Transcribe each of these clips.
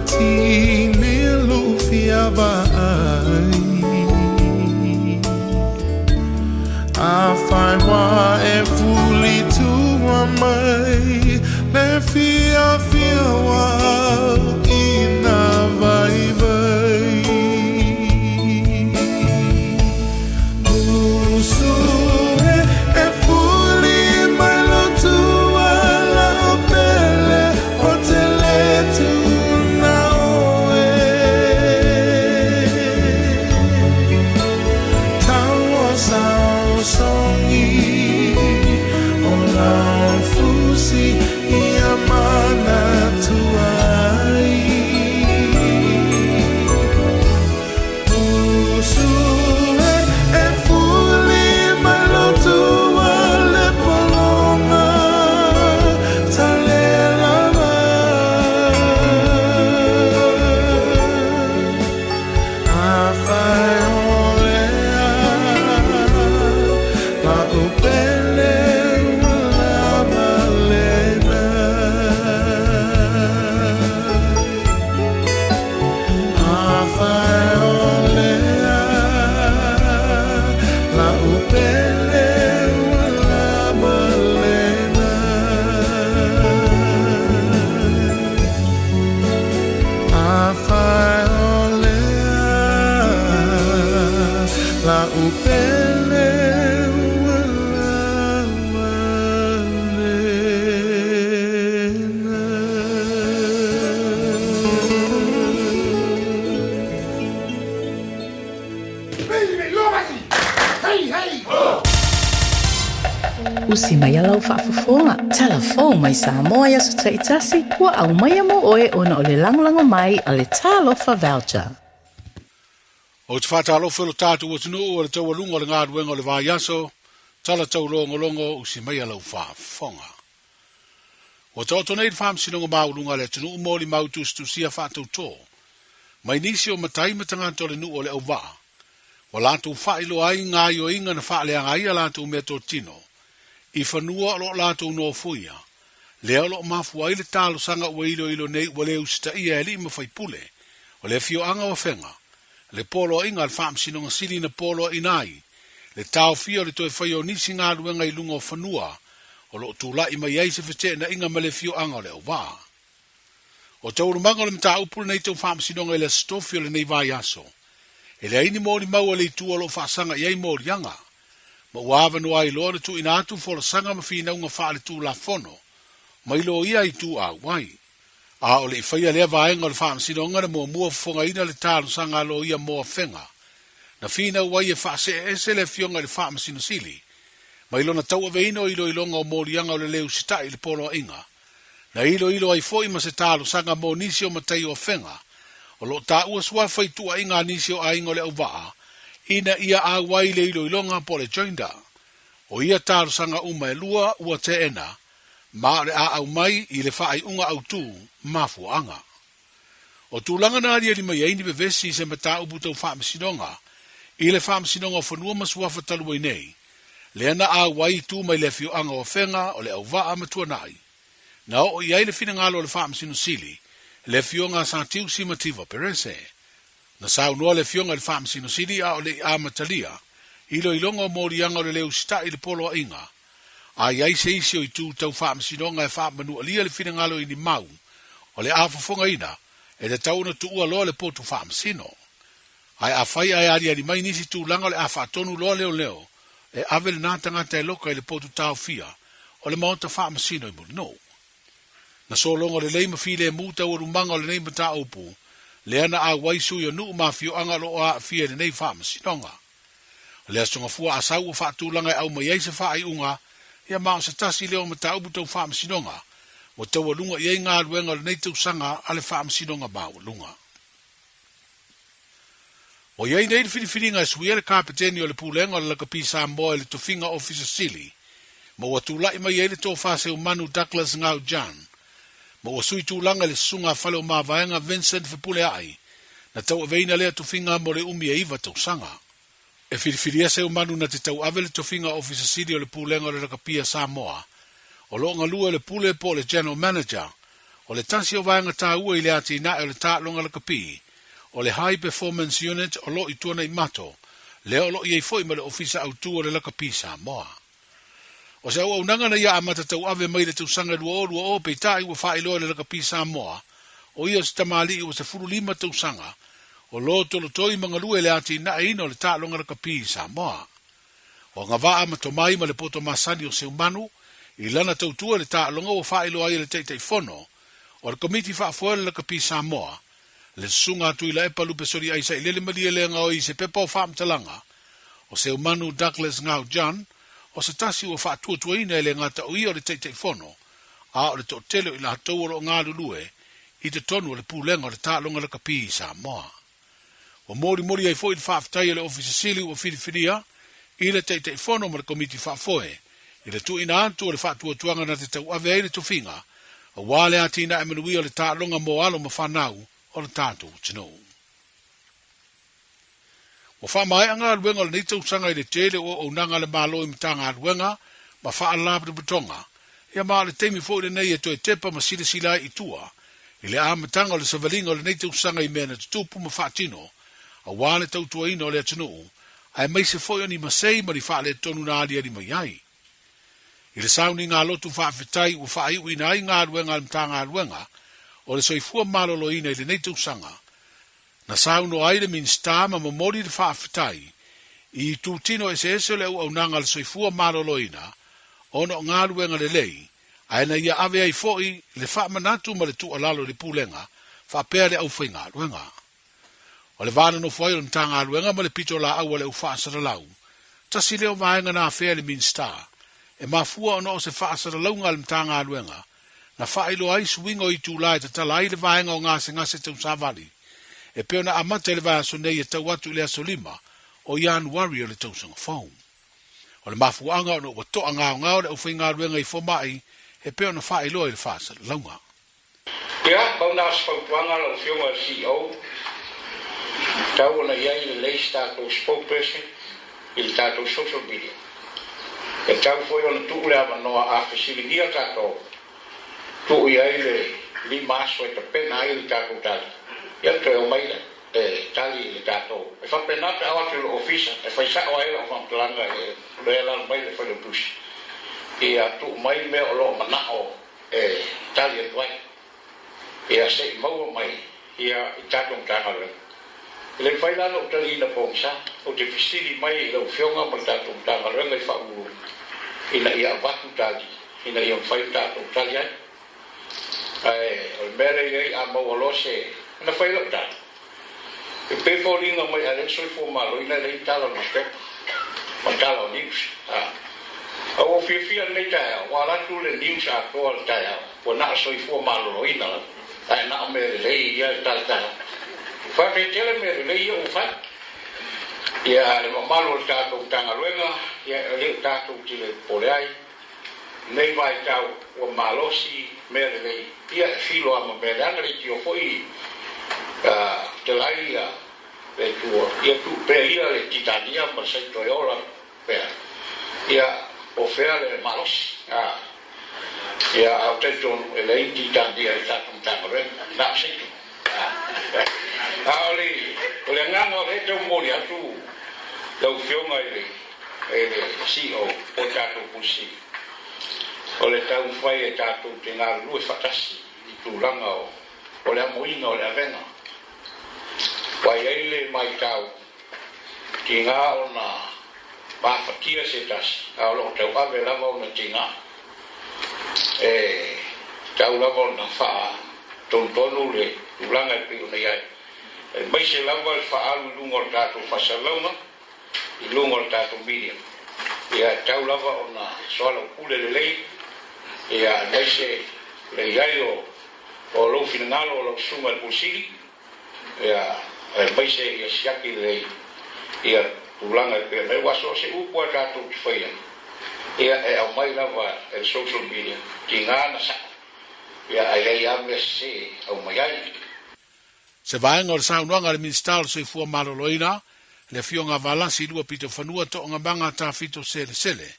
Tine lou fia vaai Afai wa e fuli tua mai Le fiafia wa i na vaivai Usu e e fuli mai lo tua lau pele O te le tuna oe Tau o saosongi O lau fusi ia manatua ai Usu e e fuli mai lo tua le pologa talela Afai o lea lau pele ua lava lena Afai o lea lau pele ua lava lena Afai o lea lau pele ua lava lena. Usi mai lau faafofoga, tala fou mai Samoa i aso taitasi, ua aumaia mo oe ona o le lagolago mai a le Talofa Voucher. Ou te faatalofa i lo tatou atunuu o le taualuga o le galuega o le vaiaso, tala taulogologo, usi maia lau faafofoga. Ua taoto nei le Faamasinoga Maualuga a le atunuu mo limau tusitusia faatautō mai nisi o matai ma tagata o le nuu o Leauvaa, ua latou faailoa ai gaoioiga na faaleaga ai a latou meatotino i fanua o lo o latou nofoia, lea o lo o mafua ai le talosaga ua iloilo nei ua le usitaia e alii ma faipule o le afioaga o Afega le poloaiga a le Faamasinoga Sili na poloaiina ai le taofia o le toe faia o nisi galuega i luga o fanua o lo o tulai mai ai se feteenaiga ma le afioaga o Leauvaa. O taualumaga o le mataupu lenei tau faamasinoga i le Aso Tofi o lenei vaiaso, e leai ni molimau a le itu o lo o faasaga i ai moliaga, ma ua avanoa ai loa ona tuuina atu folasaga ma finauga faale-tulafono mai loia ituau ai. A o le i faia lea vaega o le faamasinoga na muamua fofogaina le talosaga a loia mo Afega, na finau ai e faasee ese le afioga i le Faamasino Sili mai lona tauaveina o iloiloga o moliaga o le le usitai i le poloaiga, na iloilo ai foi ma se talosaga mo nisi o matai o Afega o lo o taua suafa i tuuaiga a nisi o aiga o le auvaa ina ia auai i le iloiloga po o le joinder. O ia talosaga uma e lua ua teena ma o le a aumai i le faaiuga autū mafuaaga. O tulaga na aliali mai ai ni vevesi i se mataupu tau faamasinoga i le Faamasinoga o Fanua ma Suafa talu ai nei, lea na auai i tu mai le afioaga o Afega, o Leauvaa ma Tuanai. Na oo i ai le finagalo o le Faamasino Sili, le Afioga a Satiusi Mativa Perese. Na saunoa le Afioga i le Faamasino Sili a o le i amatalia iloiloga o moliaga o le le usitai i le poloaiga, A i ai se isi o itu tau faamasinoga e faamanualia le finagalo i ni mau o le a fofogaina, e tatau ona tuua loa le potu faamasino. Ae afai ae aliali mai nisi tulaga o le a faatonu loa leoleo, e ave lena tagata e loka i le potu taofia o le maota faamasino i Mulinuu. Na sologa lelei ma filemu taualumaga o lenei mataupu, lea na auai sui o nuu ma afioaga o lo o aafia i lenei faamasinoga. O le Aso Gafua Asau ua faatulaga e aumai ai se faaiuga, ia ma o se tasi lea o mataupu tau faamasinoga ua taualuga i ai galuega o lenei tausaga a le Faamasinoga Maualuga. Ua i ai nei le filifiliga e suia le Kapeteni o le Pulega o le Lakapi Samoa i le tofiga Ofisa Sili ma ua tulai mai ai le Tofa Seumanu Douglas Ngau Jan ma ua sui tulaga i le Susuga a Fale o Mavaega Vincent Fepuleai na tauaveina lea tofiga mo le umi e iva tausaga. E filifilia Seumanu na te tauave le tofiga Ofisa Sili o le Pulega o le Lakapi a Samoa o lo o galue le Pule po o le General Manager. O le tasi o vaega tāua i le atinae o le taaloga lakapi, o le High Performance Unit o lo i Tuanaimato, lea o lo o i ai foi ma le Ofisa Autu o le Lakapi Samoa. O se auaunaga na ia amata tauave mai le tausaga 2020 peitai ua faailoa e le Lakapi Samoa, o ia o se tamalii ua 15 tausaga, o lo tolotoi ma galue i le atinaeina o le taaloga lakapi i Samoa. O agavaa ma tomai ma le poto masani o Seumanu i lana tautua i le taaloga ua faailoa ai e le Taitaifono o le Komiti Faafoe o le Lakapi Samoa, le Susuga a Tuilaepa Lupesoli Aisailele Malielegaoi i se pepa o faamatalaga o Seumanu Douglas Ngau John, o se tasi ua faatuatuaina e le gata o ia o le Taitaifono, a o le toatele o i latou o lo o galulue i totonu o le Pulega o le Taaloga Lakapi i Samoa. Ua molimoli ai foi le faafetai a le Ofisa Sili ua filifilia i le Taitaifono ma le Komiti Faafoe i le tuuina atu o le faatuatuaga na te tauave ai le tofiga aua le atinae manuia o le taaloga mo alo ma fanau o le tatou atunuu. Ua faamaea galuega o lenei tausaga i le tele o auaunaga a le Malo i Matagaluega ma Faalapotopotoga, ia ma o le taimi foi lenei e toe tepa ma silasila ai i tua i le amataga o le savaliga o lenei tausaga i mea na tutupu ma faatino aua le tautuaina o le atunuu aemaise foi o ni masei ma ni faaletonu na aliali mai ai. I le sauniga lotu faafetai ua faaiuina ai galuega a le Matagaluega o le Soifua Maloloina i lenei tausaga, na saunoa ai le Minisita ma momoli le faafetai i itutino eseese o le auaunaga a le Soifua Maloloina ona o galuega lelei ae na ia ave ai foi le faamanatu ma le tuualalo i le Pulega faapea le aufaigaluega. O le va nonofo ai o le Matagaluega ma le pitolaau a le au faasalalau, tasi lea o vaega na afea e le Minisita, e mafua ona o se faasalalauga a le Matagaluega na faailoa ai suiga o itula e tatala ai le vaega o gasegase tausavali, e pei ona amata i le vaiaso nei e tau atu i le aso 5 o Ianuari o le tausaga fou. O le mafuaaga ona ua toagaogao le aufaigaluega i fomai e pei ona faailoa i le faasalalauga. Ia, pau na o se fautuaga lau Afioga i le CEO, tatau ona i ai lelei se tatou spokesperson i le tatou social media. E tatau foi ona tuu le avanoa a fesiligia tatou, tuu i ai le 5 aso e tapena ai le tatou tali, ia ona toe omai lea e tali i le tatou. E faapena pe a o atu i lou ofisa, e fai sao ai lau faamatalaga i le alala mai le Failautusi, ia tuu mai mea o lo o manao e tali atu ai, ia se i maua mai ia i tatou Matagaluega. E le mafai la ona ou taliina pogisa, ou te fesili mai i lau Afioga ma le tatou Matagaluega i Faauluulu ina ia avatu tali ina ia mafai ona tatou tali ai. Ae o le mea lea e i ai, a maua loa se, ona fai lau tali. E pei foliga mai a lea le soifua maloloina e leai ni tala o newspaper ma tala o news. A ua ou fiafia lenei taeao ua ala atu le news atoa le taeao ua na o soifua maloloina lava ae na o mea lelei ia e talatala. Faafetai tele mea lelei ia ua fai. Ia le mamalu o le tatou Matagaluega ia e le o tatou te le popole ai lenei vaitau ua malosi mea lelei ia e filo a ma mea leaga leitio foi telai ia le Atua ia tuu pea ia le titania ma le saito e ola pea ia po fea le malosi a ia a ou talitonu e leai ni titania i le tatou Matagaluega na o saito a o le o le agaga o lea e tau momoli atu lau Afioga i le e le CEO o le tatou Pule Sili, o le taumafai e tatou te galulue faatasi i tulaga o le amoina o le avega. Ua i ai le maitau tiga ona mafatia se tasi, a o lo o tauave lava ona tiga. E tatau lava ona faatonutonu le tulaga e pei ona i ai, aemaise lava le faaalu i luga o le tatou faasalalauga i luga o le tatou media. Ia e tatau lava ona soalaupule lelei, ia aemaise le i ai o o lou finagalo o lau susuga i le Pule Sili, ia aemaise ia siaki lelei ia tulaga e pei ona i ai. Aua so o se upu lava tatou te faia, ia e aumai lava e le social media, tiga na sao, ia ae i ai lava mea sese e aumai ai. Se vaega o le saunoaga a le Minisita o le Soifua Maloloina, le Afioga Valasi Luapitofanua Toogamaga Tafito Selesele,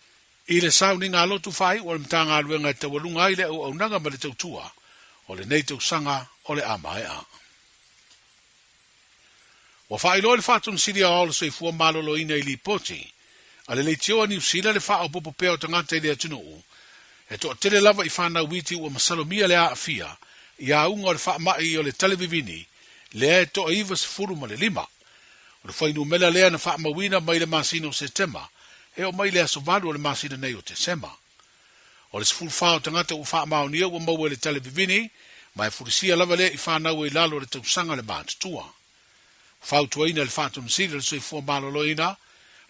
i le sauniga lotu faaiu a le Matagaluega e taualuga ai le auaunaga ma le tautua. o lenei tausaga o le a maea. Ua faailoa e le Faatonu-sili Aoao o le Soifua Maloloina i lipoti a le Leitio a Niu Sila le faaopoopo pea o tagata i le atunuu e toatele lava i fanau iti ua masalomia le aafia i auga o le faamai o le talevivini lea e toa 95. O le fuainumera lea na faamauina mai le masina o Setema e oo mai i le aso 8 o le masina nei o Tesema. O le 14 o tagata ua faamaonia ua maua i le talevivini, ma e fulisia lava lea i fanau e i lalo o le tausaga le matutua. Ua fautuaina e le Faatonu-sili o le Soifua Maloloina,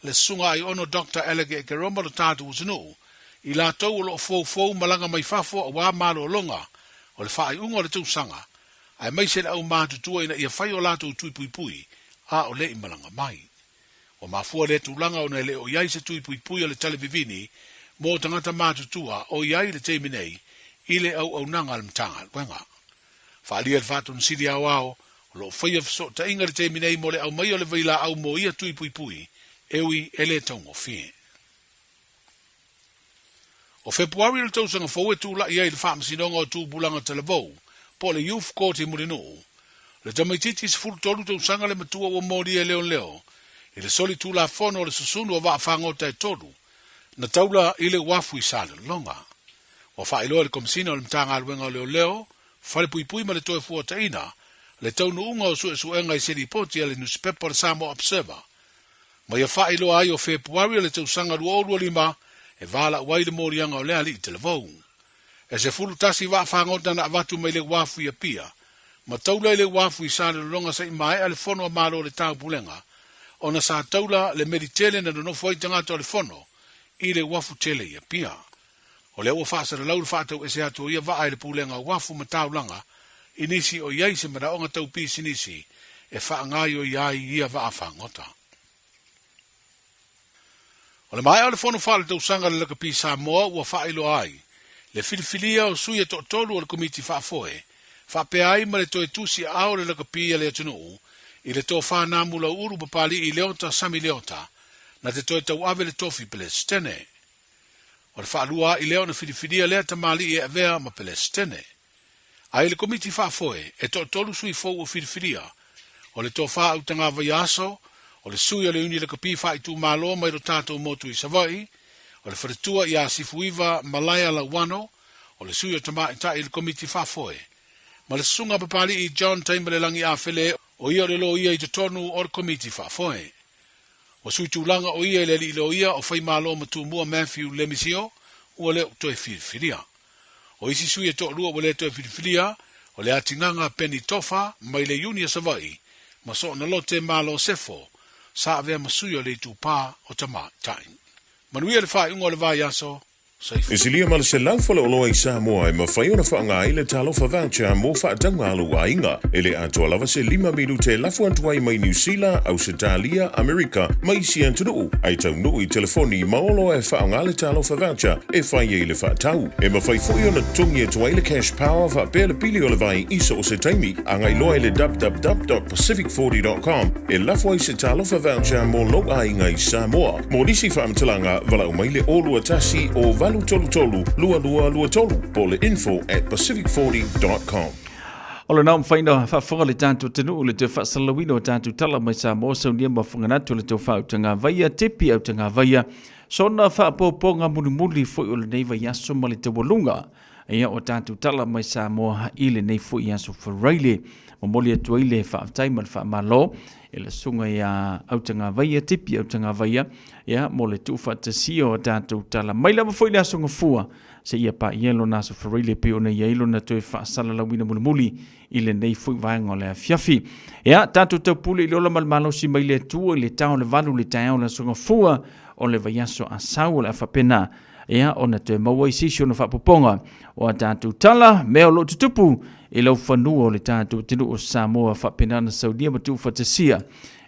le Susuga Aiono Doctor Alec Ekeroma lo tatou atunuu, i latou o lo o foufou malaga mai fafo aua malologa o le faaiuga o le tausaga, aemaise le au matutua ina ia fai o latou tui puipui a o le i malaga mai. Ua mafua lea tulaga ona e le o i ai se tui puipui o le talevivini mo tagata matutua o i ai i le taimi nei i le auaunaga a le Matagaluega. Faaalia e le Faatonu-sili Aoao, o lo o faia fesootaiga i le taimi nei mo le aumaia o le vailaau mo ia tui puipui e ui e le taugofie. O Fepuari o le tausaga fou e tulai ai le Faamasinoga o Tupulaga Talavou, po o le Youth Court i Mulinuu. Le tamaitiiti 13 tausaga le matua ua molia e leoleo i le soli tulafono o le susunu o vaafagota e tolu na taula i le uafu i Salelologa. Ua faailoa e le Komesina o le Matagaluega o Leoleo, Falepuipui ma le Toefuataina le taunuuga o suesuega i se lipoti a le nusipepa o le Samoa Observer Ma ia faailoa ai o Fepuari o le tausaga 2025 e valaau ai le moliaga o le Alii Talavou. E 11 vaafagota na avatu mai le uafu i Apia, ma taula i le uafu i Salelologa se i maea le fono a Malo o le Taupulega, ona sa taula le meli tele na nonofo ai tagata o le fono i le uafu tele i Apia. O lea ua faasalalau le faatauese atu o ia vaa e le Pulega o Uafu ma Taulaga i nisi o i ai se manaoga tau pisinisi e faagaoioi ai ia vaa fagota. O le maea o le fono faaletausaga a le Lakapi Samoa ua faailoa ai le filifilia o sui e toatolu o le Komiti Faafoe faapea ai ma le toe tusi aao o le lakapi a le atunuu i le tofa Namu Lauulu Papali'i Leota Sami Leota na te toe tauave le tofi Pelesitene. O le faalua a'i lea ona filifilia lea tamalii e avea ma Pelesitene. A i le Komiti Faafoe, e toatolu sui fou ua filifilia, o le Tofa Autaga Vaiaso, o le sui o le Iuni Lakapi Faaitumalo mai lo tatou motu i Savaii, o le faletua ia Sifuiva Malaea Lauano, o le sui o Tamaitai i le Komiti Faafoe, ma le Susuga Papali'i John Taimalelagi Afele, o ia o le loia i totonu o le Komiti Faafoe. Ua sui tulaga o ia i le alii loia o Faimalo ma Tumua Matthew Lemisio ua le o toe filifilia. O isi sui e toalua ua le toe filifilia, o le Atigaga Penny Tofa mai le Iuni a Savaii ma Soona Lote Malo Sefo sa avea ma sui o le Itupa o Tamaitai. Manuia le faaiuga o le vaiaso. E silia ma le 100 faleoloa i Samoa e mafai ona faaaoga ai le Talofa Voucher mo faatauga a lou aiga. E le atoa lava se lima minute e lafo atu ai mai Niu Sila, Ausetalia, Amerika ma isi atunuu, ae taunuu i telefoni ma oloa e faaaoga le Talofa Voucher e fai ai le faatau. E mafai foi ona totogi atu ai le Cash Power faapea le pili o le vai i so o se taimi. Agai loa i le www.pacific40.com e lafo ai se Talofa Voucher mo lou aiga i Samoa. Mo nisi faamatalaga, valaau mai le 021 o 833 2223 po o le info at pacific40.com. O lena ua mafai ona faafofoga le tatou atunuu i le toe faasalalauina o tatou tala mai Samoa, saunia ma Faganatu o le toe faautagavaia, Tepi Autagavaia, sona faapopoga mulimuli foi o lenei vaiaso ma le taualuga ia o tatou tala mai Samoa i lenei foi aso Faraile. Momoli atu ai le faafetai ma le faamalo e le susuga ia Autagavaia, Tipi Autagavaia, ia mo le tuufaatasia o tatou tala mai lava foi le aso Gafua seia paia lona aso Faraile pei ona i ai lona toe faasalalauina mulimuli i lenei foi vaega o le afiafi. Ia, tatou taupule i le ola ma le malosi mai le Atua i le tao o le 8 i le taeao o le aso Gafua o le vaiaso Asau o le a faapena ia ona toe maua i se isi ona faapopoga o a tatou tala, mea o lo o tutupu i lau fanua o le tatou atunuu o Samoa faapena ona saunia ma tuufaatasia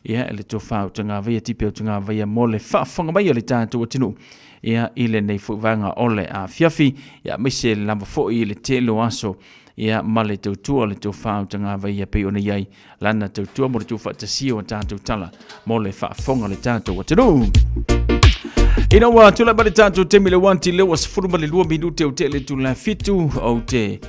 ia e le tofa o Tagavaia Tipi o Tagavaia mo le faafofoga mai a le tatou atunuu ia i lenei foi vaega o le afiafi ia aemaise lava foi i le tele o aso ia ma le tautua o le tofa o Tagavaia pei ona i ai lana tautua mo le tuufaatasia o tatou tala mo le faafofoga o le tatou atunuu. Ina ua tulai mai le tatou taimi le 1 lea ua 12 minute o te le tula fitu o te.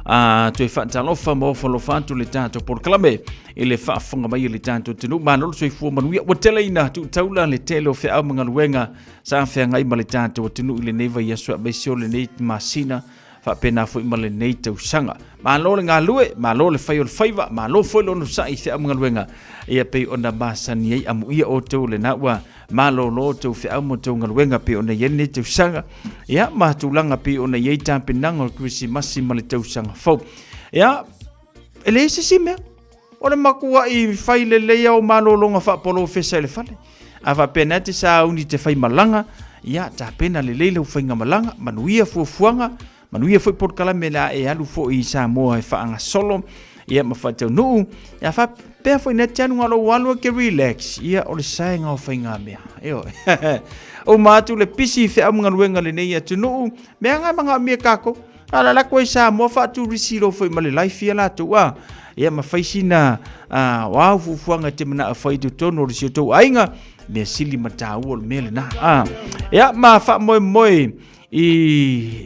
A toe faatalofa ma ofo alofa atu le tatou polokalame i le faafofoga mai o le tatou atunuu. Malo le soifua manuia. Ua tele ina tuutaula le tele o feau ma galuega sa feagai ma le tatou atunuu i lenei vaiaso aemaise o lenei masina faapena foi ma lenei tausaga. Malo le galue, malo le fai o le faiva, malo foi le onosai i feau ma galuega ia pei ona masani ai. Amuia outou lena ua malolo outou feau ma outou galuega pei ona i ai lenei tausaga, ia ma tulaga pei ona i ai tapenaga o le Kerisimasi ma le tausaga fou. Ia, e leai se isi mea, o le matuai fai lelei au malologa faapolofesa i le fale. A faapea na te sauni te fai malaga, ia tapena lelei lau faiga malaga, manuia fuafuaga, manuia foi polokalame le a e alu foi i Samoa e faagasolo, ia ma faataunuu. Ia faapea foi na te alu ngā lou alu ke relax, ia o le saega o faigamea. Ioe. Uma atu le pisi i feau ma galuega lenei atunuu, mea ngā manaomia kākou. A la lako i Samoa faaturisi loa foi ma le life ia latou a. Ia ma fai sina o au fuafuaga e te manao fai i totonu o le si o tou aiga, mea sili ma taua o le mea lena. A. Ia ma faamoemoe i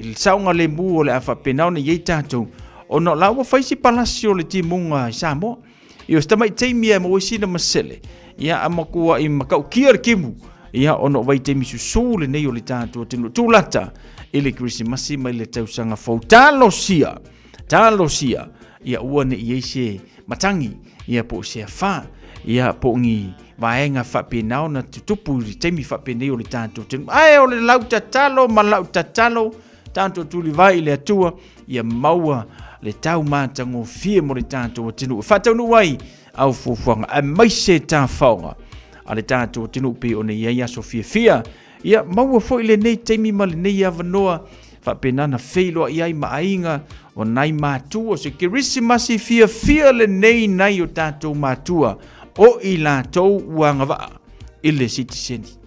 le saogalemu o le a faapena ona i ai tatou, ona o la ua fai si palasi o le timuga i Samoa. Ia o se tamai taimi e maua ai sina masele, ia a matuai matautia le timu, ia ona o vaitaimi susū lenei o le tatou atunuu tulata i le Kerisimasi mai le tausaga fou. Talosia, talosia, ia aua ne i i ai se matagi, ia po o se afā, ia po o ni vaega faapena ona tutupu i le taimi faapenei o le tatou atunuu. Ae o le lau tatalo ma lau tatalo, tatou tulivae i le Atua ia maua le tau matagofie mo le tatou atunuu e faataunuu ai au fuafuaga aemaise tafaoga a le tatou atunuu pei ona i ai aso fiafia. Ia maua foi lenei taimi ma lenei avanoa faapena na feiloai ai ma aiga o nai matua. O se Kerisimasi fiafia lenei nai o tatou matua o i latou ua agavaa i le sitiseni.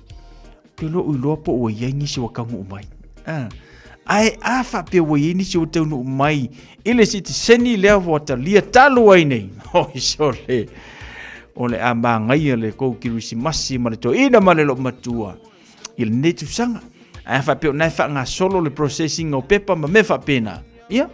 Te lou iloa po ua i ai nisi ua taunuu mai. Ah. Ae a faapea ua i ai nisi ua taunuu mai i le sitiseni lea ua talia talu ai nei. Oi sole. O le a magaia le kou Kerisimasi ma le toeaina ma le loomatua i lenei tausaga. Ae a faapea o na e faagasolo le processing o pepa ma mea faapena, ia,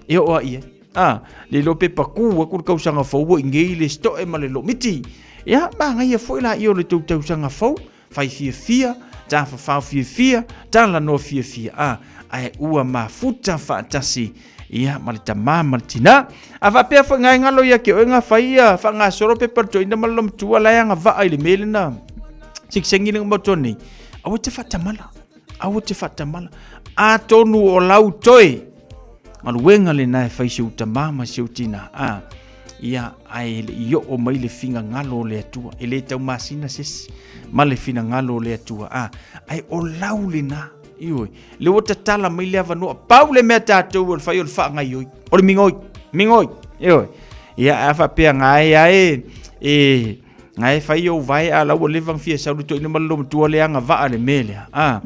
e oo lava i ai. A, le iloa pe pakū atu le tausaga fou ua i nei le stoe ma le loomiti. Ia, magaia foi laia o le tou tausaga fou, Fai fiafia, tafafao fiafia, talanoa fiafia, a, ae ua mafuta faatasi ia ma le tamā ma le tinā. A faapea foi ngai galo ia ke oe nga fai ia faagasolo pepa le toeaina ma le lomatua la e agavaa i le mea lena sekisengi le matua nei. Aua te faatamala, aua te faatamala. Atonu o lau toe galuega lena e fai si ou tamā ma si ou tinā. A, ia, ae le i oo mai le finagalo o le Atua. E le taumasina se isi ma le finagalo o le Atua. A, ae o lau lena. Ioe, le ua tatala mai le avanoa. Pau le mea tatou o le fai o le faagaioi. O le migoi, migoi. Ioe. Ia, a faapea gae ae, e, gae fai ou vae a la ua leva ona fia sau le toeaina ma le loomatua le agavaa le mea lea. A,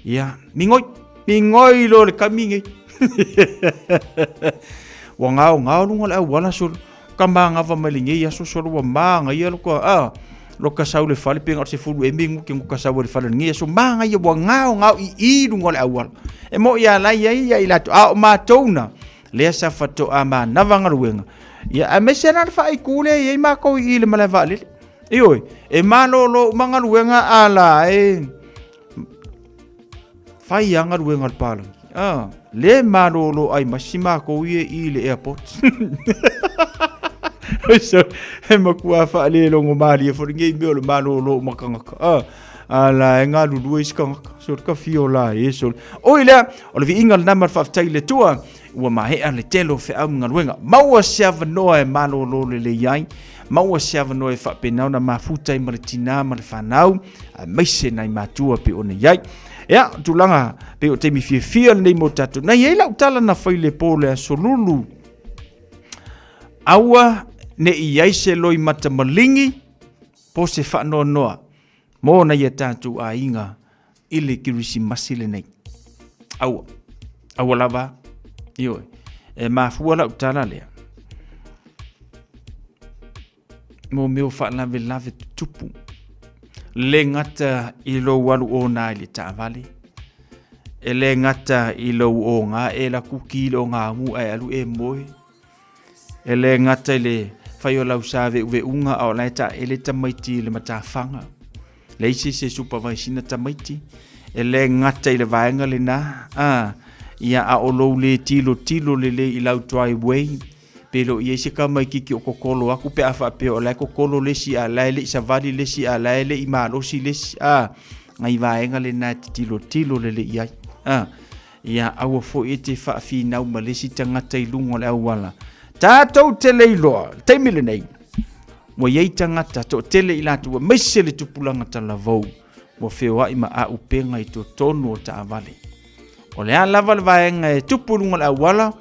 ia, migoi. Migoi loa le kami nei. Ua gao gao luga o le auala solo. Ka manava mai lenei aso solo ua magaia loka a loka sau le fale pe na o se fulu emi nguke nguka sau le fale lenei aso magaia ua gao gao i i luga o le auala. E mo ia lai ai ia i latou a o matou na lea sa faatoa manava galuega. Ia aemaise la le faaiku lea e i ai matou i i le malae vaalele. Ioe, e malolo uma galuega a la e Fai a galuega a le palagi. Ah, le malolo ai ma si makou ia i le airport. So, he makua faalelogo malie foi lenei mea o le malolo o makagaka. Ah, a la e galulue isi tagata. So, le ka fio la e so. Oi lea, o le viiga lena ma le faafetai i le Atua, ua maea le tele o feau ma galuega. Maua se avanoa e malolo lelei ai, maua se avanoa e faapena ona mafuta ai ma le tinā ma le fanau, aemaise nai matua pei ona i ai. Ia, tulaga pei o taimi fiafia lenei mo tatou. Na i ai lau tala na fai le po le aso lulu. Aua ne i ai se loi mata maligi po se faanoanoa mo nai a tatou aiga i le Kerisimasi lenei. Aua, aua lava, ioe, e mafua lau tala lea. Mo mea o faalavelave tutupu, le gata i lou alu ona i le taavale, E le gata i lou oga e lakuki i le ogaumu ae alu e moe. E le gata i le fai o lau saveuveuga a o la e taele tamaiti i le matafaga. Leai se isi e supervise ina tamaiti. E le gata i le vaega lena, a, ia a o lou le tilotilo lelei i lau driveway, pe le o i ai se tamaititi o kokolo atu pe a faapea o la e kokolo le isi a o la e le i savali le isi a o la e le i malosi le isi, a, nai vaega lena e te tilotilo lelei i ai. A, ia aua foi e te faafinau ma le isi tagata i luga o le auala. Tatou te le iloa, le taimi lenei, ua i ai tagata toatele i latou aemaise le tupulaga talavou ua feoai ma aupega i totonu o taavale. O le a lava le vaega e tupu i luga o le auala,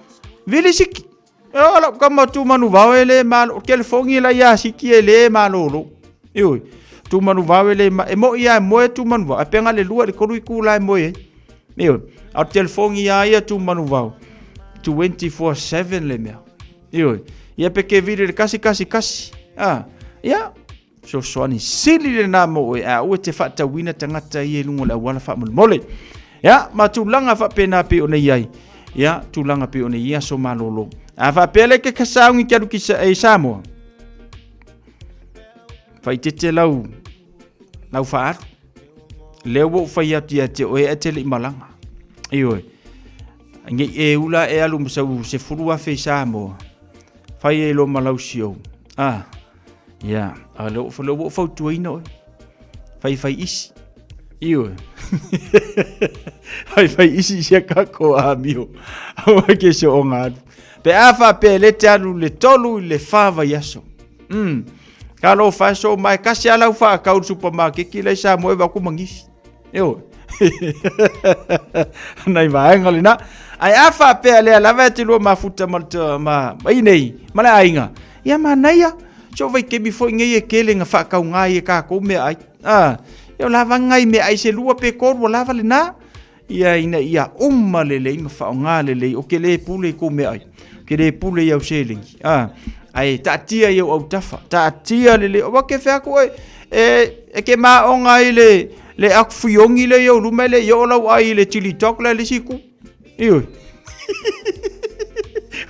vili siki. E o lau kama tu manuvao e le malo, o telefoni la ia siki e le malolo. Ioe, tu manuvao e le ma, e mo ia e moe tu manuvao, e penga le lua le kolu i ku la e moe ai. Ioe, a o telefoni ia ia tu manuvao, 24/7 le mea. Ioe, ia pe ke vili le kasi kasi kasi. Ah, ia, fesoasoani sili lena mo oe, a aua e te faatauina tagata ia i luga o le auala faamolemole. Ia, ma tulaga faapena pei ona i ai. Ia, tulaga pei ona i ai aso malolo. A faapea le ke kasaungi ke alu ki sa, e Samoa. Faitete lau, lau faaalu. Lea ua ou fai atu ia te oe ae te le i malaga. Ioe. Nei e ula e alu ma sau 10,000 i Samoa. Fai ai lo ma lau siou. Ah. Ia, a lea ua lea ua ou fautuaina oe. Faifai isi. Ioe. Faifai isi sia kako amio. Aua ke se o ngā alu. Pe a faapea le te alu le tolu i le wha vaiaso. Ka lo whaso mai kasi ala u whaakau supermarket ki lai sa moe wa ku mangifi. Ioe. Nai vaega lena. Ai a faapea lea lava e te lua mafuta ma, ma, ma inei, ma le aiga. Ia manaia, so vai kemi foi ngei e kele nga whaakaunga i e kākou mea ai. Ah, ia o lava ngai mea ai se lua pe kōrua lava lena. Ia ina ia uma lelei ma whaonga lelei o ke le pule i kou mea ai. Ke le pule i au selengi. Ah, ai taatia i au autafa. Taatia lelei. O ke wheako e, e, e ke maonga i le, le aku fuiongi le i au luma le i o lau ai i le chili dog le le siku. Ioi.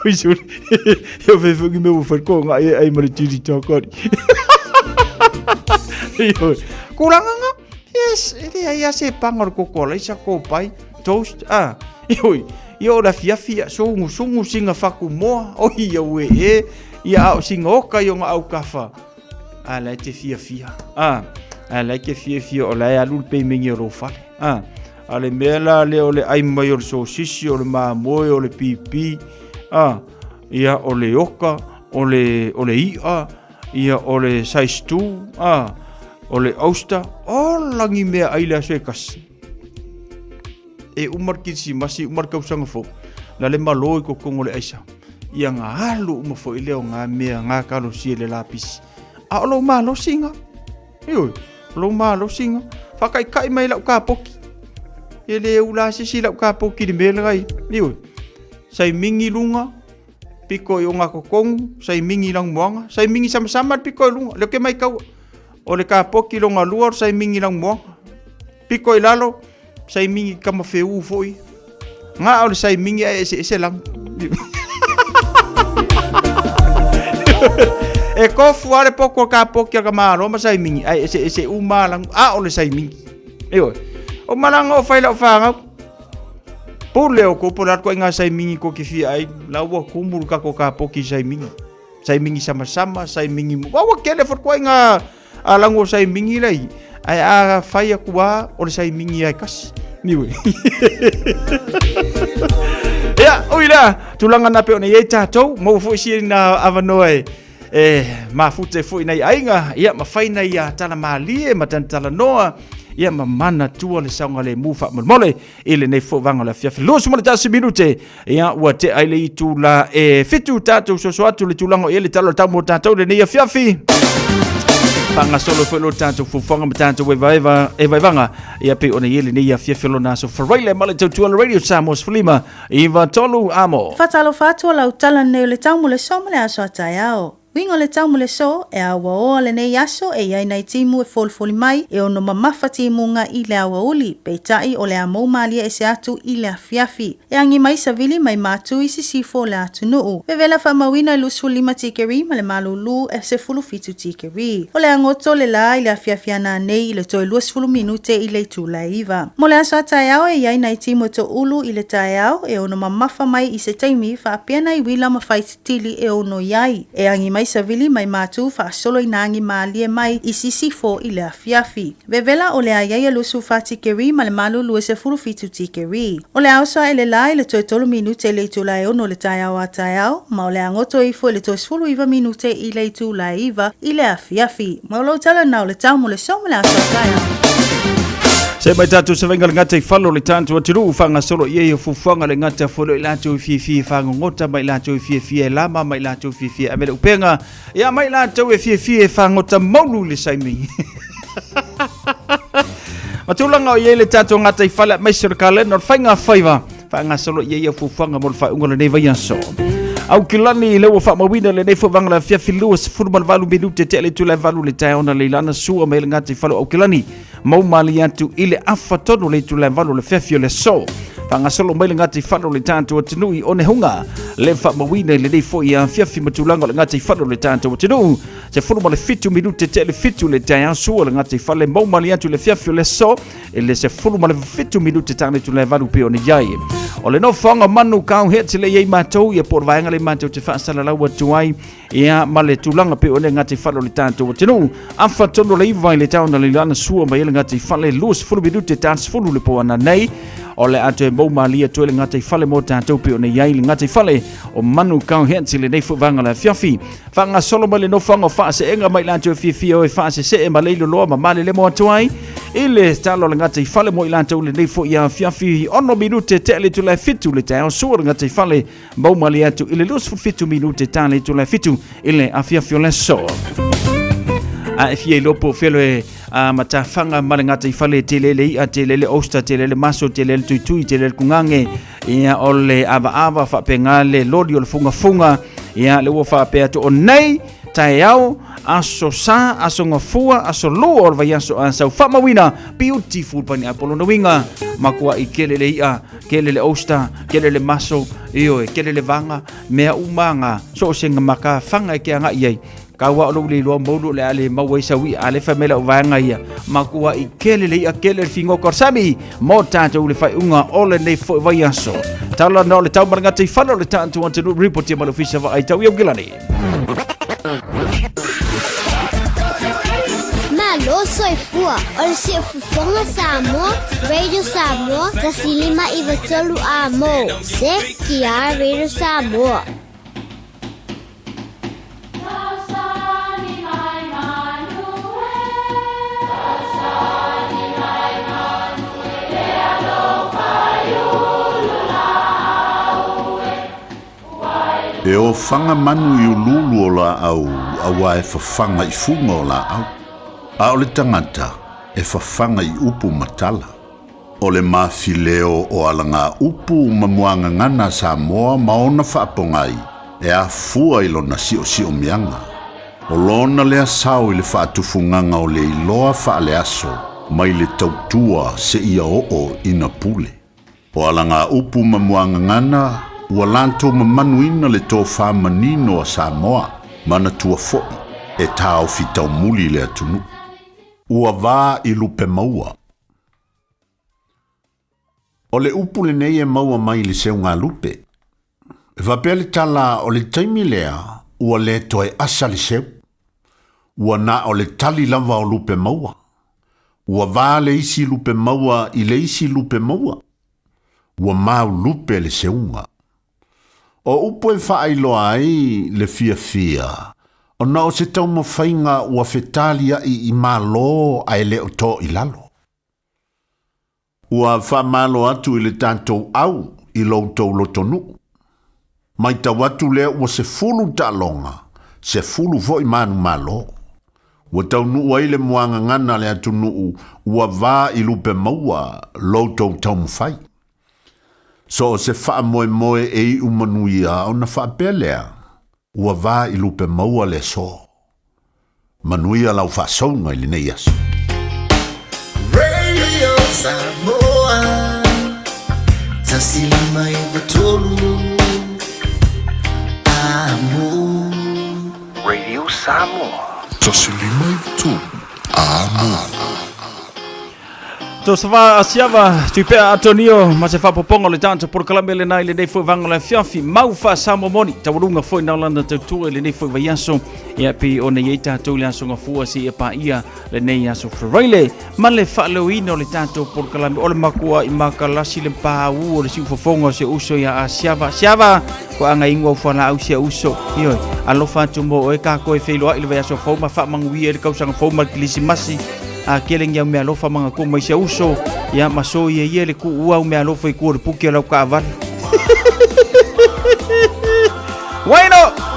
Oi suri. Ia fe me ua whai ngā e ai ma le chili dog ori. Ioi. Kuranga ngā. Yes, e le ai ase panga o le koko ala isa kōpai, toast, ah. Ioi. Ia o la fiafi ia sungu sungu singa whaku moa, oi ia ue e, ia ao singa oka i o ngā au kafa. A la e te fiafia. A, a la e ke fiafia o la e alu le peimengi o lou fale. A, a le mea la lea o le ai mai o le sosisi, o le mamoe, o le pipi, a, ia o le oka, o le, o le i'a, ia o le size 2, a, o le oyster, o langi mea ai le aso e kasi. E uma le kirisimasi, uma le tausaga fou, na le malo i kokongo le aisa. Ia ngā alu uma foi lea o ngā mea, ngā kalosi e le lapisi. A o lou malosi ngā. Ioi, o lou malosi ngā. Whakaikai mai lau kapoki. E le ula sisi lau kapoki le mea lengai. Ioi, sai mingi lunga, piko i o ngā kokongu, sai mingi lang moanga, sai mingi sama sama le piko i lunga. Leo ke mai kaua. O le kapoki longa lua, sai mingi lang moanga. Piko i lalo, Saimingi kama wheū foi. Ngā o le saimingi ae ese ese lang. e kofu ale poko ka poki ka malo ma saimingi ai ese ese u malang a o le saimingi. E oi. O malanga o whaila o whangau. Pule o ko pola ko ngā saimingi ko ki fia ai. La ua kumuru ka ko ka poki saimingi. Saimingi sama sama, saimingi. Wawa kele for ko ngā A lango o saimingi lei, ae a whai aku a o le saimingi ai kasi. Niwe. Ia, ui la, tulaga na pe ona i ai tātou, maua foi si na avanoa e, e mafute foi nei aiga, ia, ma whai nei a tala malie, ma tana tala noa, ia, ma mana tua le saunga le mu whaamolemole, i lenei foi vaega o le afiafi. 21 minute, ia, ua tea ai le itula e fitu tātou soso atu le tulaga o i ai le tala o le tau mō tātou lenei afiafi. Whangasolo foi lo tātou fufuanga ma tātou evaeva, evaevaga, ia pei ona i ai lenei afiafi o lona aso Faraile ma le tautua le Radio Samoa 15 i tolu amo. Whatalofa atu o lau tala nei o le tau mo le so ma le aso a taeao. Uiga o le tau mo le so, e auaoa lenei aso e i ai nai timu e folifoli mai e ono mamafa timuga i le aoauli, peitai o le a mou malie ese atu i le afiafi. E agi mai savili mai matu i sisifo o le atunuu. Vevela faamauina i 25 tikeri ma le malulu e 17 tikeri. O le a goto le la i le afiafi ana nei i le toe 20 minute i le itula e 9. Mo le aso a taeao e i ai nai timu e toulu i le taeao e ono mamafa mai i se taimi faapea nai uila ma faititili e ono i ai. E agi mai savili mai matu faasolo ina agi malie mai i sisifo i le afiafi. Vevela o le a i ai e 24 tikeri ma le malulu e 17 tikeri. O le a oso ae le la i le toe tolu minute i le itula e ono o le taeao a taeao, ma o le a goto ifo i le toe 19 minute i le itula e 9 i le afiafi. Ma o lou tala na o le tau mo le so ma le aso a taeao. Se mai tātou se vainga le ngata i falo le tātou atunuu whangasolo i ei o fufuanga le ngata folo i lātou i fiafia whangongota mai lātou i fiafia e lama mai lātou i fiafia e amele upenga ia mai lātou e fiafia e whangota maulu le saimi. Ma tulaga o i ai le tatou gata i fale mai se o le kalena o le faiga faiva faagasolo i ai ia fuafuaga mo le faaiuga o lenei vaiaso. Aukilani le ua faamauina lenei foi vaega le afiafi 28 minute tea le itula e valu le taeao na leilana sua mai le gata i fale o Aukilani mau malie atu i le afa tonu le itula e valu le afiafi o le aso. Faagasolo mai le gata i fale o le tatou atunuu i Onehunga le faamauina i lenei foi afiafi ma tulaga o le gata i fale o le tatou atunuu 17 minute tea le fitu le taeao sua le gata i fale mau mali atu le fiafi o le aso i le 17 minute tane tu le valu pe o ni iai. O le nofoaga o manu kau he te le iai mātou ia po o le vaega le mātou te faasalalau atu ai ia ma le tulaga pe o le gata i fale o le tātou atunuu. Afa tonu le iva i le taona le lana sua mai le gata i fale 20 minute tā 10 le po ana nei o le atu e mau malia toe le gata i fale mo tātou pe o nei ai le gata i fale o manu kau he te le nei fo vaega le afiafi. Faagasolo mai le nofoaga o faaseega mai latou e fiafia o e faasesee ma leiloloa ma malelemo atu ai i le talo le gata i fale mo i latou lenei foi afiafi 6 minute tea le itula e 7 le taeao sua le gata i fale mau malie atu i le 27 minute ta le itula e 7 i le afiafi o le aso. A e fia iloa po o fea le a matafaga ma le gata i fale tele le i'a tele le osta tele le maso tele le tuitui tele le kugage ia o le avaava faapena le loli o le fugafuga ia le ua faapea atu o nei taeao aso sa aso gafua aso lua o le vaiaso a sau faamauina beautiful pineapple lona uiga makuaʻi kele le iʻa kele le oyster kele le maso ioe kele le vaga mea uma aga so o se maka faga e ke agaʻi ai Kau a o lou le iloa maulu o le a le maua ai sau i'a, a le fai mai lau vaega ia, makuaʻi kele le i'a kele le figoka o le sami mo tatou i le faaiuga o lenei foi vaiaso. Tala na o le tau ma le gata i fale o le tatou atunuu ripotia mai le Ofisa Vaai Tau i Aukilani. Malo soifua, o le siufofoga Samoa, Radio Samoa, 105 93 amo. CKR Radio Samoa. E ofaga manu i uluulu o laau auā e fafaga i fuga o laau, a o le tagata e fafaga i upu ma tala. O le mafileo o alagaupu ma muagagana a Samoa ma ona faapogai e afua i lona siosiomiaga. O lona lea sao i le faatufugaga o le iloa faaleaso mai le tautua seia oo ina pule. O alagaupu ma muagagana ua latou mamanuina le tofa manino a Samoa, manatua foi e taofi taumuli le atunuu. Ua va i lupe maua. O le upu lenei e maua mai i le seugalupe. E faapea le tala o le taimi lea ua le toe asa le seu. Ua na o le tali lava o lupe maua. Ua va le isi lupe maua i le isi lupe maua. Ua mau lupe le seuga. O upu e faailoa ai le fiafia, ona o se taumafaiga ua fetaliai i Malo ae le o to i lalo. Ua faamalo atu i le tatou au i lo outou lotonuu. Matau atu lea ua 10 taaloga, 10 foi manumalo. Ua taunuu ai le muagagana a le atunuu ua va i lupe maua lo outou taumafai. So o se faamoemoe e iu manuia ona faapea lea. Ua va i lupe maua le aso. Manuia lau faasauga i lenei aso. Radio Samoa 153 Amo. Radio Samoa. 153 Amo. Tosafa Asiava, Tupea Antonio, ma se faapopoga o le tatou polokalame lena i lenei foi vaega o le afiafi. Mau faa-Samoa moni, taualuga foi na olana tautua i lenei foi vaiaso. Ia pei ona i ai tatou i le aso Gafua seia paia lenei aso Feraile. Ma le faaleoina o le tatou polokalame o le makua'i makalasi le paū o le siufofoga o si ou uso ia Asiava. Asiava, ua agaiga au fualaau si ou uso. Ioe, alofa atu mo oe kākou e feiloai i le vaiaso fou ma faamanuia i le kausaga fou ma le Kilisimasi. A kele ni au mealofa magatua mai si uso, ia ma so ia ia le kuua au mealofa i kua o le puke o lau kaavale. Waino!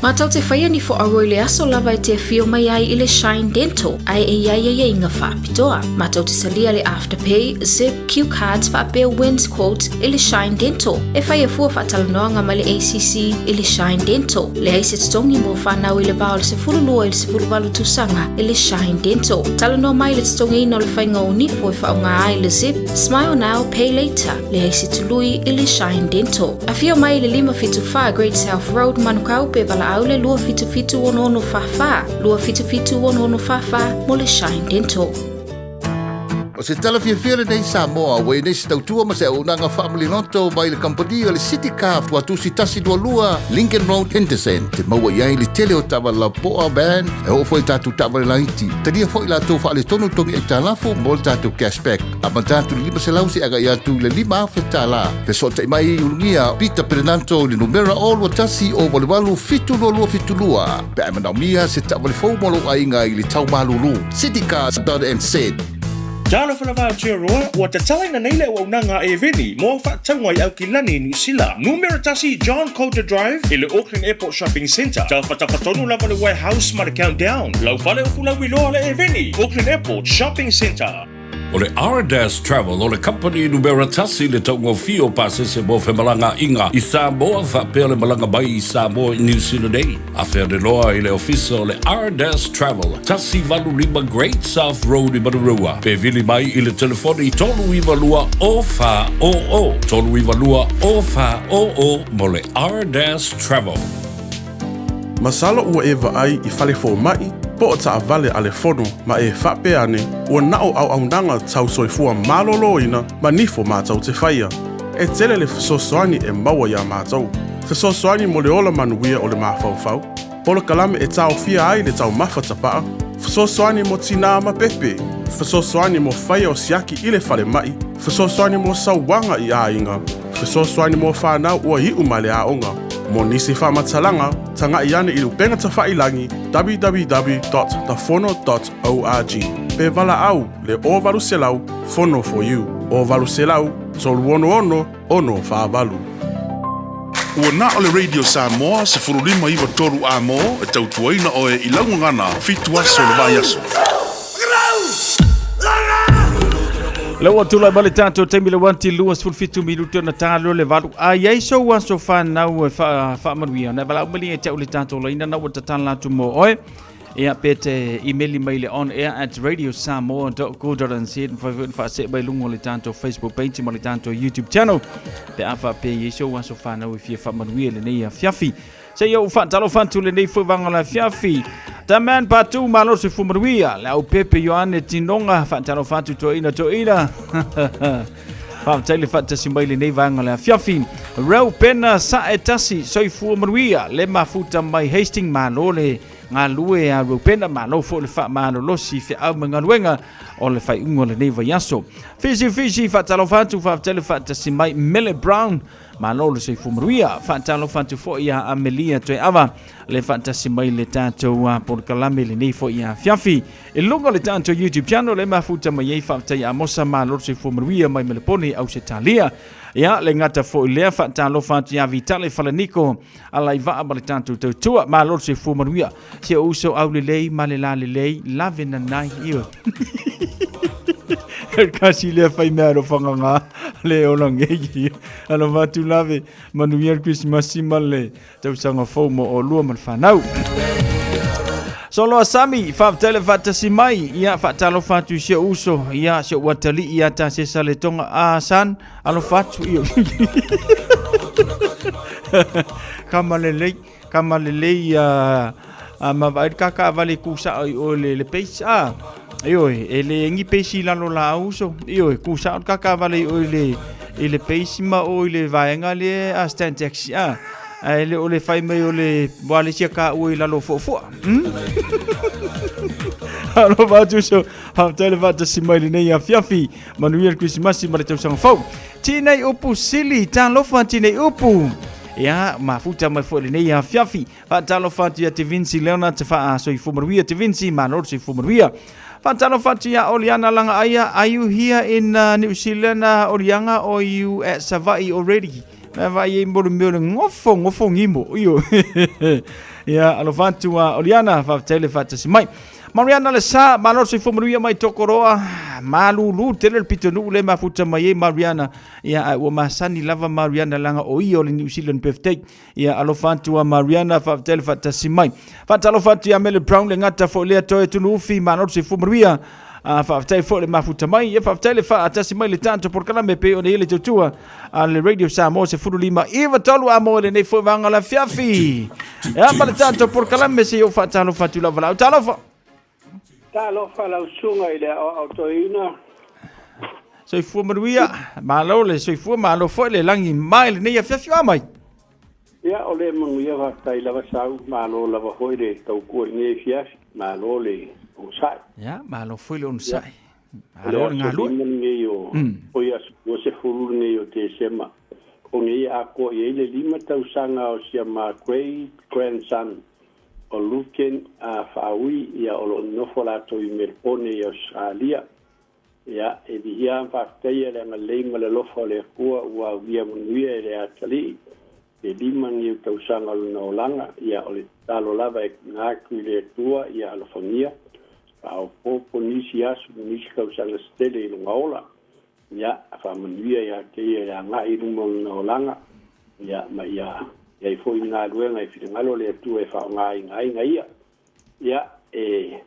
Matou te faia ni fo'auo i le aso lava e te afio mai ai i le Shine Dental ae e i ai aiaiga faapitoa. Matou te talia le Afterpay, Zip, Cue Cards faapea Wins Quote i le Shine Dental. E faia fua faatalanoaga ma le ACC i le Shine Dental. Leai se totogi mo fanau i le va o le 12 i le 18 tausaga i le Shine Dental. Talanoa mai i le totogiina o le faiga o nifo e faaaoga ai le Zip, Smile Now, Pay Later. Leai se tului i le Shine Dental. Afio mai i le 574 Great South Road, Manukau, pe valaau le 277 6644, 277 6644 mo le Shine Dental. O se tala fiafia lenei Samoa ua i nei se tautua ma se auaunaga faamaliloto mai le kamupani o le City Car Tuatusi 122 Lincoln Road Henderson. Te maua i ai le tele o taavale lapoa, van, e oo foi i tatou taavale laiti. Talia foi latou faaletonu togi aitalafu mo le tatou cashback. Amata atu i le 500 seia agai atu i le $5,000. Fesootai mai i Ulugia Peter Perenanto i le numera 021 088 7272 pe a e manaomia se taavale fou mo lou aiga i le tau malulu. Citycars.nz. Talofa lava Aotearoa, ua tatalaina nei le auaunaga a Airveni mo au faatauga i Aukilani, Niu Sila. Numera tasi John Coulter Drive i le Auckland Airport Shopping Centre. Tafatafa tonu lava le Warehouse ma le Countdown. Lau fale upu lauiloa le Airveni, Auckland Airport Shopping Centre. O le Ardas Travel o le kamupani numera tasi i le taugofie o pasese mo femalagaaiga i Samoa faapea le malaga mai i Samoa i Niu Sila nei. Afea le loa i le ofisa o le Ardas Travel, 185 Great South Road i Manurewa, pe vili mai i le telefoni 392 0400, 392 0400 mo le Ardas Travel. Masalo ua e vaai i fale fomai po o taavale a le fono ma e faapea ane ua na o auaunaga tau soifua maloloina ma nifo matou te faia. E tele le fesoasoani e maua iā matou. Fesoasoani mo le ola manuia o le mafaufau, polokalame e taofia ai le taumafa tapaa, fesoasoani mo tinā ma pepe, fesoasoani mo faia o siaki i le falemai, fesoasoani mo sauaga i aiga, fesoasoani mo fanau ua iu mai le aoga. Mo nisi faamatalaga, taga'i ane i le upega tafa'ilagi www.tafono.org pe valaau le 0800 Fono for you 0800 366 648. Ua na o le Radio Samoa 15 9 3 A mo e tautuaina oe i lau gagana fitu aso o le vaiaso. La ua tulai mai le tatou taimi le uati 27 minute ona talo le valu a i ai sou aso whanau e whaamanuia. Na wala umali e te au le tatou laina na ua tatala atu mo oe. Ia pe te email mai le on air at radiosamoa.co.nz mawhai foi whaase mai lunga o le tatou Facebook page ma le tatou YouTube channel. Pe a wha pe i sou aso whanau e fia whaamanuia le nei afiafi. Se i ou faatalofa atu lenei foi vaega o le afiafi. Taman Patu malo se fumanuia. Le au pepe Ioane Tinoga faatalofa atu toeina toeina. Faafetai le faatasi mai lenei vaega o le afiafi. Reu Pena Sae Tasi soifua manuia le mafuta mai Hastings malo le galue a Reu Pena malo foi le faamalolosi feau ma galuega o le faaiuga o lenei vaiaso. Fisi Fisi faatalofa atu faafetai le faatasi mai Mele Brown Malo le soifua manuia. Faatalofa atu foi ia Amelia Toeava le faatasi mai le tatou polokalame lenei foi ia afiafi. I luga o le tatou YouTube channel le mafuta mai ai faafetai Amosa malo le soifua manuia mai Melepone Ausetalia. Ia le gata foi lea faatalofa atu ia Vitale Falaniko Alaivaa ma le tatou tautua. Malo le soifua manuia. Si ou uso au lelei ma le la lelei lave nanai io. Kasi lea fai mea alofaga ngā le ola ngei. Alofa atu lave manuia le Krismasi ma le tausaga fou mo oulua ma le fanau. Solo Sami, faafetai le faatasi mai. Ia, faatalofa atu i si ou uso. Ia, si ou atalii ia Tasesa le Tonga. Ah, san, alofa atu. Ia. Kama lelei, kama lelei ia ma vaai le kakaavale ku sao i o le le page. Ah, ioe, e le ngi page i lalo la uso. Ioe, ku sao le kakaavale i o le i le page ma o i le vaega le a stand taxi. Ah, ae le o le fai mai o le wa le sia ka ua i lalo fuafua. Alofa atu uso, faafetai le faatasi mai lenei afiafi. Manuia le Krisimasi ma le tausaga fou. Tinei upu sili, talofa tinei upu. Ia, mafuta mai foi lenei afiafi. Faatalofa atu ia Te Vinci Leonard, te faasoifua manuia Te Vinci, malo le soifua manuia. Faatalofa atu ia Oliana Lagaaia, are you here in New Zealand, Oliana, or you at Savaii already? Na vai e mo le mea o le ngofo, ngofo ngimo. Io. Ia, alofa atu a Oliana, faafetai le faatasi mai. Mariana le sa, malo le soifua manuia mai Tokoroa, malulu tele le pitonuu le mafuta mai ai Mariana. Ia, ae ua masani lava Mariana leaga o ia o le New Zealand birthday. Ia, alofa atu a Mariana, faafetai le faatasi mai. Faatalofa atu ia Mele Brown le gata foi lea toe Tunuufi, malo le soifua manuia. Faafetai foi le mafuta mai. Ia, faafetai le faatasi mai le tatou polokalame pei ona i ai le tautua a le Radio Samoa 15 93 a mo lenei foi vaega o le afiafi. Ia ma le tatou polokalame se i ou faatalofa atu lava lau. Talofa! Talofa lau susuga i le aoao toeaina. Soifua manuia, malo le soifua, malo foi le lagi mai lenei afiafi o a mai? Ia, o le manuia faafetai lava sau, malo lava foi le tautua i lenei afiafi, malo le onosai. Ia, malo foi le onosai. O le Malo le aso galue. 5 lenei o, oi aso 20 lenei o Tesema, o nei atoa i ai le 5 tausaga o si ama great grandson o Luken a Faaui, ia o lo o nofo latou i Melbourne i Ausetalia. Ia, e viia ma faafetaia le agalelei ma le alofa o le Atua ua aulia manuia e le Atalii le 5 niu tausaga o lona olaga. Ia, o le tatalo lava e tuuina atu i le Atua, ia alofagia, faaopoopo nisi aso ma nisi tausaga se tele i lona ola. Ia, faamanuia ia te ia i le agai i luma o lona olaga, ia, ma ia i ai foi ni galuega i finagalo o le Atua e faaaogaina ai na ia. Ia, e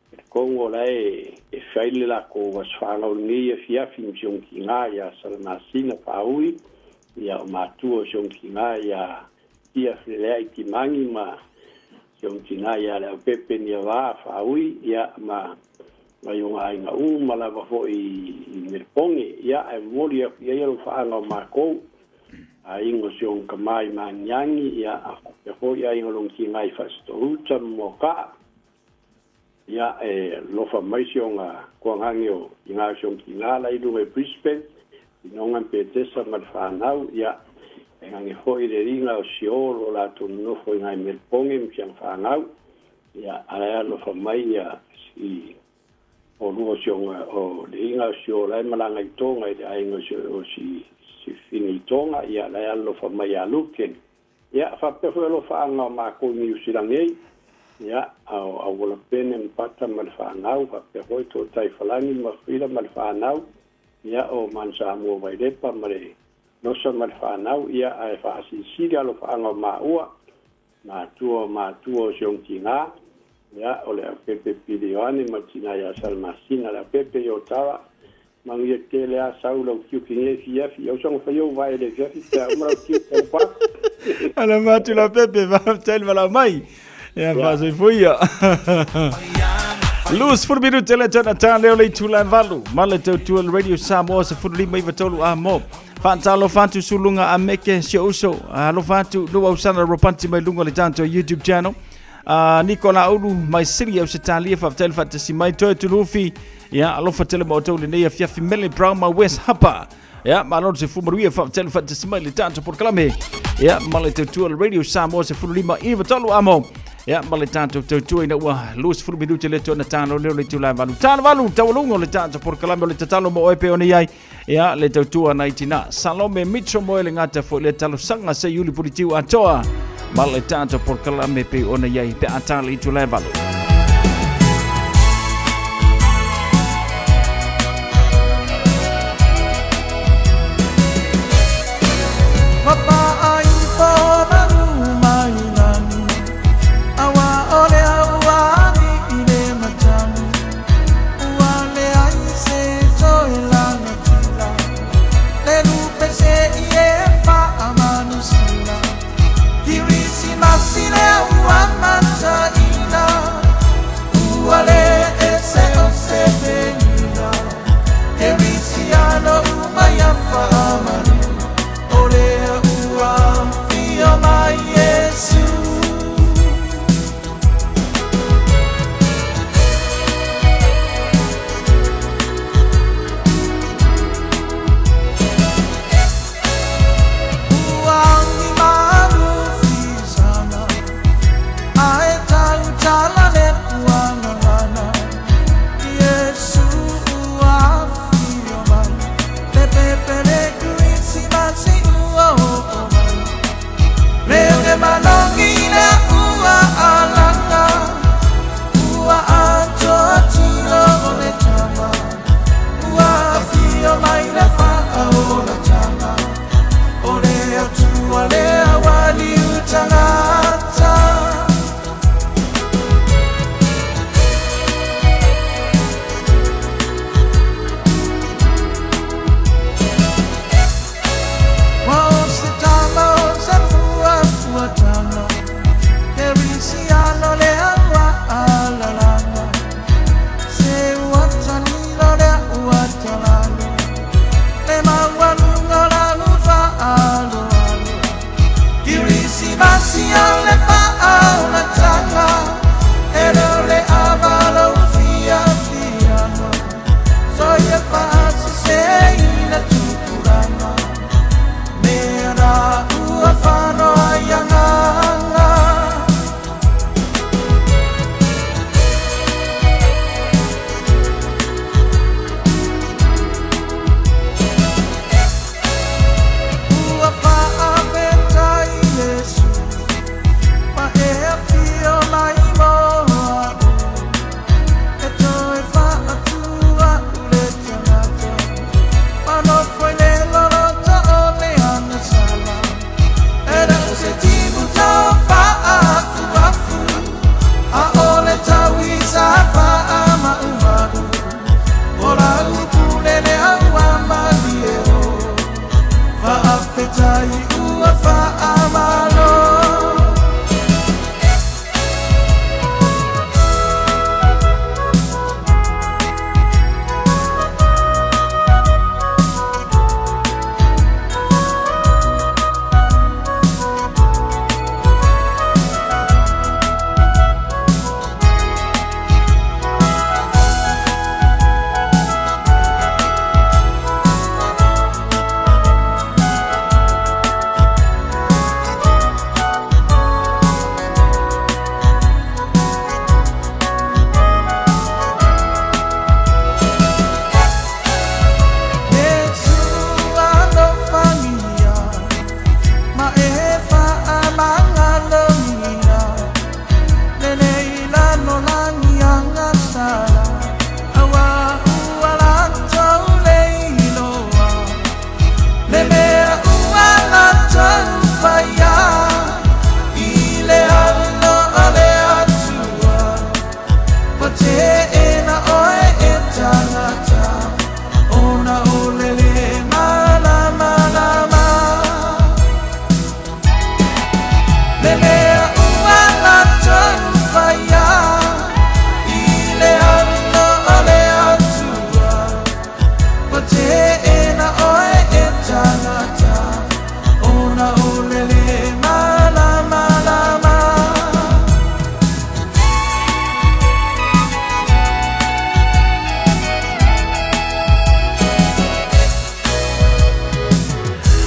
Talitonu o la e fai le latou aso fanau lenei afiafi ma si ona tina ia Salamasina Faaui, ia o matua o si ona tina ia Tia Feleleai Timani ma si ona tina ia Leaupepe Niavaa Faaui, ia ma nai ona aiga uma lava foi i Melepone. Ia, ae momoli atu i ai alofaaga o matou, aiga o si ona tama i Magiagi, ia faapea foi aiga o lona tina i Fasitoo-uta ma Moataa. Ia, e alofa mai si ona tuagage o tina o si ona tina la i luga i Brisbane, i Noga Petesa ma le fanau, ia, e gage foi le liga o Sio o lo o latou nonofo i nai Melbourne ma si ana fanau, ia, ae alofa mai ia si olua o si ona, o le liga o Sio la e malaga i Tonga i le aiga o si, o si, si fine i Tonga, ia, la e alofa mai ia Luken. Ia, faapea foi alofaaga o makou i Niu Sila nei, ia, a o Auala Pene ma Pata ma le fanau, faapea foi Tootai Falani ma Fila ma le fanau, ia, o Man Samoa Vailepa ma le Nosa ma le fanau, ia, ae faasilisili alofaaga o maua, matua o matua o si ona tina, ia, o le Aupepe Pili Ioane ma le tina ia Salamasina, le Aupepe i Otawa, Manuia tele a sau lau tiuki nei afiafi. Au soga fai ou vae i le afiafi pe a uma lau tiuki au pa. Ala matu la pepe, faafetai le valaau mai. Ia faasoifuia. 20 minute le tana tā leo le itula e valu. Ma le tautua le Radio Samoa 15 93 a mo. Whaatalo whatu sulunga a meke si uso. Alofa atu nu au sana ropanti mai lunga le tātou YouTube channel. Nikola Ulu mai Siri Ausetalia faafetai le faatasi mai toe tulufi ia alofa tele ma outou lenei afiafi Mele Brown ma Wes Hapa ia malo le sefu manuia faafetai le faatasi mai le tatou polokalame ia ma le tautua le Radio Samoa 15 93 amo ia ma le tatou tautua ina ua 20 minute le tona talo leo le itula e valu talo valu taualuga o le tatou polokalame o le tatalo mo oe pe ona i ai Ia, le tautua nai tina Salome Mitchell mo le gata foi le talosaga se iuli pulitiu atoa ma le tatou polokalame pe ona i ai pe a tali i tula e valu.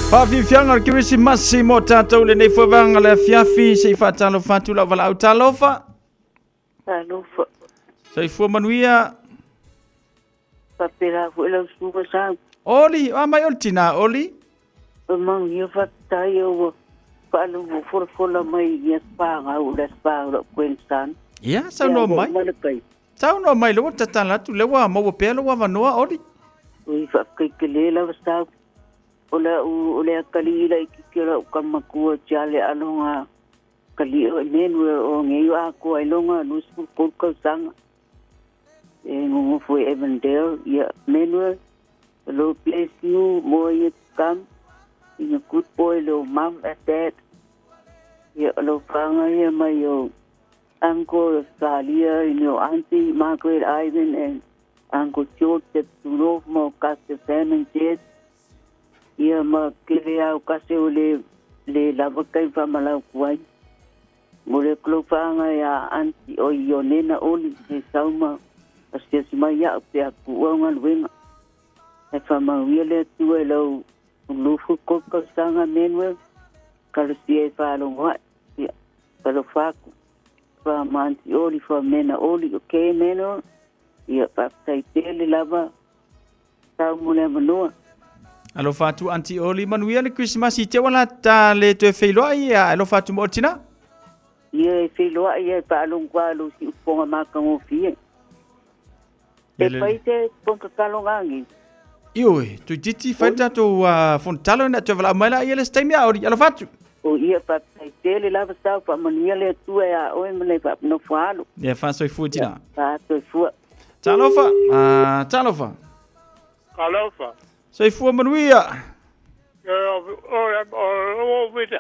Faafiafiaga o le Kerisimasi mo tatou lenei foevaga le afiafi se i faatalofa atu lau valaau talofa. Talofa. Soifua manuia. Faapela foi lau susuga Sau. Oli, a mai o le tina Oli. O manuia faafetai ua faalogo folafola mai i aso fanau o le aso fanau o la'u grandson. Ia, saunoa mai. Saunoa mai lea ua tatala atu, lea ua maua pea lou avanoa Oli. Oi, faafetai tele lava Sau. O la'u o le atalii laitiiti o la'u tama matua Charlie Aloga Kalii o Emmanuel o nei o atoa ai lona 23 tausaga. E nonofo i Avondale, ia Emmanuel, the Lord bless you more years to come. Being a good boy, little mum and dad. Ia o lau whanga ia mai o uncle Australia and your auntie Margaret Ivan and Uncle George Teptunof ma o Kase Sam and Jess. Ia ma kele au kase o le le lava kai whamalau kuai. Mo le kolopaanga ia Aunty o i Onena Oli he sauma asiasi mai ia'u pe a ku'u au galuega. Ae faamauia le Atua i lau lufu kolu tausaga Manuel, kalosia e faalogo ae, ia, talofa aku. Fa ma Aunty Oli, fa Mena Oli, okay Manuel? Ia, faafetai tele lava Tau mo le avanoa. Alofa atu Aunty Oli, manuia le Krisimasi i te ua la ta le toe feiloai ia alofa atu mo tina. Ia e feiloai ia e faalogo a lo si ufoga makagofie. E fai te fonkakalo gagi. Ioe, toeitiiti fai le tatou fontalo ina toe valaau mai la ia le isi taimi a Oli. Alofa atu. O ia faafetai tele lava sau faamanuia le Atua ia oe ma le nofo alo. Ia faasoifua tina. Faasoifua. Talofa, ah, talofa. Talofa. Soifua manuia. O vita.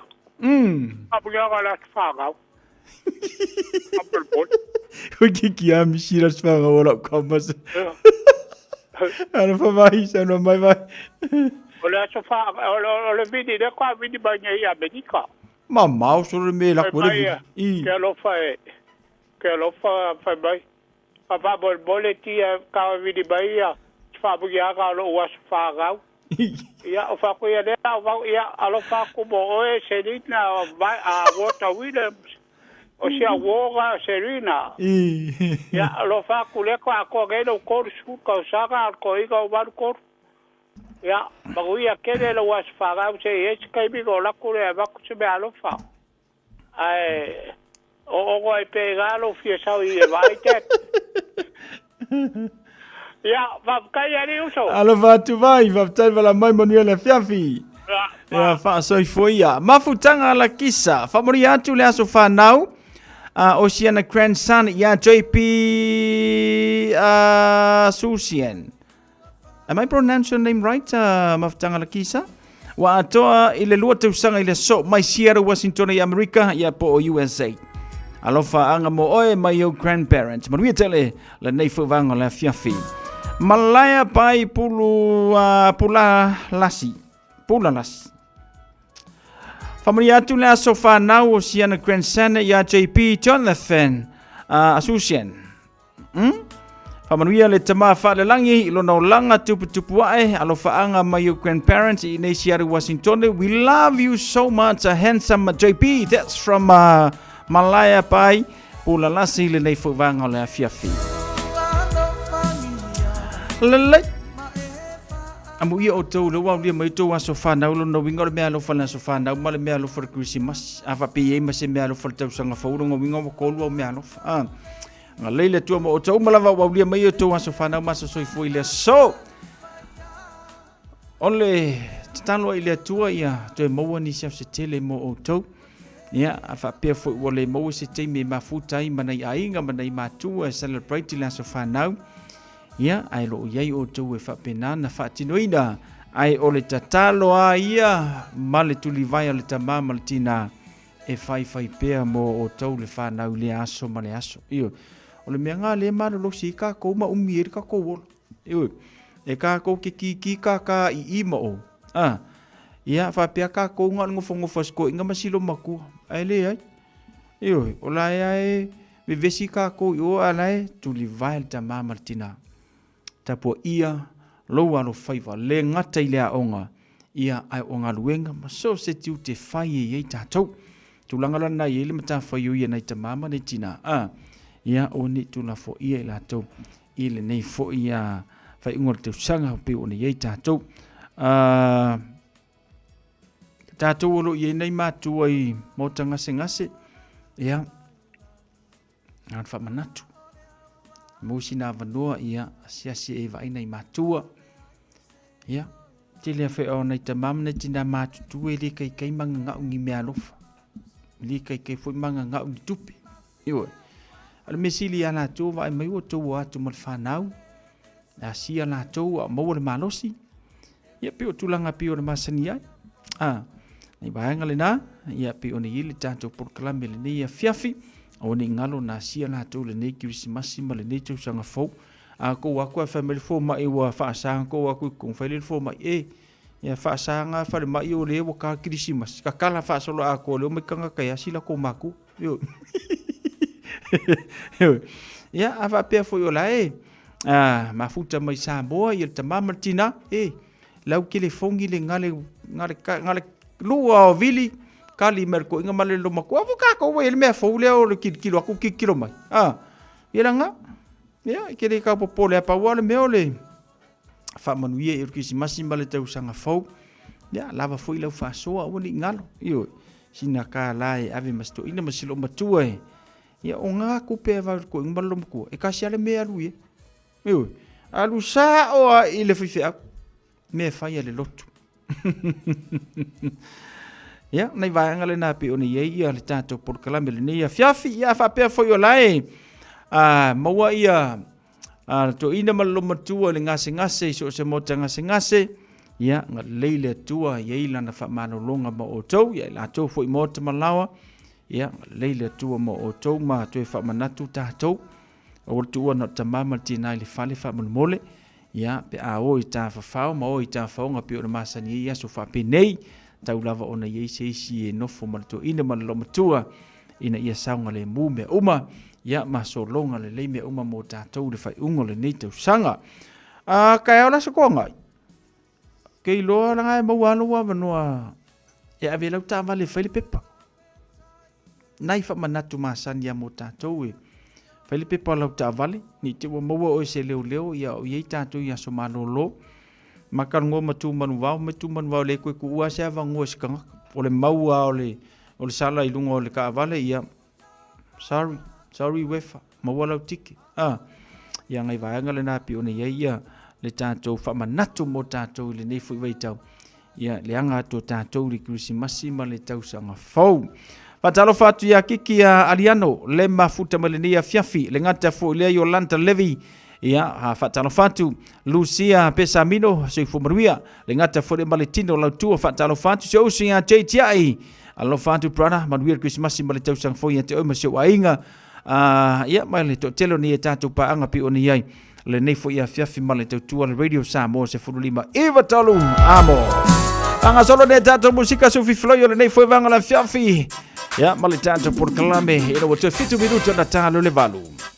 Apuliaga la whāngau. Apel O ki ki a misi la whāngau o lau kamas. Ana whawai, sa no mai vai. O le aso whāngau, o le vini, le kwa vini mai nei Amerika. Ma mau sore me la kore vini. Ke alofa e, ke alofa whai mai. Ka faamolemole tia ka vili mai ia faamuliaga o lou aso fanau. Ia, o faaku ia lea o vau, ia, alofa aku mo oe Selina Walter Williams, o si au uoga o Selina. Ia, alofa aku lea ko atoa nei lou 30 tausaga a le toeaina o 83. Ia, manuia tele lou aso fanau se i ai se taimi ona o atu lea e avatu se meaalofa. Ae o ono ai pēlā lou fia sau i e vaai te atu. Ia, faafetai alii uso. Alofa atu vai, faafetai vala mai manuia le afiafi. Ia, faasoifua ia. Mafutaga Lakisa, faamanuia atu le aso fanau a Oceana Grandson ia JP Susien. Am I pronounce your name right, Mafutaga Lakisa? Ua atoa i le lua tausaga i le aso mai Seattle, Washington i Amerika, ia po o USA. Alofa anga mo oe mai ou grandparents. Manuia tele lenei fauvaga o le afiafi. Malaia pai pulu pula lasi. Pula lasi. Whamaria atu le aso whanau o Siana Grandson ia JP Jonathan Asusian. Whamanuia le tama whaalelangi i lona olanga tuputupu ae, alofaanga mai your grandparents i nei Seattle, Washington. We love you so much, handsome JP. That's from Malaya Pai, Pulalasi le nei fauvaga o le afiafi. Lelei. Amu ia outou le ua aulia mai outou aso fanau lona uiga o le mea alofa le aso fanau ma le mea alofa le Kerisimasi. A faapea i ai ma se mea alofa le tausaga fou lona uiga ua tolu au mea alofa. Ah. Agalelei le Atua ma outou uma lava ua aulia mai outou aso fanau ma aso soifua i le aso. O le tatalo ai le Atua ia toe maua nisi au se tele mo outou. Ia, a faapea foi ua le maua se taimi e mafuta ai ma nai aiga ma nai matua e celebrate le aso fanau. Ia, ae lo o i ai outou e faapena na faatinoina. Ae o le tatalo a ia ma le tulivae a le tama ma le tina e faifai pea mo outou le fanau i lea aso ma le aso. Ioe. O le mea ngā le malolosi i kākou ma umi ai le kākou ola. Ioe. E kākou ke kīkī kākā i i ma o. A. Ia, faapea kākou ngā o le ngofongofa sikoiga ma silo makua. Ae leai. Ioe. O la e ae vevesi kākou i o a la e tulivae le tamā ma le tinā. Tapuaia lou alofaiva, le gata i le aoga, Ia, ae o galuega ma so o se tiute fai e i ai tatou. Tulaga la lena e i ai le matafaioi a nai tama ma nai tina, a, ia, aua ne i tuulafoaia i latou i lenei foi a faaiuga o le tausaga pei ona i ai tatou. A, tatou o lo o i ai nai matua i maota gasegase, ia, na ona faamanatu. Maua sina avanoa, ia, asiasi e vaai nai matua. Ia, tele a whea o nei tamā ma nei tina matutu e le kaikai mangangau ni mea alofa. E le kaikai foi mangangau ni tupe. Ioe. A le mea sili ia latou vaai mai ua tou atu ma le whanau. Asia latou a maua le malosi. Ia pei o tulaga pei ona masani ai. A, nei vaega lena, ia pei ona i ai le tatou polokalame lenei afiafi, aua ne i galo na asia latou lenei Kerisimasi ma lenei tausaga fou. A tou atu ae fai mai le fomai ua faasaga tou atu i totonu, fai lea le fomai, e, ia faasaga falemai o lea ua ta Kerisimasi, tatala faasoloatoa lea omai tagata e asi latou matua. Ioe. Ioe. Ia, a faapea foi o la e mafuta mai Samoa ia le tama ma le tina, e, lau telefoni le gale, gale, gale lua o vili, kali mai le toeaina ma le lomatua, ua tatou ua i ai le mea fou lea o le tilotilo atu tilotilo mai. A, ia laga, ia, e te le tau popole a pau lava le mea o le faamanuia i le Kerisimasi ma le tausaga fou. Ia, lava foi lau faasoa, aua ne i galo. Ioe, sina kālā e ave ma si toeaina ma si loomatua e. Ia, o ngā tupe e vave toeaina ma le loomatua, e tasi lava le mea e alu i ai. Ioe, alu sao lava i le faifeau, mea e fai a le lotu. Ia, nai vaega lena pei ona i ai ia le tatou polokalame lenei afiafi. Ia, faapea foi o la e maua ia a toeaina ma le loomatua i le gasegase i so o se maota gasegase, ia, galelei le Atua i ai lana faamalologa ma outou, ia i latou foi maota malaoa, ia, galelei le Atua ma outou ma toe faamanatu tatou. Aua le tuua na o le tama ma le tina i le fale faamolemole, ia, pe a o i tafafao ma o i tafaoga pei ona masani ai aso faapenei, tau lava ona i ai se isi e nofo ma le toeaina ma le loomatua, ina ia saogalemu mea uma, ia ma sologa lelei mea uma mo tatou i le faaiuga o lenei tausaga. A, taeao le Aso Toonai, ke iloa leaga e maua lava lou avanoa e ave ai lau taavale e fai le pepa. Nai faamanatu masani lava mo tatou e fai le pepa o lau taavale, ne i te i ua maua oe e se leoleo, ia o i ai tatou i aso malolo. Ma talanoa ma Tumanuvao, mai Tumanuvao e le toe tuua lava se avanoa i se tagata. O le mau lava o le O le sala i luga o le taavale, ia, sorry, sorry Uefa, maua lau tike. Ah, ia ngai vaega lena pei ona i ai ia le tatou faamanatu mo tatou i lenei foi vaitau. Ia, le aga atu o tatou i le Kerisimasi ma le tausaga fou. Faatalofa atu ia Kiki a Aliano, le mafuta mai lenei afiafi, le gata foi lea Yolanda Levy, ia, faatalofa atu Lucia Pesamino, soifua manuia, le gata foi le Maletino Lautua, faatalofa atu si ou uso ia Jay Tiai, alofa atu brother, manuia le Kerisimasi ma le tausaga fou ia te oe ma si ou aiga, ia, ma le toatele o nei e tatou paaga pei ona i ai lenei foi afiafi ma le tautua le Radio Samoa 15 93 amo. Faagasolo nei tatou musika sufi floy o lenei foi vaega o le afiafi. Ia, ma le tatou polokalame ina ua toe 7 minuti ona ta le 8.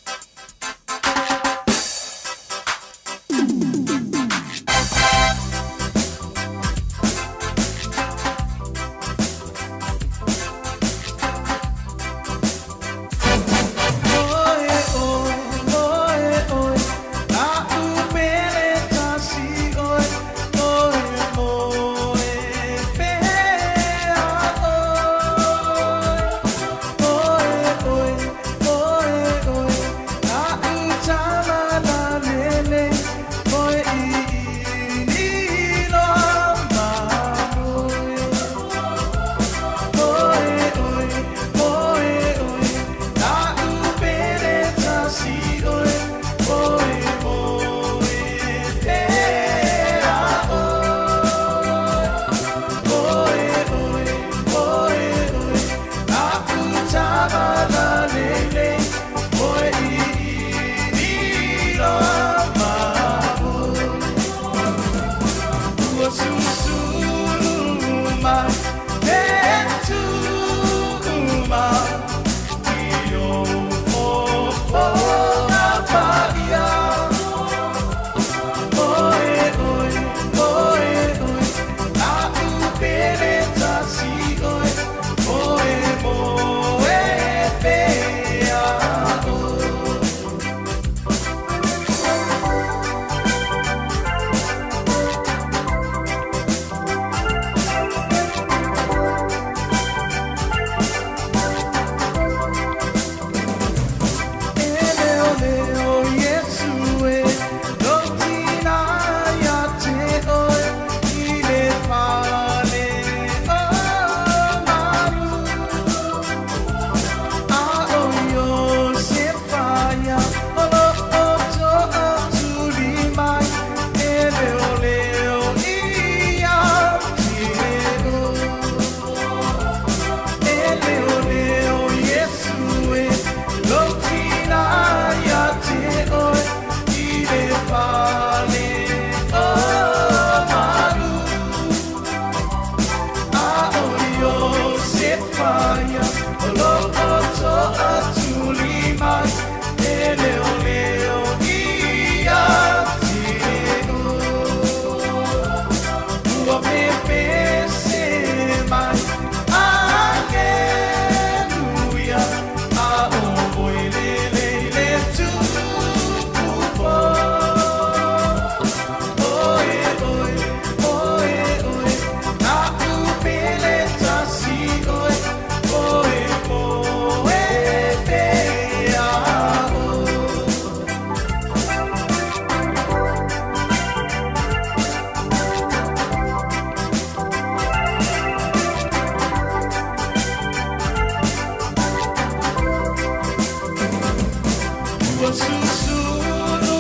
Susulu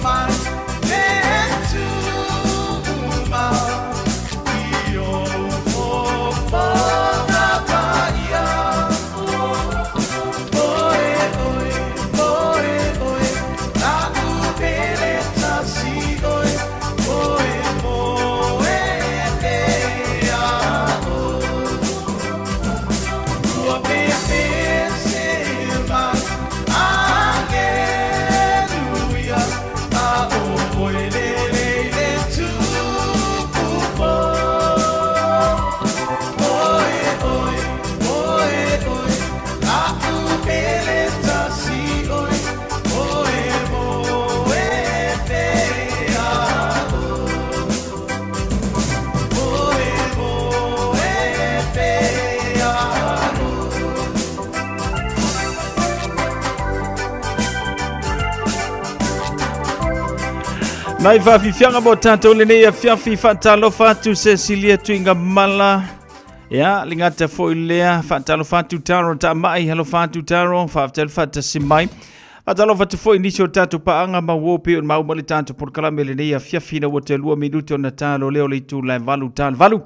mai le tumau i ou fofoga paia. Oe, oe, oe, oe, la'u pele tasi oe, oe moe pea oe. Ua pepese mai, aleluia, a o oe lelei le tupu fou. Oe, oe, oe, oe, la'u pele tasi oe, oe moe pea oe. Oe moe pea oe. Nai faafifiaga mo tatou lenei afiafi faatalofa atu Cecilia Tuigamala. Ia, le gata foi lea faatalofa atu Taro Taamai, alofa atu Taro, faafetai le faatasi mai. Faatalofa atu foi i nisi o tatou paaga ma uo pei ona maua le tatou polokalame lenei afiafi ina ua toe 2 minute ona talo lea o le itula e 8 ta le 8.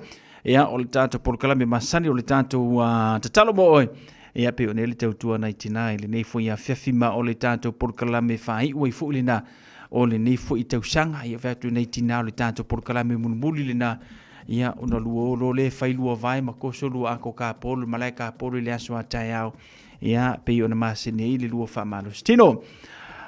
Ia, o le tatou polokalame masani o le tatou tatalo mo oe. Ia, pei ona i ai le tautua nai tina i lenei foi afiafi ma o le tatou polokalame faaiu ai foi lena o lenei foi tausaga. Ia, fai atu nei tina o le tatou polokalame mulimuli lena, ia, ona lua o le fai lua vae ma koso lua ako kapolo, malae kapolo i le aso a taeao. Ia, pei ona masani ai le lua faamalosi tino.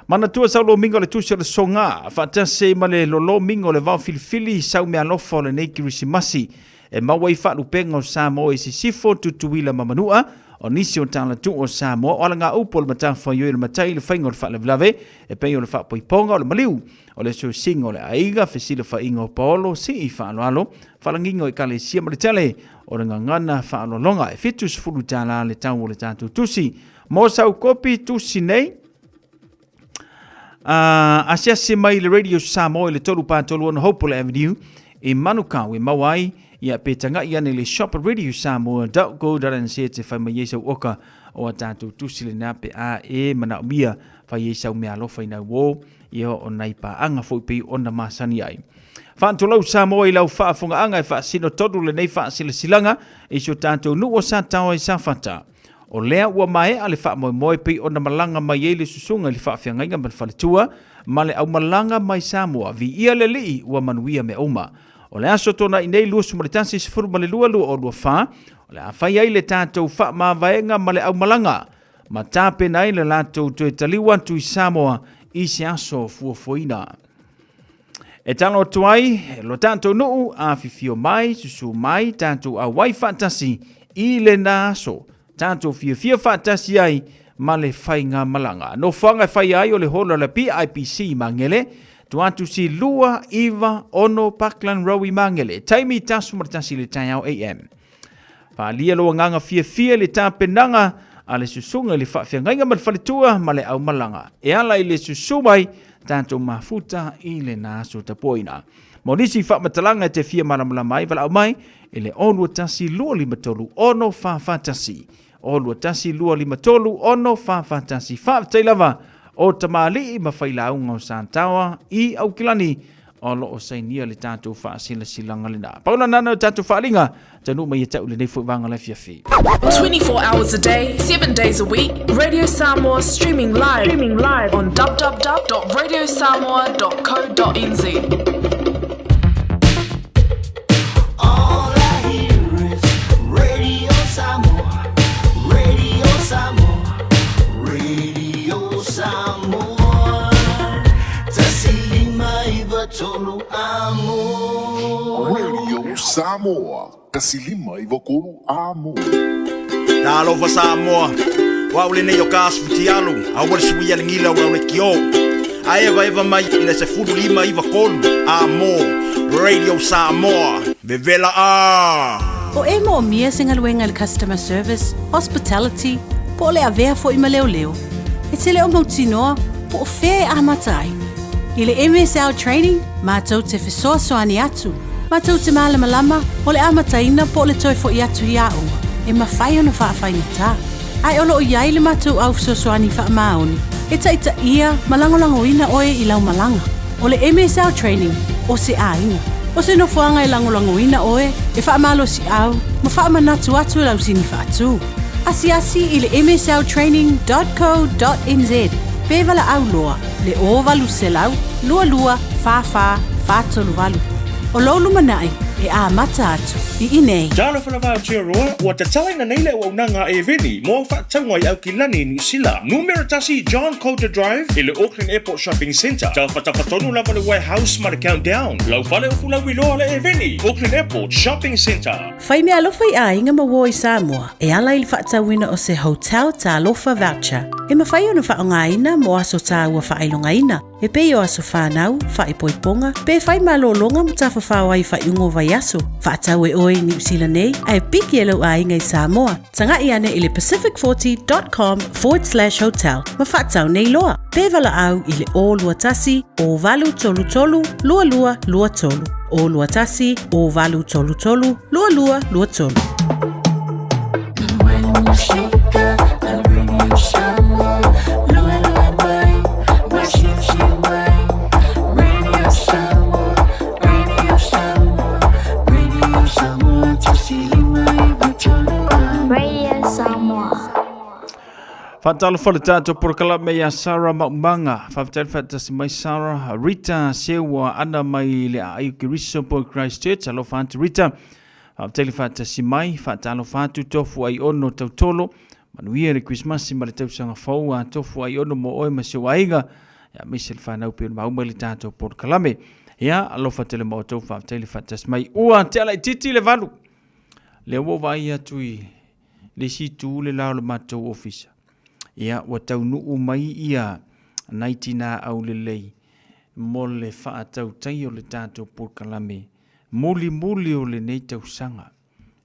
Manatua sau lomiga o le tusi o le soga, faatasi ma le lolomiga o le vao filifili sau mealofa o lenei Kerisimasi. E maua ai faalupega o Samoa i Sisifo, Tutuila ma Manua, o nisi o talatuu o Samoa, o alagaupu o le matafaioi o le matai i le faiga o le faalavelave, e pei o le faapoipoga o le maliu, o le siosiga o le aiga, fesilafaiga o paolo, sii faaaloalo, faalagiga o ekalesia ma le tele o le gagana faaaloaloga. E $70 le tau o le tatou tusi. Mo sau kopi tusi nei, asiasi mai le Radio Samoa i le 336 Hopewell Avenue i Manukau e maua ai ia pe tagai ane i le shop radiosamoa.co.nz e fai mai ai sau oka o a tatou tusi lena pe a e manaomia fai ai sau meaalofa i nai uō ia o nai paaga foi pei ona masani ai. Faatulou Samoa i lau faafogaaga e faasino tonu lenei faasilasilaga i si o tatou nuu o Sataoa i Safata. O lea ua maea le faamoemoe pei ona malaga mai ai le susuga i le faafeagaiga ma le faletua ma le aumalaga mai Samoa. Viia le Alii ua manuia mea uma. O le aso tuanai nei 21 12 2024, o le a fai ai le tatou faamavaega ma le aumalaga ma tapena ai le latou toe taliu atu i Samoa i se aso fuafuaina. E talo atu ai lo tatou nuu, afifio mai, susu mai, tatou auai faatasi i lena aso, tatou fiafia faatasi ai ma le faigamalaga. Nofoaga e faia ai o le holo a le PIPC i Magele, tua atu si 296 Parkland Road i Magele, taimi 11 i le taeao AM. Faaalia lou agaga fiafia i le tapenaga a le susuga i le faafeagaiga ma le faletua ma le aumalaga e ala i le susu mai tatou mafuta i lena aso tapuaina. Mo nisi faamatalaga e te fia malamalama ai, valaau mai i le 021 253 6441. 021 253 6441. Faafetai lava o tamalii ma failauga o Sataoa i Aukilani o lo o sainia le tatou faasilasilaga lena. Pau lena o tatou faaaliga, taunuu mai ia te au lenei foi vaega o le afiafi. 24 hours a day, 7 days a week, Radio Samoa streaming live, streaming live on www.radiosamoa.co.nz. All I hear is Radio Samoa, Radio Samoa, Radio Samoa. 159 amo. Radio Samoa, 159 amo. Talofa Samoa, o au lenei o ka asu futialu, aua le suia le gila o lau le kio. A evaeva mai i le 15 93 amo, Radio Samoa, vevela a! O e moomia se galuega i le customer service, hospitality, po o le avea foi ma leoleo. E te le o mautinoa po o fea e amata ai. I le MSL Training, matou te fesoasoani atu, matou te malamalama o le amataina po o le toe foi atu i aoga e mafai ona faafaigata. Ae o lo o i ai le matou au fesoasoani faamaoni E taʻitaʻia ma lagolagoina oe i lau malaga. O le MSL Training, o se aiga. O se nofoaga e lagolagoina oe e faamalosiʻau ma faamanatu atu e lau sini faatū. Asiasi i le msltraining.co.nz pe valaau loa le 0800 22 44 438. O lou lumanai e amata atu i inei. Talofa lava Aotearoa, ua tatalaina nei le auaunaga a Eveni mo au faatauga i Aukilani i Niu Sila. Numera tasi John Coulter Drive i le Auckland Airport Shopping Centre. Tafatafa tonu lava le Warehouse ma le Countdown. Lau fale o Fulauiloa le Eveni, Auckland Airport Shopping Centre. Fai meaalofa i aiga ma uo i Samoa e ala i le faatauina o se Hotel Talofa Voucher e mafai ona faaaogaina mo aso tāua faailogaina e pei o aso whānau, whaipoiponga, pe whai malōlōga ma tafafao ai faaiuga o vaiaso. Faatau e oe i Niu Sila nei ae piki e lou aiga i Samoa. Taga'i ane i le pacific40.com/hotel ma faatau nei loa. Pe valaau i le 021 0833 2223. 021 0833 2223. Radio Samoa. Faatalofa le tatou polokalame ia Sarah Maumaga. Faafetai le faatasi mai Sarah. Rita Seua ana mai le aai o Keriso po Christchurch. Alofa atu Rita. Faafetai le faatasi mai. Faatalofa atu tofu ai ono tautolo. Manuia le Krismasi ma le tausaga fou a tofu ai ono mo oe ma si ou aiga. Ia aemaise le fanau pei ona maua i le tatou polokalame. Ia, alofa tele ma outou, faafetai le faatasi mai. Ua tea laitiiti le 8. Lea ua ou vaai atu i le isi itu le la o le matou ofisa. Ia, ua taunuu mai ia nai tinā aulelei mo le faatautai o le tatou polokalame mulimuli o lenei tausaga.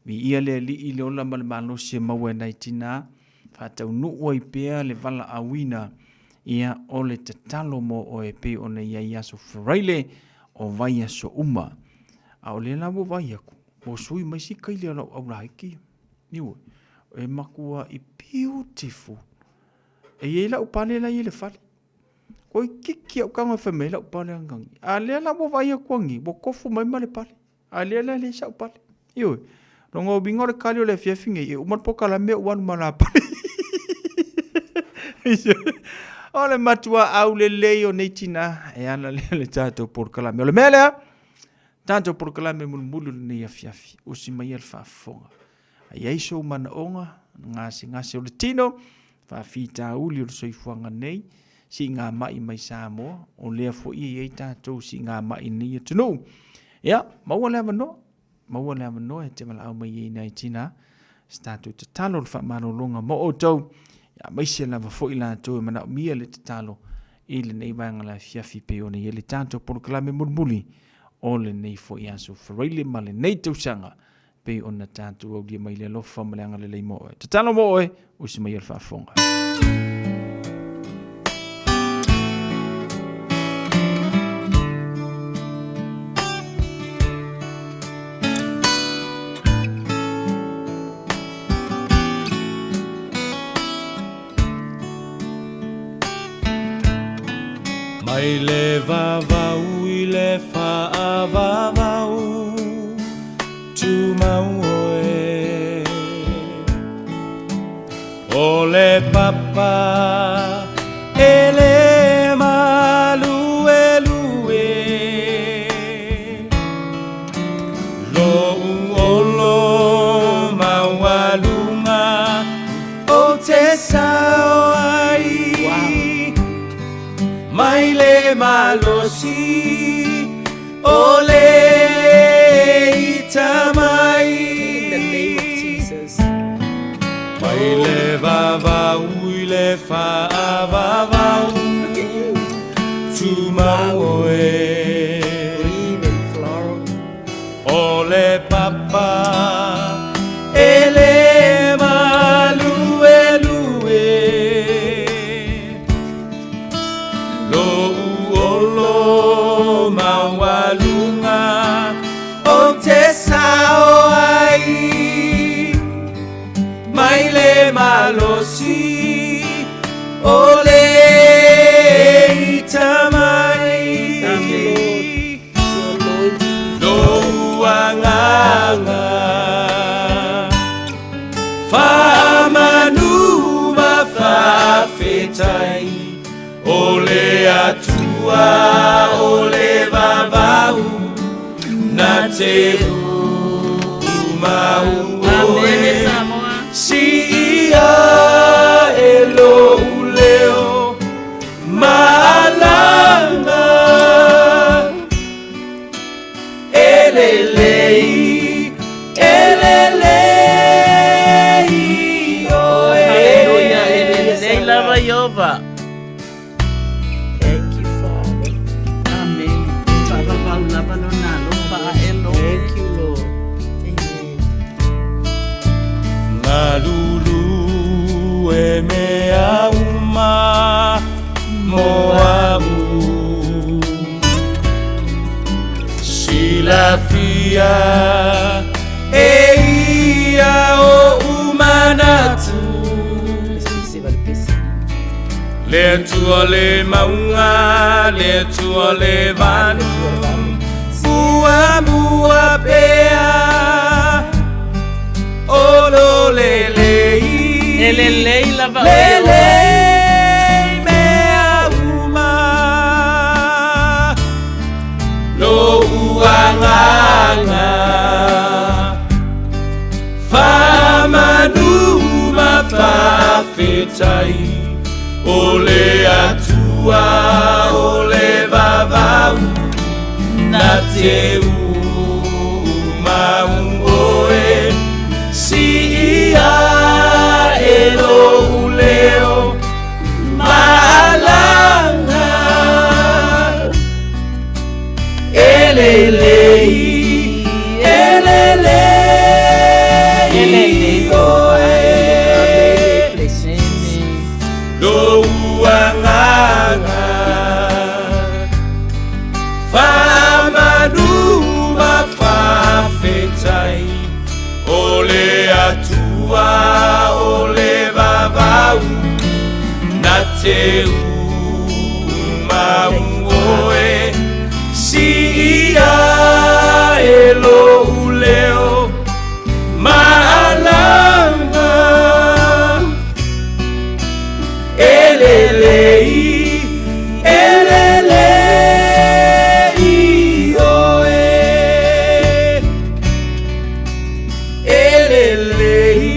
Viia le Alii i le ola ma le malosi e maua e nai tinā, faataunuu ai pea le valaauina ia o le tatalo mo oe e pei ona i ai i aso Faraile o vaiaso uma. A o lea la ua vaai aku, ua sui mai si kaili a lau aulaiki. Ioe, e makuaʻi beautiful. E i ai lau pale la e i le fale. Koi kiki au kago e fai mai ai lau pale angangi. A lea la ua vaai aku angi, ua kofu mai ma le pale. A lea la le sau pale. Ioe. Longa uiga o le kali o le afiafi nei, e uma le polokalame ou alu ma la pale. O le matua aulelei o nei tinā, e ala lea le tatou polokalame. O le mea lea, tatou polokalame mulimuli o lenei afiafi, usi maia le faafofoga. A i ai sou manaoga, gasegase o le tino, faafitauli o le soifuaga nei, siigamai mai Samoa, o lea foi e i ai tatou siigamai i lenei atunuu. Ia, maua le avanoa, maua le avanoa e te valaau mai ai nai tinā, se tatou tatalo le faamalologa mo outou, ia aemaise lava foi latou e manaomia le tatalo i lenei vaega o le afiafi pei ona i ai le tatou polokalame mulimuli o lenei foi aso Faraile ma lenei tausaga pei ona tatou aulia mai le alofa ma le agalelei mo oe. Tatalo mo oe, usi mai le faafofoga. Mai le vavau i le faavavau Tumau oe O le papa e le maluelue Lo'u olo maualuga Ou te sao ai Mai le malosi O le ita mai. In the name of Jesus. Mai le vavau i le faavavau. Look at you. Tumau oe. Green and floral. O le papa e le maluelue. Lo'u olo maualuga ou te sao ai mai le malosi o le O le Atua o le vavau na te umau Amene, oe. Samoa. Siia e lou leo malaga E lelei, e lelei oe. Hallelujah, e lelei lava Iova. Thank you, Father. Amen. Faavavau lava lona alofa ae lo. Thank you, Lord. Amen. Malulu e mea uma mo a'u Silafia e ia oʻu manatu Le Atua le mauga le Atua le vanu Muamua pea O lo lelei E lelei lava oe Iova. Lelei mea uma Loʻu agaga Faamanu ma faafetai O le Atua o le vavau Na te umau oe Siia e lou leo malaga E lelei, e lelei E lelei. oe Loʻu agaga Faamanu ma faafetai O le Atua o le vavau Na te umau oe Siia e lou leo malaga E lelei, e lelei oe E lelei,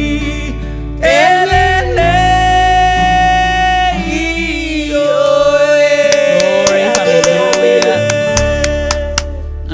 e lelei oe. Glory, hallelujah.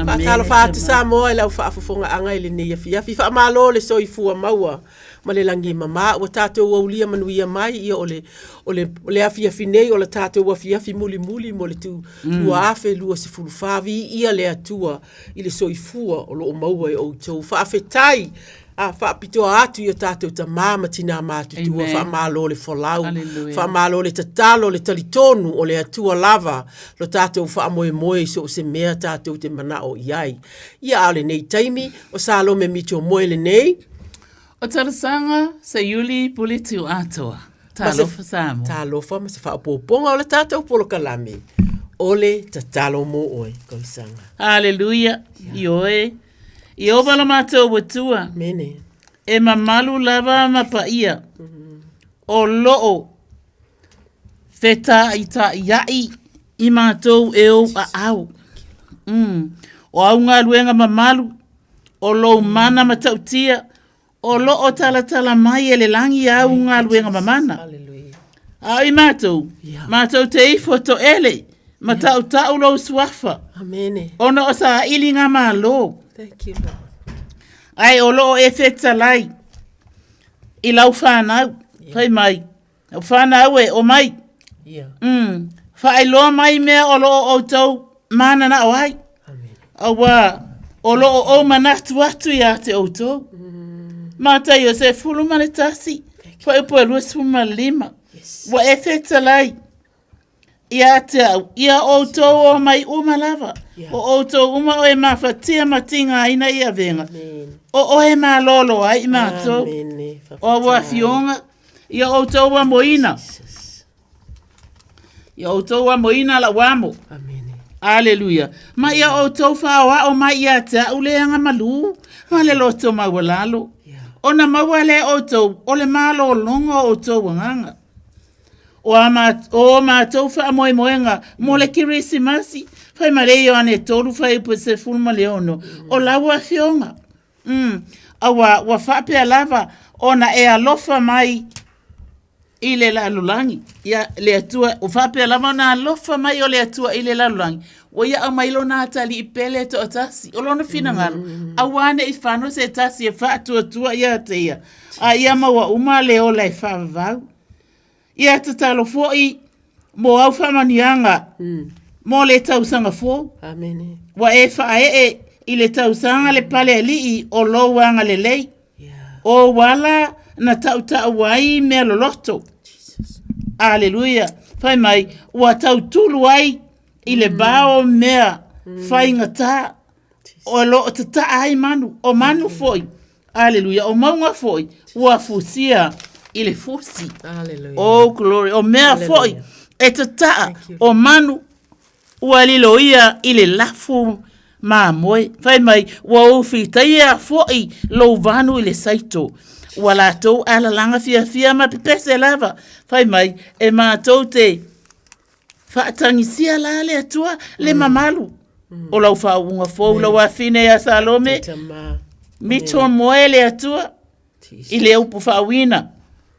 Faatalofa atu Samoa i lau faafofogaaga i lenei afiafi. Faamalo le soifua maua ma le lagi e mama ua tatou aulia manuia mai ia o le o le o le afiafi nei o le tatou afiafi mulimuli mo le tu 2024. Viia le Atua i le soifua o loo maua e outou. Faafetai a faapitoa atu i o tatou tamā ma tinā matutua. Amen. Faamalo le folau, Hallelujah. faamalo le tatalo, le talitonu o le Atua lava lo tatou faamoemoe i so o se mea tatou te manao i ai. Ia a o lenei taimi, o Salome Mitchell Moe lenei. O Talosaga Seiuli Pule Tiuatoa. Talofa Samoa. Talofa ma se faaopoopoga o le tatou polokalame o le tatalo mo oe, Koisaga. Hallelujah. Ioe. Ieova lo matou Atua. Amene. E mamalu lava ma paia. O loo fetaʻitaʻiaʻi i matou e ou aao. O au galuega mamalu, o lou mana matautia, o loo talatala mai e le lagi au galuega mamana. A o i matou, matou te ifo toele, ma tautau lou suafa. Amene. Ona o sailiga malo. Thank you, Lord. Ae o loo e fetalai i lau fanau, fai mai, lau fanau e, omai. Faailoa mai mea o loo outou mananao ai. Auā o loo ou manatu atu ia te outou. Mataio 11, fuaiupu e 25. Ua e fetalai ia te au, ia outou omai uma lava. O outou uma o e mafatia ma tigaina i avega. O oe malolo ai i matou. O au afioga, ia outou amoina. Ia outou amoina lau amo. Aleluia. Ma ia outou faaoao mai ia te au le agamalu ma le loto maualalo. Ona maua lea e outou o le malologa o outou agaga. O a ma, o matou faamoemoega mo le Kerisimasi, fai mai le Ioane 3 fuaiupu 16, o lau Afioga. Mm, auā ua faapea lava ona e alofa mai i le lalolagi. Ia, le Atua, ua faapea lava ona alofa mai o le Atua i le lalolagi, ua ia aumai lona atalii pele e toatasi, o lona finagalo, auā ne i fano se tasi e faatuatua ia te ia, a ia maua uma le ola e faavavau. Ia tatalo foi mo au faamanuiaga mo le tausaga fou. Amene. Ua e faaee i le tausaga le pale alii o lou agalelei. O ou ala na tautau ai mea loloto. Aleluia. Fai mai, ua tautulu ai i le vao mea faigata o lo o tataa ai manu, o manu foi. Aleluia. O mauga foi ua fusia i le fusi. Aleluia. Oh glory. O mea foi e tataa o manu ua lilo ia i le lafu mamoe. Fai mai, ua ou fitaia foi lou vanu i le saito. Ua latou alalaga fiafia ma pepese lava. Fai mai, e matou te faatagisia la le Atua le mamalu o lau faauuga fou, lau afine ia Salome. Mito moe le Atua i le upu faauina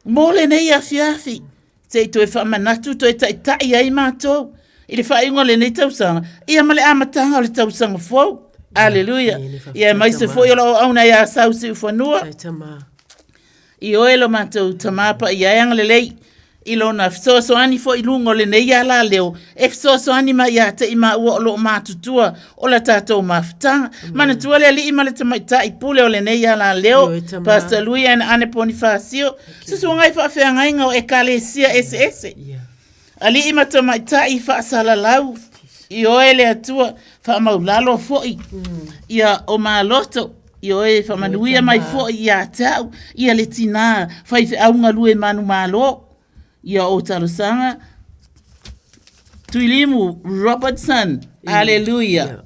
mo lenei afiafi. Se i toe faamanatu, toe taitai ai matou i le faaiuga o lenei tausaga, ia ma le amataga o le tausaga fou. Aleluia. Ia aemaise foi o lau auauna ia Sau Siufanua. I oe lo matou Tama Paia e agalelei i lona fesoasoani foi i luga o lenei alaleo e fesoasoani mai ia te i maua o lo o matutua o la tatou mafutaga. Manatua le alii ma le tamaitai pule o lenei alaleo, Pastor Louis and Anne Ponifasio, susuga i faafeagaiga o Ekalesia eseese. Alii ma tamaitai faasalalau i oe le Atua, faamaulalo foi ia o maloto i oe faamanuia mai foi ia te au ia le tinā faifeau galue manumalo ia ou talosaga Tuilimu Robertson. Aleluia.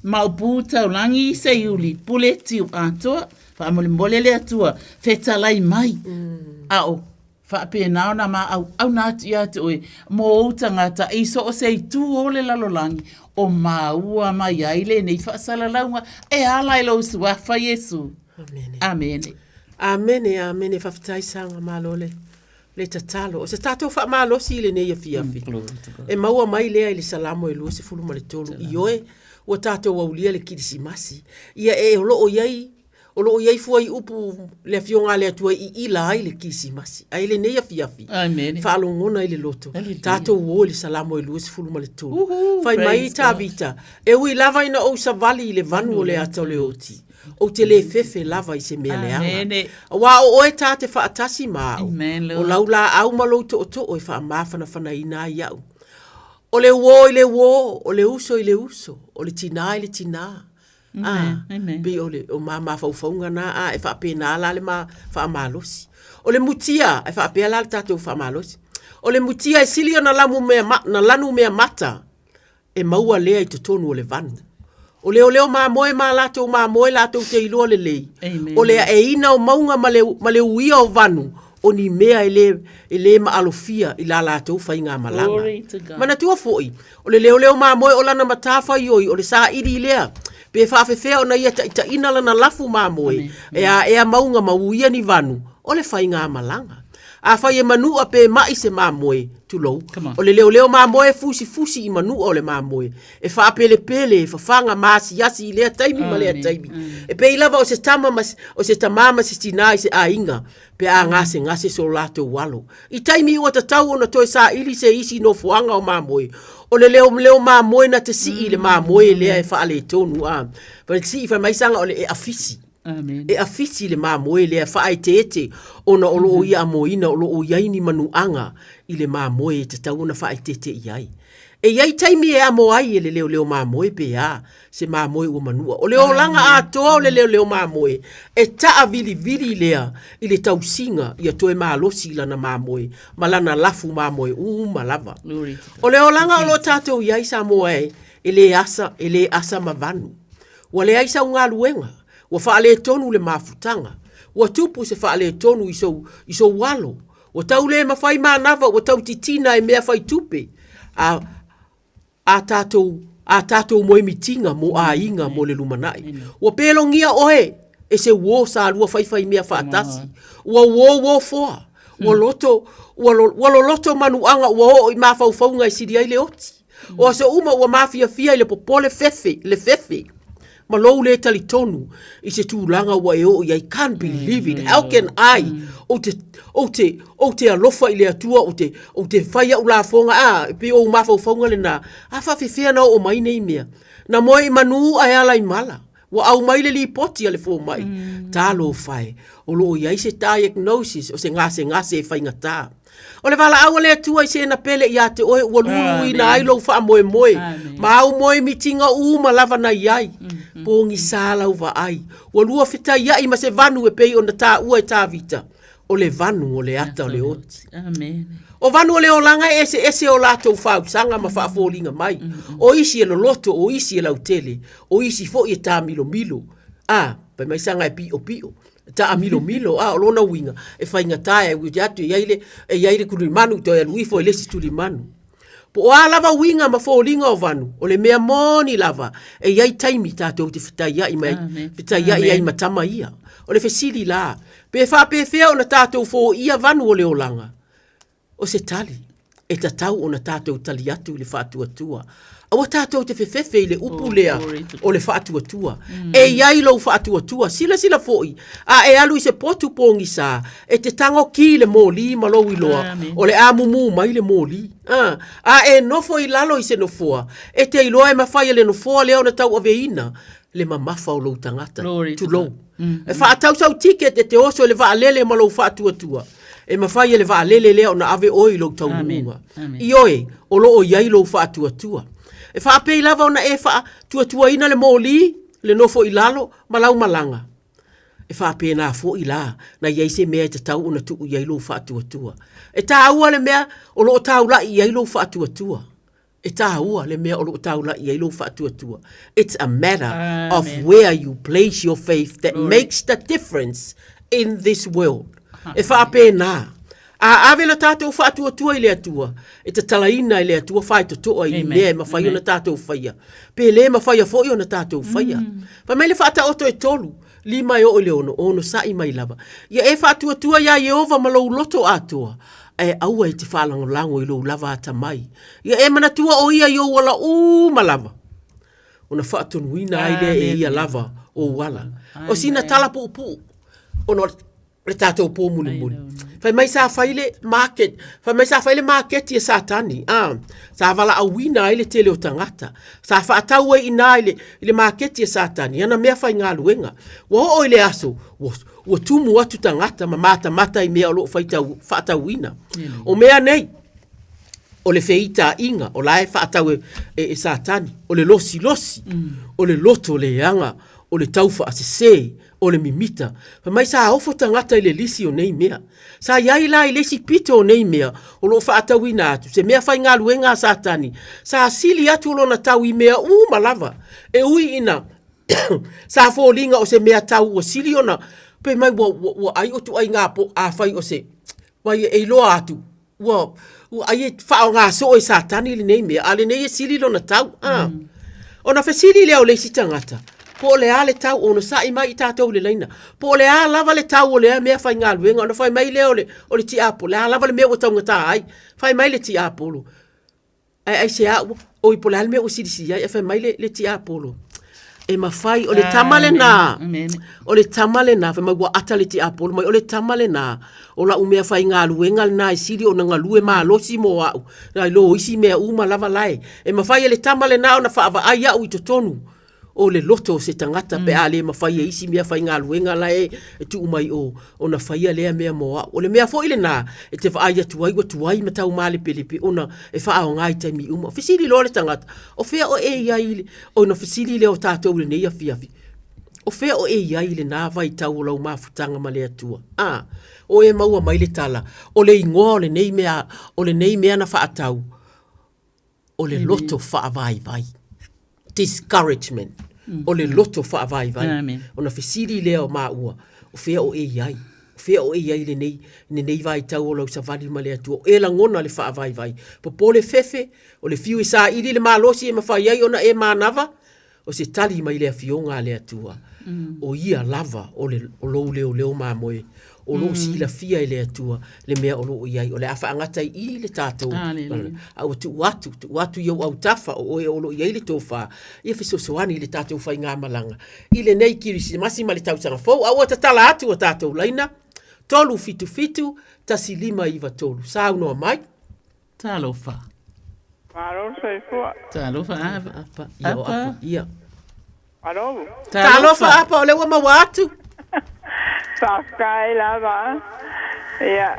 Maopu taulagi Seiuli pule tiu atoa faamolemole le Atua fetalai mai a o Faapena ona maauauna atu ia te oe mō ou tagata i so o se itu o le lalolagi o maua mai ai lenei faasalalauga e ala i lou Suafa Iesu. Amene. Amene. Amene, amene. Faafetai Saga, malo le le tatalo. O se tatou faamalosi i lenei afiafi. E maua mai lea i le Salamo e 23, Ioe, ua tatou aulia le Kirisimasi. Ia e o lo o i ai O lo o i ai fuaiupu le Afioga a le Atua e iila ai le Kirisimasi. Ae i lenei afiafi, Amene. faalogona i le loto, Hallelujah. tatou o i le Salamo e 23. Uhu, Fai mai praise God. Tavita, E ui lava ina ou savali i le vanu o le ata o le oti, ou te le fefe lava i se mea leaga. Amene. Auā o oe ta te faatasi ma au, Amen, o Lord. lau laau ma lou tootoo e faamafanafanaina ai au. O le uō i le uō, o le uso i le uso, o le tinā i le tinā, A, pei o le o ma mafaufauga na, a e faapena la le ma faamalosi. O le mutia, e faapea la le tatou faamalosi. O le mutia e sili ona lamu mea ma, na lanu mea mata, e maua lea i totonu o le vanu. O leoleo mamoe ma latou mamoe latou te iloa lelei. Amen. O le aeina o mauga ma le, ma le uia o vanu, o ni mea e le, e le maalofia i la latou faigamalaga. Glory to God. Manatua foi, O le leoleo mamoe o lana matafaioi o le saili lea, pe faafefea ona ia taitaiina lana lafu mamoe e aea mauga ma uia ni vanu, o le faigamalaga. Afai e manua pe ma'i se mamoe, tulou, o le leoleo mamoe e fusifusi i manua o le mamoe, e faapelepele, e fafaga ma asiasi i lea taimi ma lea taimi. E pei lava o se tama ma o se tamā ma se tinā i se aiga, pe a gasegase so latou alo. I taimi ua tatau ona toe saili se isi nofoaga o mamoe, o le leo leo mamoe na te sii i le mamoe lea e faaletonu a. Fai sii fai mai saga o le ea fisi. Amen. Ea fisi le mamoe lea e faaeteete ona o lo o ia amoina o lo o i ai ni manuaga i le mamoe e tatau ona faaeteete i ai. E i ai taimi e amo ai e le leoleo mamoe pe a se mamoe ua manua. O le olaga atoa o le leoleo mamoe, e taavilivili lea i le tausiga ia toe malosi i lana mamoe ma lana lafu mamoe uma lava. O le olaga o lo o tatou i ai Samoa e, e le asa, e le asa ma vanu. Ua leai sau galuega, ua faaletonu le mafutaga, ua tupu se faaletonu i sou, i sou alo, Ua tau le mawhai manava, ua tau titina e mea whai tupe. A, a tātou, a tātou moemitiga mo aiga mo le lumanai. Ua pēlogia oe e se uō sa lua whaiwhai mea whaatasi. Ua uō uō foa. Ua loto, ua, lo, ua loloto manuaga ua oo i mafaufauga e sili ai le oti. O aso uma ua mafiafia i le popole fefe, le fefe. Ma lou le talitonu i se tulaga ua e oo i ai. Can't believe it. How can I? Ou te, ou te, ou te alofa i le Atua, ou te, ou te fai au lafoga, a, e pei o ou mafaufauga lena. A faafefea na oo mai nei mea? Na moe i manu ae ala i mala. Ua aumai le lipoti a le fomai, talofa e, o lo o i ai se diagnosis o se gasegase e faigata. O le valaau a le Atua i sena pele ia te oe ua luluina ai lou faamoemoe, ma au moemitiga uma lava na i ai. Pogisa lau vaai, ua lua fetaiai ma se vanu e pei ona taua e Tavita, o le vanu o le ata o le oti. O vanu o le olaga e eseese o latou fausaga ma faafoliga mai. O isi e loloto, o isi e lautele, o isi foi e tāmilomilo. A, fai mai saga e piʻopiʻo, taamilomilo, a, o lona uiga, e faigata e ui atu e i ai le, e i ai le tulimanu toe alu ifo i le isi tulimanu. Po o a lava uiga ma foliga o vanu, o le mea moni lava, e i ai taimi tatou te fetaiai mai, fetaiai ai ma tama ia. O le fesili la, pe faapefea ona tatou foia vanu o le olaga? O se tali, e tatau ona tatou tali atu i le faatuatua. Aua tatou te fefefe i le upu lea o le faatuatua. E i ai lou faatuatua, silasila foi, a e alu i se potu pogisa, e te tago ki le moli ma lou iloa, o le a mumu mai le moli. A, a e nofo i lalo i se nofoa, e te iloa e mafai e le nofoa lea ona tauaveina le mamafa o lou tagata. Tulou. E faatau sau ticket e te oso i le vaalele ma lou faatuatua. E mafai e le vaalele lea ona ave oe i lou taunuuga. Ioe, o lo o i ai lou faatuatua. E faapei lava ona e faatuatuaina le moli, le nofo i lalo, ma lau malaga. E faapena foi la na i ai se mea e tatau ona tuu i ai lou faatuatua. E taua le mea o lo o taulai i ai lou faatuatua. E taua le mea o lo o taulai i ai lou faatuatua. It's a matter Amen. of where you place your faith that Glory. makes the difference in this world. E faapena. A ave le tatou faatuatua i le Atua, e tatalaina e le Atua faitotoa i mea e mafai ona tatou faia. Pe le mafaia foi ona tatou faia. Fai mai le faataoto e tolu, lima e oo i le ono, onosai mai lava. Ia e faatuatua iā Ieova ma lou loto atoa, ae aua e te faalagolago i lou lava atamai. Ia e manatua o ia i ou ala uma lava, ona faatonuina ai lea e ia lava ou ala. O sina tala puupuu, ona o le tatou pō mulimuli. Fai mai sa fai le market, fai mai sa fai le maketi e Satani, a, sa valaauina ai le tele o tagata. Sa faatau ai i ina i le, i le maketi e Satani, ana mea faigaluega. Ua oo i le aso, ua, ua tumu atu tagata ma matamata i mea o lo o faitau, faatauina. O mea nei, o le feitaiga, o la e faatau e, e, e Satani, o le losilosi, o le loto leaga, o le taufaasese, o le mimita. Fai mai sa ofo tagata i le lisi o nei mea. Sa i ai la i le isi pito o nei mea o lo o faatauina atu, se mea faigaluega a Satani, sa sili atu lona tau i mea uma lava, e ui ina sa foliga o se mea tau ua sili ona, pei mai ua, ua, ua ai o tuaiga po, afai o se, mai e iloa atu, ua, ua ai e faaaoga soo e Satani lenei mea, a lenei e sili lona tau. Ah. Ona fesili lea o le isi tagata, po o le a le tau, onosai mai i tatou i le laina, po o le a lava le tau o lea mea faigaluega, ona fai mai lea o le, o le tiapolo, le a lava le mea ua taugata ai, fai mai le tiapolo, Ae aisea ua, oi po o le a le mea ua silisili ai, ae fai mai le, le tiapolo, e mafai, o le tama lena, o le tama lena, fai mai ua ata le tiapolo mai, o le tama lena, o lau mea faigaluega lena e sili ona galue malosi mo au, nai lo isi mea uma lava la e, e mafai e le tama lena ona faavaai au i totonu o le loto o se tagata pe a le mafai e isi mea faigaluega la e tuu mai o ona faia lea mea mo au. O le mea foi lena e te vaai atu ai ua tuai ma taumalepelepe ona e faaaoga i taimi uma. Fesili loa le tagata, o fea o e i ai i le, ona fesili lea o tatou i lenei afiafi, o fea o e i ai i lena vaitau o lau mafutaga ma le Atua? A, o e maua mai le tala, o le igoa o lenei mea, o lenei mea na faatau, o le loto faavaivai. Discouragement. O le loto faavaivai. Ona fesili lea o maua, o fea o e i ai? fea o e i ai i lenei, lenei vaitau o lau savali ma le Atua, o e lagona le faavaivai. Popole fefe, o le fiu e saili le malosi e mafai ai ona e manava, o se tali mai le Afioga a le Atua. O Ia lava o, le, o lou leoleo mamoe, o lou silafia e le Atua le mea o lo o i ai. O le a faagata i i le tatou, a ua tuu atu, tuu atu i ou autafa o oe o lo o i ai le tofa, ia fesoasoani i le tatou faigamalaga i lenei Kerisimasi ma le tausaga fou. A ua tatala atu a tatou laina, 377 1593. Saunoa mai. Talofa. Malo le soifua. Talofa Apa. Apa. Ia, o Apa. Ia. Alo. Talofa Apa, o lea ua maua atu. Faafetai lava. Ia.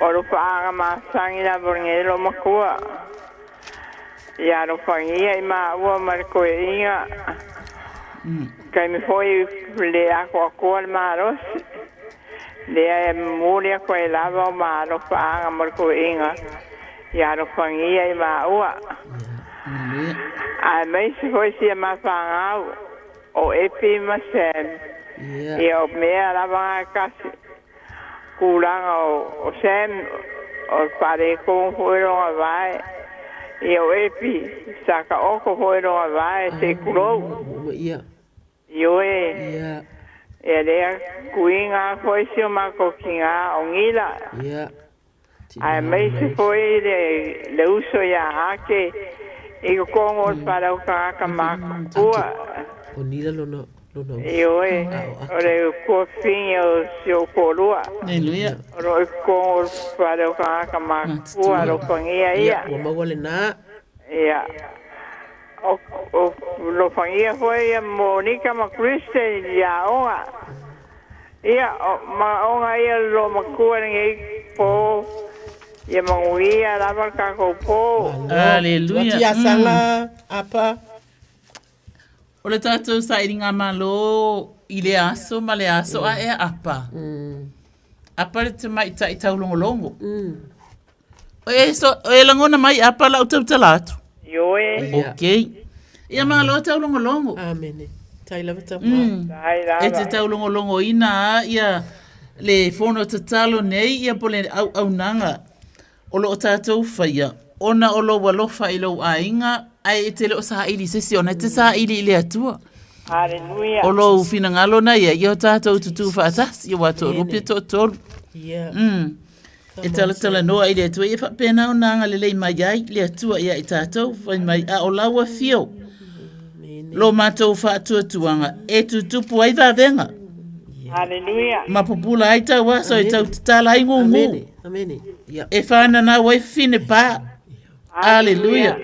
O lo faaga masani lava o lenei loomatua. Ia alofagia i maua ma le toeaiina. Taimi foi le atoatoa le malosi. Lea e momoli atu ai lava o ma alofaaga mo le toeaiina. Ia alofagia i maua. Aemaise foi sia ma fanau o Epi ma Sam. Ia o mea lava na e tasi. Tulaga o Sam o le faaletonu foi lona vae. Ia o Epi sa taoto foi lona vae se i tulou. Ioe. Ia lea tuiga foi si o matou tina o Nila. Aemaise foi le uso ia Ake i totonu o le falau tagata matutua. O Nila lona lona uso. Ioe, o le tuafafine o si ou toalua. Aleluia. O lo o i totonu o le falau tagata matutua, alofagia ia. Ua maua lena. Ia. O alofagia foi ia Monika ma Kristen i aoga. Ia, o manaoga ia o le loomatua lenei po, ia manuia lava le tatou po. Aleluia. Atu ia Sala, Apa. O le tatou sailiga malo i le aso ma le aso a ea Apa. Apa le tamaitai taulogologo. O e, so, o e lagona mai apa lau tautala atu. Ioe. Ok. Ia malo taulogologo. Amene. Tai lava tama. Mm. Tai lava. E te taulogologoina a ia le fono tatalo nei ia po le auaunaga o lo o tatou faia ona o lou alofa i lou aiga ae e te le o saili i se isi ona e te saili i le Atua. Haleluia. O lou finagalo na ia, ia o tatou tutū faatasi, aua toalua pe toatolu. Yeah. Mm. E talatalanoa i le Atua, ia faapena ona agalelei mai ai le Atua ia i tatou, fai mai, a o lau afio, lo matou faatuatuaga, e tutupu ai vavega. Haleluia. Ma pupula ai tau aso e tau tatala ai gugu. Amene. Ia. E whananau ai fine pā. Aleluia.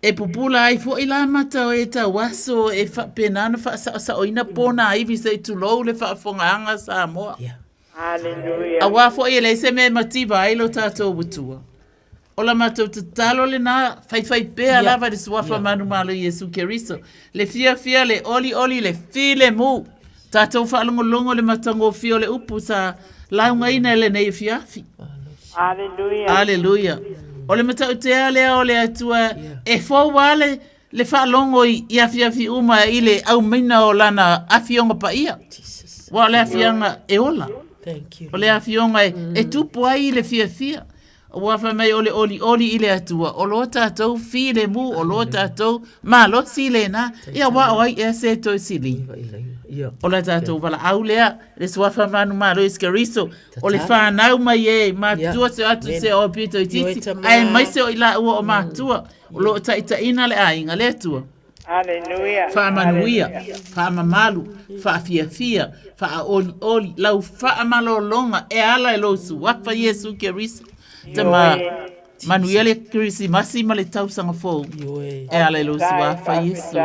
E pupula ai foi la mata o e tau aso e faapena ona faasaosaoina pona iwi se i tulou le faafofogaaga a Samoa. Hallelujah. Aua foi e leai se mea e mativa ai lo tatou Atua. O la matou tatalo lena, faifai pea lava i le Suafa manumalo Iesu Keriso, le fiafia, le olioli, le filemu. Tatou faalogologo i le matagofie o le upu sa laugaina i lenei afiafi. Hallelujah. Aleluia. O le matautea lea o le Atua e fou lava le, le faalogo i, i afiafi uma i le aumaina o lana afioga paia. Ua o le afioga e ola. Thank you. O le afioga e, e tupu ai le fiafia. Ua fai mai o le olioli i le Atua, o lo tatou filemu, o lo tatou malosi lena. Ia aua o ai ea se toe sili. O le tatou valaau lea, le suafa manumalo Iesu Keriso, o le fanau mai e matutua se atu se o pito itiiti, aemaise o i laua o matua, o lo o taitaiina le aiga, le Atua. Haleluia. Faamanuia, faamamalu, faafiafia, faaolioli, lau faamalologa e ala i lou suafa Iesu Keriso. Tama, manuia le Kerisimasi ma le tausaga fou e ala i lou suafa Iesu.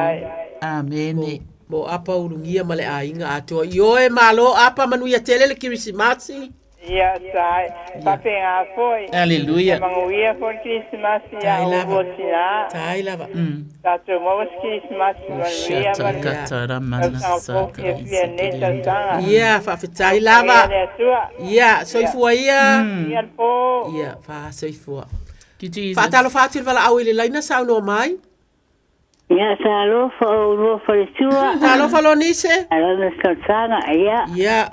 Amene. Mo Apa ulugia ma le aiga atoa. Ioe, malo Apa, manuia tele le Kerisimasi. Ia, sai. Faapena foi. Aleluia. Ia manuia foi le Kerisimasi ia Tai lava. oulua tina. Tai lava. Tatou maua se Kerisimasi manuia ma le tausaga fou fiafia i lenei tausaga. Ia, faafetai lava. Faamanuia le Atua. Ia, soifua ia. Ia le po. Ia, faasoifua. Jesus. Faatalofa atu i le valaau i le laina saunoa mai. Ia, talofa oulua faletua. Talofa Lonise. Talofa talosaga, ia. Ia.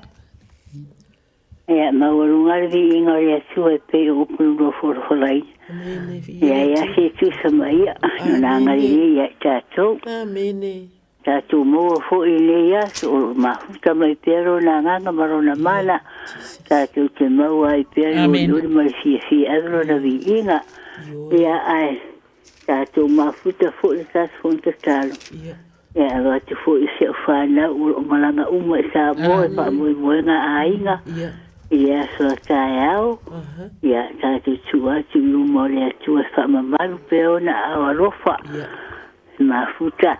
Ia, maualuga le viiga o le Atua e pei o upu lua folafolaina. Amene, viia Ia, le ia Atua. se tusa ma ia, lona agalelei ia i tatou. Amene. Tatou maua foi i lenei aso, o lo o mafuta mai pea Lona Agaga ma Lona Mana, tatou te maua ai pea le olioli ma le fiafia e ave Lona viiga. Ia, ae tatou mafuta foi le tatou fono tatalo. Ia avatu foi i si au fanau o lo o malaga uma i Samoa i faamoemoega a aiga i le aso a taeao. Ia tatou tuu atu i luma o le Atua e faamamalu pea ona aao alofa e mafuta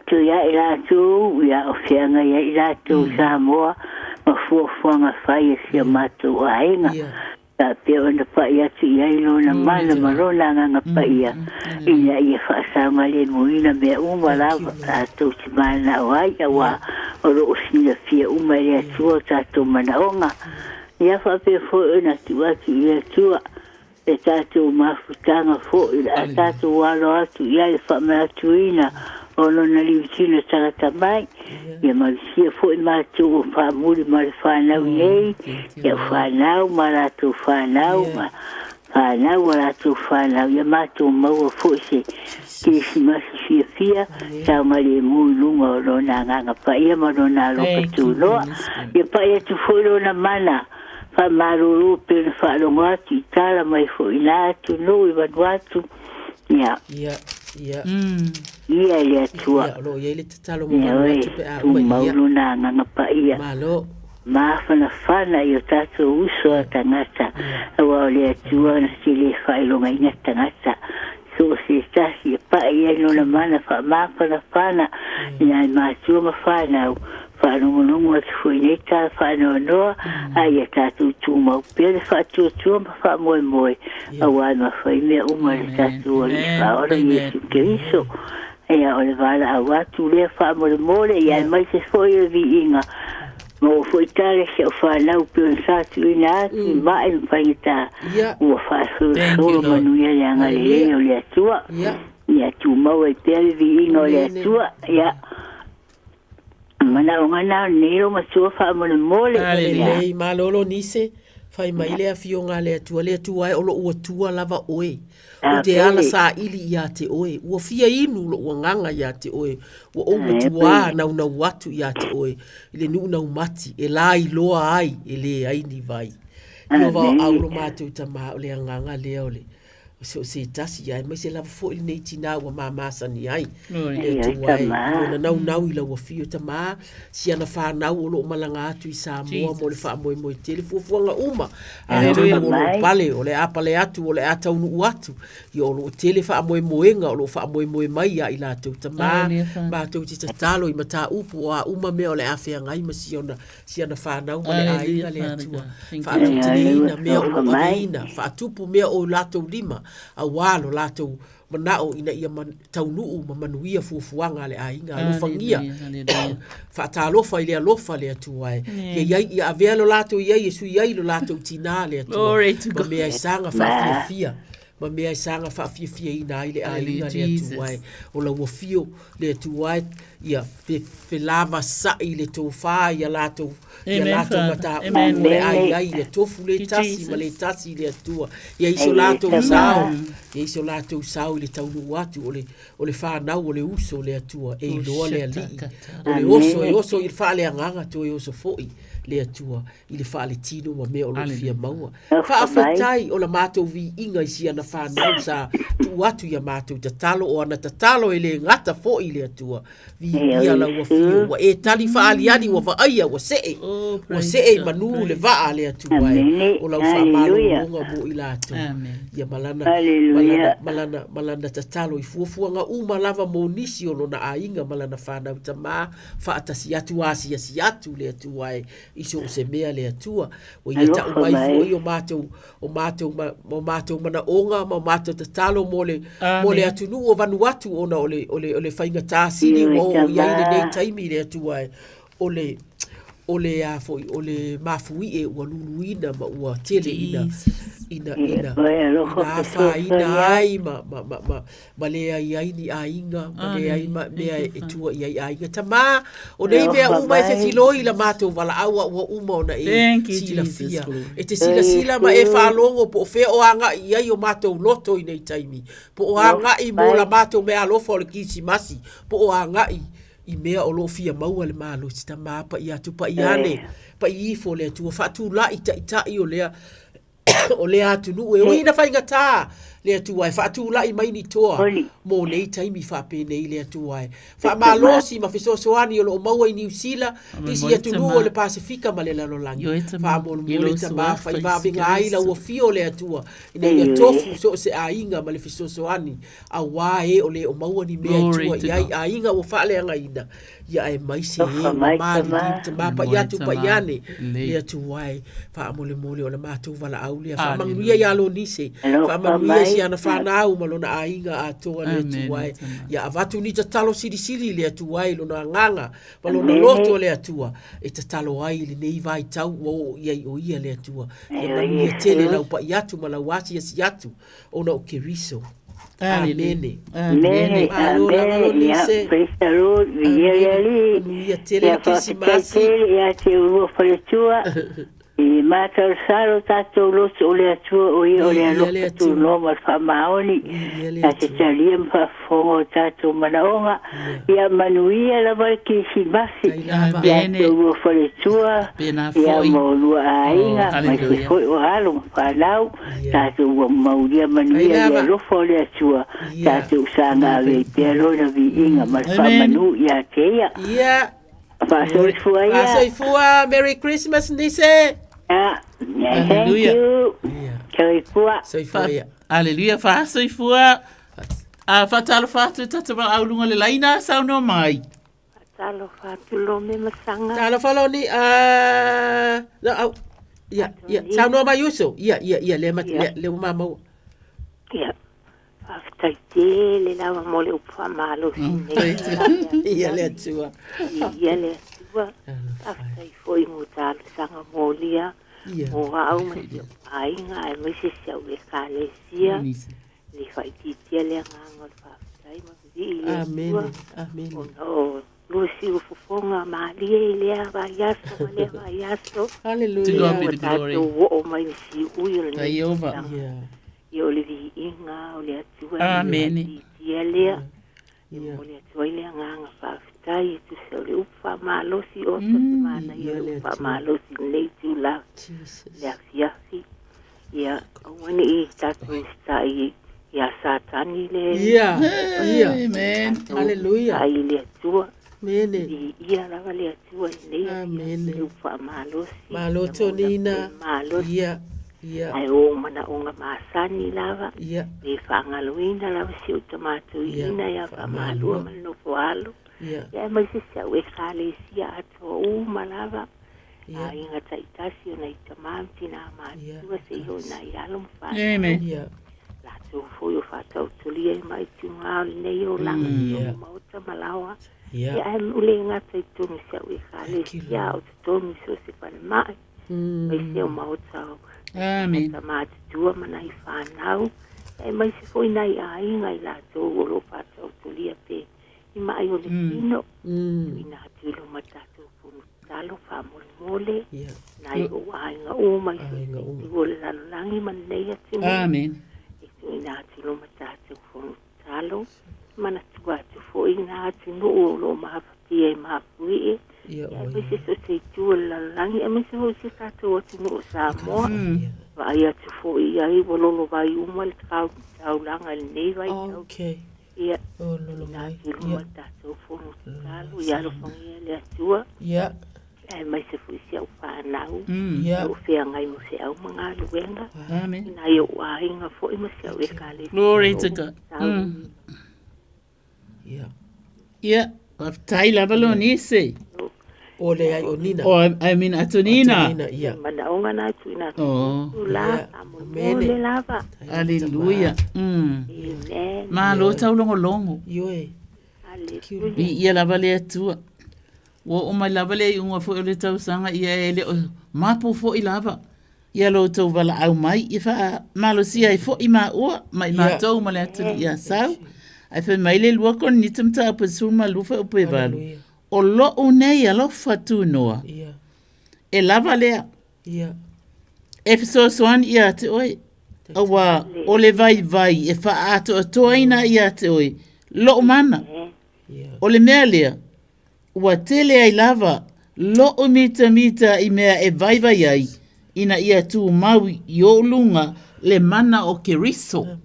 atu ia i latou, ia o feagai ai i latou i Samoa ma fuafuaga fai a si o matou aiga. Faapea ona pai atu i ai Lona mana ma Lona Agaga Paia, ina ia faasaogalemuina mea uma lava tatou te mananao ai, auā o lo o silafia uma e le Atua o tatou manaoga. Ia faapea foi ona tuu atu i le Atua le tatou mafutaga foi o le a tatou alo atu i ai le faamanatuina o Lona liutino tagata mai. Ia malutia foi matou o faamuli ma le fanau nei, ia fanau ma latou fanau ma fanau a latou fanau, ia matou maua foi se Kerisimasi fiafia, saogalemu i luga o Lona Agaga Paia ma Lona alofa tunoa. Ia pai atu foi Lona mana faamalulu pei ona faalogo atu i tala mai foi i na atunuu i Vanuatu. Ia. Ia, ia. Ia i le Atua. Ia, o lo o i ai le tatalo mo Ia oe, Vanuatu pe a uma tumau ia. lona agaga paia. Malo. Mafanafana i o tatou uso a tagata, aua o le Atua na te le faailogaina tagata. So o se tasi e pai ai lona mana faamafanafana i nai matua ma fanau, faalogologo atu foi i nei tala faanoanoa, a ia tatou tumau pea le faatuatua ma faamoemoe, aua e mafai mea uma e le tatou Alii Faaola Iesu Keriso. Ia, o le valaau atu lea faamolemole, ia aemaise foi o le viiga Maua foi tala i si au fanau pei ona sa tuuina atu i ma'i ma faigata ua faasolosolo manuia le agalelei o le Atua. Ia tumau ai pea le viiga o le Atua. Ia manaoga na o lenei loumatua faamolemole. Lelei, malolo Nise, fai mai le afioga a le Atua, le Atua e o lou Atua lava oe. Ou te ala saili ia te oe, ua fia inu lou agaga ia te oe, ua ou matuā naunau atu ia te oe i le nuu naumati e lailoa ai e leai ni vai. Iowa o au lo matou tamā o le agaga lea o le so o se tasi ia aemaise lava foi lenei tinā ua mamasani ai le Atua e i lona naunau i lau afio tamā si ana fanau o lo o malaga atu i Samoa mo le faamoemoe tele fuafuaga uma atonu o lo o pale o le a pale atu o le a taunuu atu Ia o lo o tele faamoemoega o lo o faamoemoe mai ia i latou tamā, matou te tatalo i mataupu o a uma mea o le a feagai ma si ona, si ana fanau ma le aiga le Atua. Faalauteleina mea o lo o aveina, faatupu mea o latou lima, auā lo latou manao ina ia taunuu ma manuia fuafuaga a le aiga. Alofagia, faatalofa i le alofa le Atua e. Ia i ai, ia avea lo latou i ai e sui ai lo latou tinā le Atua. Ma mea e saga faafiafia. ma mea e saga faafiafiaina ai le aiga le Atua e. O lau afio le Atua e, ia felavasai le tofā ia latou, ia latou mataupu o le a i ai, ia tofu le tasi ma le tasi le Atua. Ia i so latou sao, ia i so latou sao i le taunuu atu o le, o le fanau o le uso le Atua e iloa le Alii. O le oso e oso i le faaleagaga toe oso foi le Atua i le faaletino ma mea o lo o fia maua. Faafetai o la matou viiga i si ana fanau sa tuu atu ia matou tatalo, o ana tatalo e le gata foi i le Atua. Viigia lau afio, ua e tali faaliali, ua vaaia, ua see, ua see i manu le vaa a le Atua e, o lau faamalologa mo i latou. Ia ma lana, ma lana, ma lana, ma lana tatalo i fuafuaga uma lava mo nisi o lona aiga ma lana fanau tamā, faatasi atu asiasi atu le Atua e i so o se mea le Atua. Ua ia ta'u mai foi o matou, o matou, o matou manaoga ma o matou tatalo mo le, mo le atunuu o Vanuatu ona o le, o le, o le faigatā sili ua oo i ai lenei taimi le Atua e, o le, o le a foi o le mafuie ua luluina ma ua tele ina ina ina ina afaina ai ma ma ma ma ma leai ai ni aiga ma leai ma mea e tua i ai aiga. Tamā, o nei mea uma e fefiloi i la matou valaau a ua uma ona e silafia. E te silasila ma e faalogo po o fea o agai i ai o matou loto i nei taimi, po o agai mo la matou meaalofa o le Kirisimasi, po o agai i mea o lo o fia maua le malosi. Tamā, paia atu, paia ane, paia ifo le Atua, faatulai taitai o lea o lea atunuu e ui ina faigata le Atua e faatulai mai ni toa mo nei taimi faapenei le Atua e faamalosi ma fesoasoani o lo o maua i Niu Sila, isi atunuu o le Pasefika ma le lalolagi. Faamolemole tama fai vavega ai lau afio o le Atua ina ia tofu so o se aiga ma le fesoasoani auā e o le o maua ni mea e tua i ai aiga ua faaleagaina. Ia aemaise e ua maliliu tama pai atu pai ane le Atua e faamolemole o le matou valaau lea. Faamanuia ia Lonise, faamanuia i si ana fanau ma lona aiga atoa le Atua e. Ia avatu ni tatalo silisili le Atua i lona agaga ma lona loto le Atua e tatalo ai i lenei vaitau ua oo i ai o ia le Atua. Ia manuia tele lau pai atu ma lau asiasi atu ona o Keriso. Amene. Amene. Malo lava Lonise. Praise the Lord. Viia le Alii. Manuia tele le Ia faafetai Kerisimasi. tele ia te oulua faletua. I matalasalo tatou loto o le Atua o ia o le Viia le alofa Atua. tunoa ma le faamaoni. Viia le Na te Atua. talia ma faafofoga o tatou manaoga. Ia manuia lava le Kerisimasi Tai lava. ia Amene. te oulua faletua. Pena Ia foi. ma oulua Oh, aiga, aemaise hallelujah. foi o alo ma fanau, Ia. tatou ua maulia Tai manuia le lava. alofa o le Atua, Ia. tatou saga ave ai pea Lona viiga ma le Amen. faamanu ia te Ia. Ia. Faasoifua ia. Faasoifua. Merry Christmas, Nise. Yeah, thank Hallelujah. you. Soifua. Soifua ia. Hallelujah. Faasoifua. A faatalofa atu i tatou valaau luga o le laina, saunoa mai. Talofa atu Lome ma Saga. Talofa Loni, ah, no, au, ia, ia, saunoa mai uso, ia, ia, ia, lea, mat, lea, lea ua mamaua. Ia, faafetai tele lava mo le upu faamalosi nei. Ia le Atua. Ia le Atua. Faafetai foi mo talosaga molia mo au ma si ou aiga aemaise si au ekalesia. Le faaitiitia le agaga o le faafetai ma vivii i le Atua, ona o lua siu fofoga malie i lea vaiaso ma lea vaiaso. Hallelujah. Ua tatou oo mai i le siui o lenei tausaga. Ia o le viiga o le Atua e faaitiitia lea. E momoli atu ai le agaga faafetai e tusa o le upu faamalosi oka te manaia o le upu faamalosi i lenei itula i le afiafi. Ia, aua ne i tatou usitai ia Satani le Ia, ia. Amen. Hallelujah. Usitai i le Atua. Amene. Viia lava le Atua i lenei afiafi Amene. i le upu faamalosi. Malo Ia Tonina. malosi. Ia, ia. Ae o ou manaoga masani lava, Ia. le faagaloina lava si ou tama toeaina ia Faamalua ma le nofo alo, Ia. ia aemaise si au ekalesia atoa uma lava, aiga taitasi o nai tama ma tina matutua seia oo nai alo ma fanau. Amen. Ia. Latou foi o faataotolia i maitiuga o lenei olaga i totonu o maota ma laoa. Ia. Ia ae le gata i totonu o si au ekalesia, a o totonu i so o se falemai. Aemaise o maota o Amen. tagata matutua ma nai fanau, aemaise foi nai aiga i latou o lo o faataotolia pe i ma'i o le tino. Tuuina atu i luma tatou fono tatalo faamolemole, nai ou aiga uma i so o se itu o le lalolagi ma lenei atunuu. Amen. E tuuina atu i luma tatou fono tatalo, manatua atu foi na atunuu o lo o mafatia i mafuie, aemaise so o se itu o le lalolagi, aemaise foi si o tatou atunuu o Samoa. Vaai atu foi i ai ua lolovai uma le taulaga i lenei vaitau. Okay. Ia, O lolovai. atu i luma tatou fono tatalo, ia alofagia le Atua. Ia. Aemaise foi si au fanau, Ia. o lo o feagai ma feau ma galuega. Amen. I nai ou aiga foi ma si au ekalesia. Glory to God. Ia. Ia, faafetai lava Lonise. O leai o Nina. O, I mean, Atonina. Atonina, ia. Manaoga na tuuina atu Oh. la, faamolemole lava. Hallelujah. Amen. Malo taulogologo. Ioe. Viia lava le Atua. Ua oo mai lava le iuga foi o le tausaga, ia e le o mapu foi lava ia lo outou valaau mai e faamalosia ai foi maua ma i matou ma le atunuu i Asau. Ae fai mai le 2 Korinito mataupu e 12 fuaiupu e 8, O lou nei alofa tunoa, e lava lea, e fesoasoani ia te oe, auā o le vaivai e faaatoatoaina ia te oe lou mana. O le mea lea, Ua tele ai lava loʻu mitamita i mea e vaivai ai, ina ia tumau i ou luga le mana o Keriso.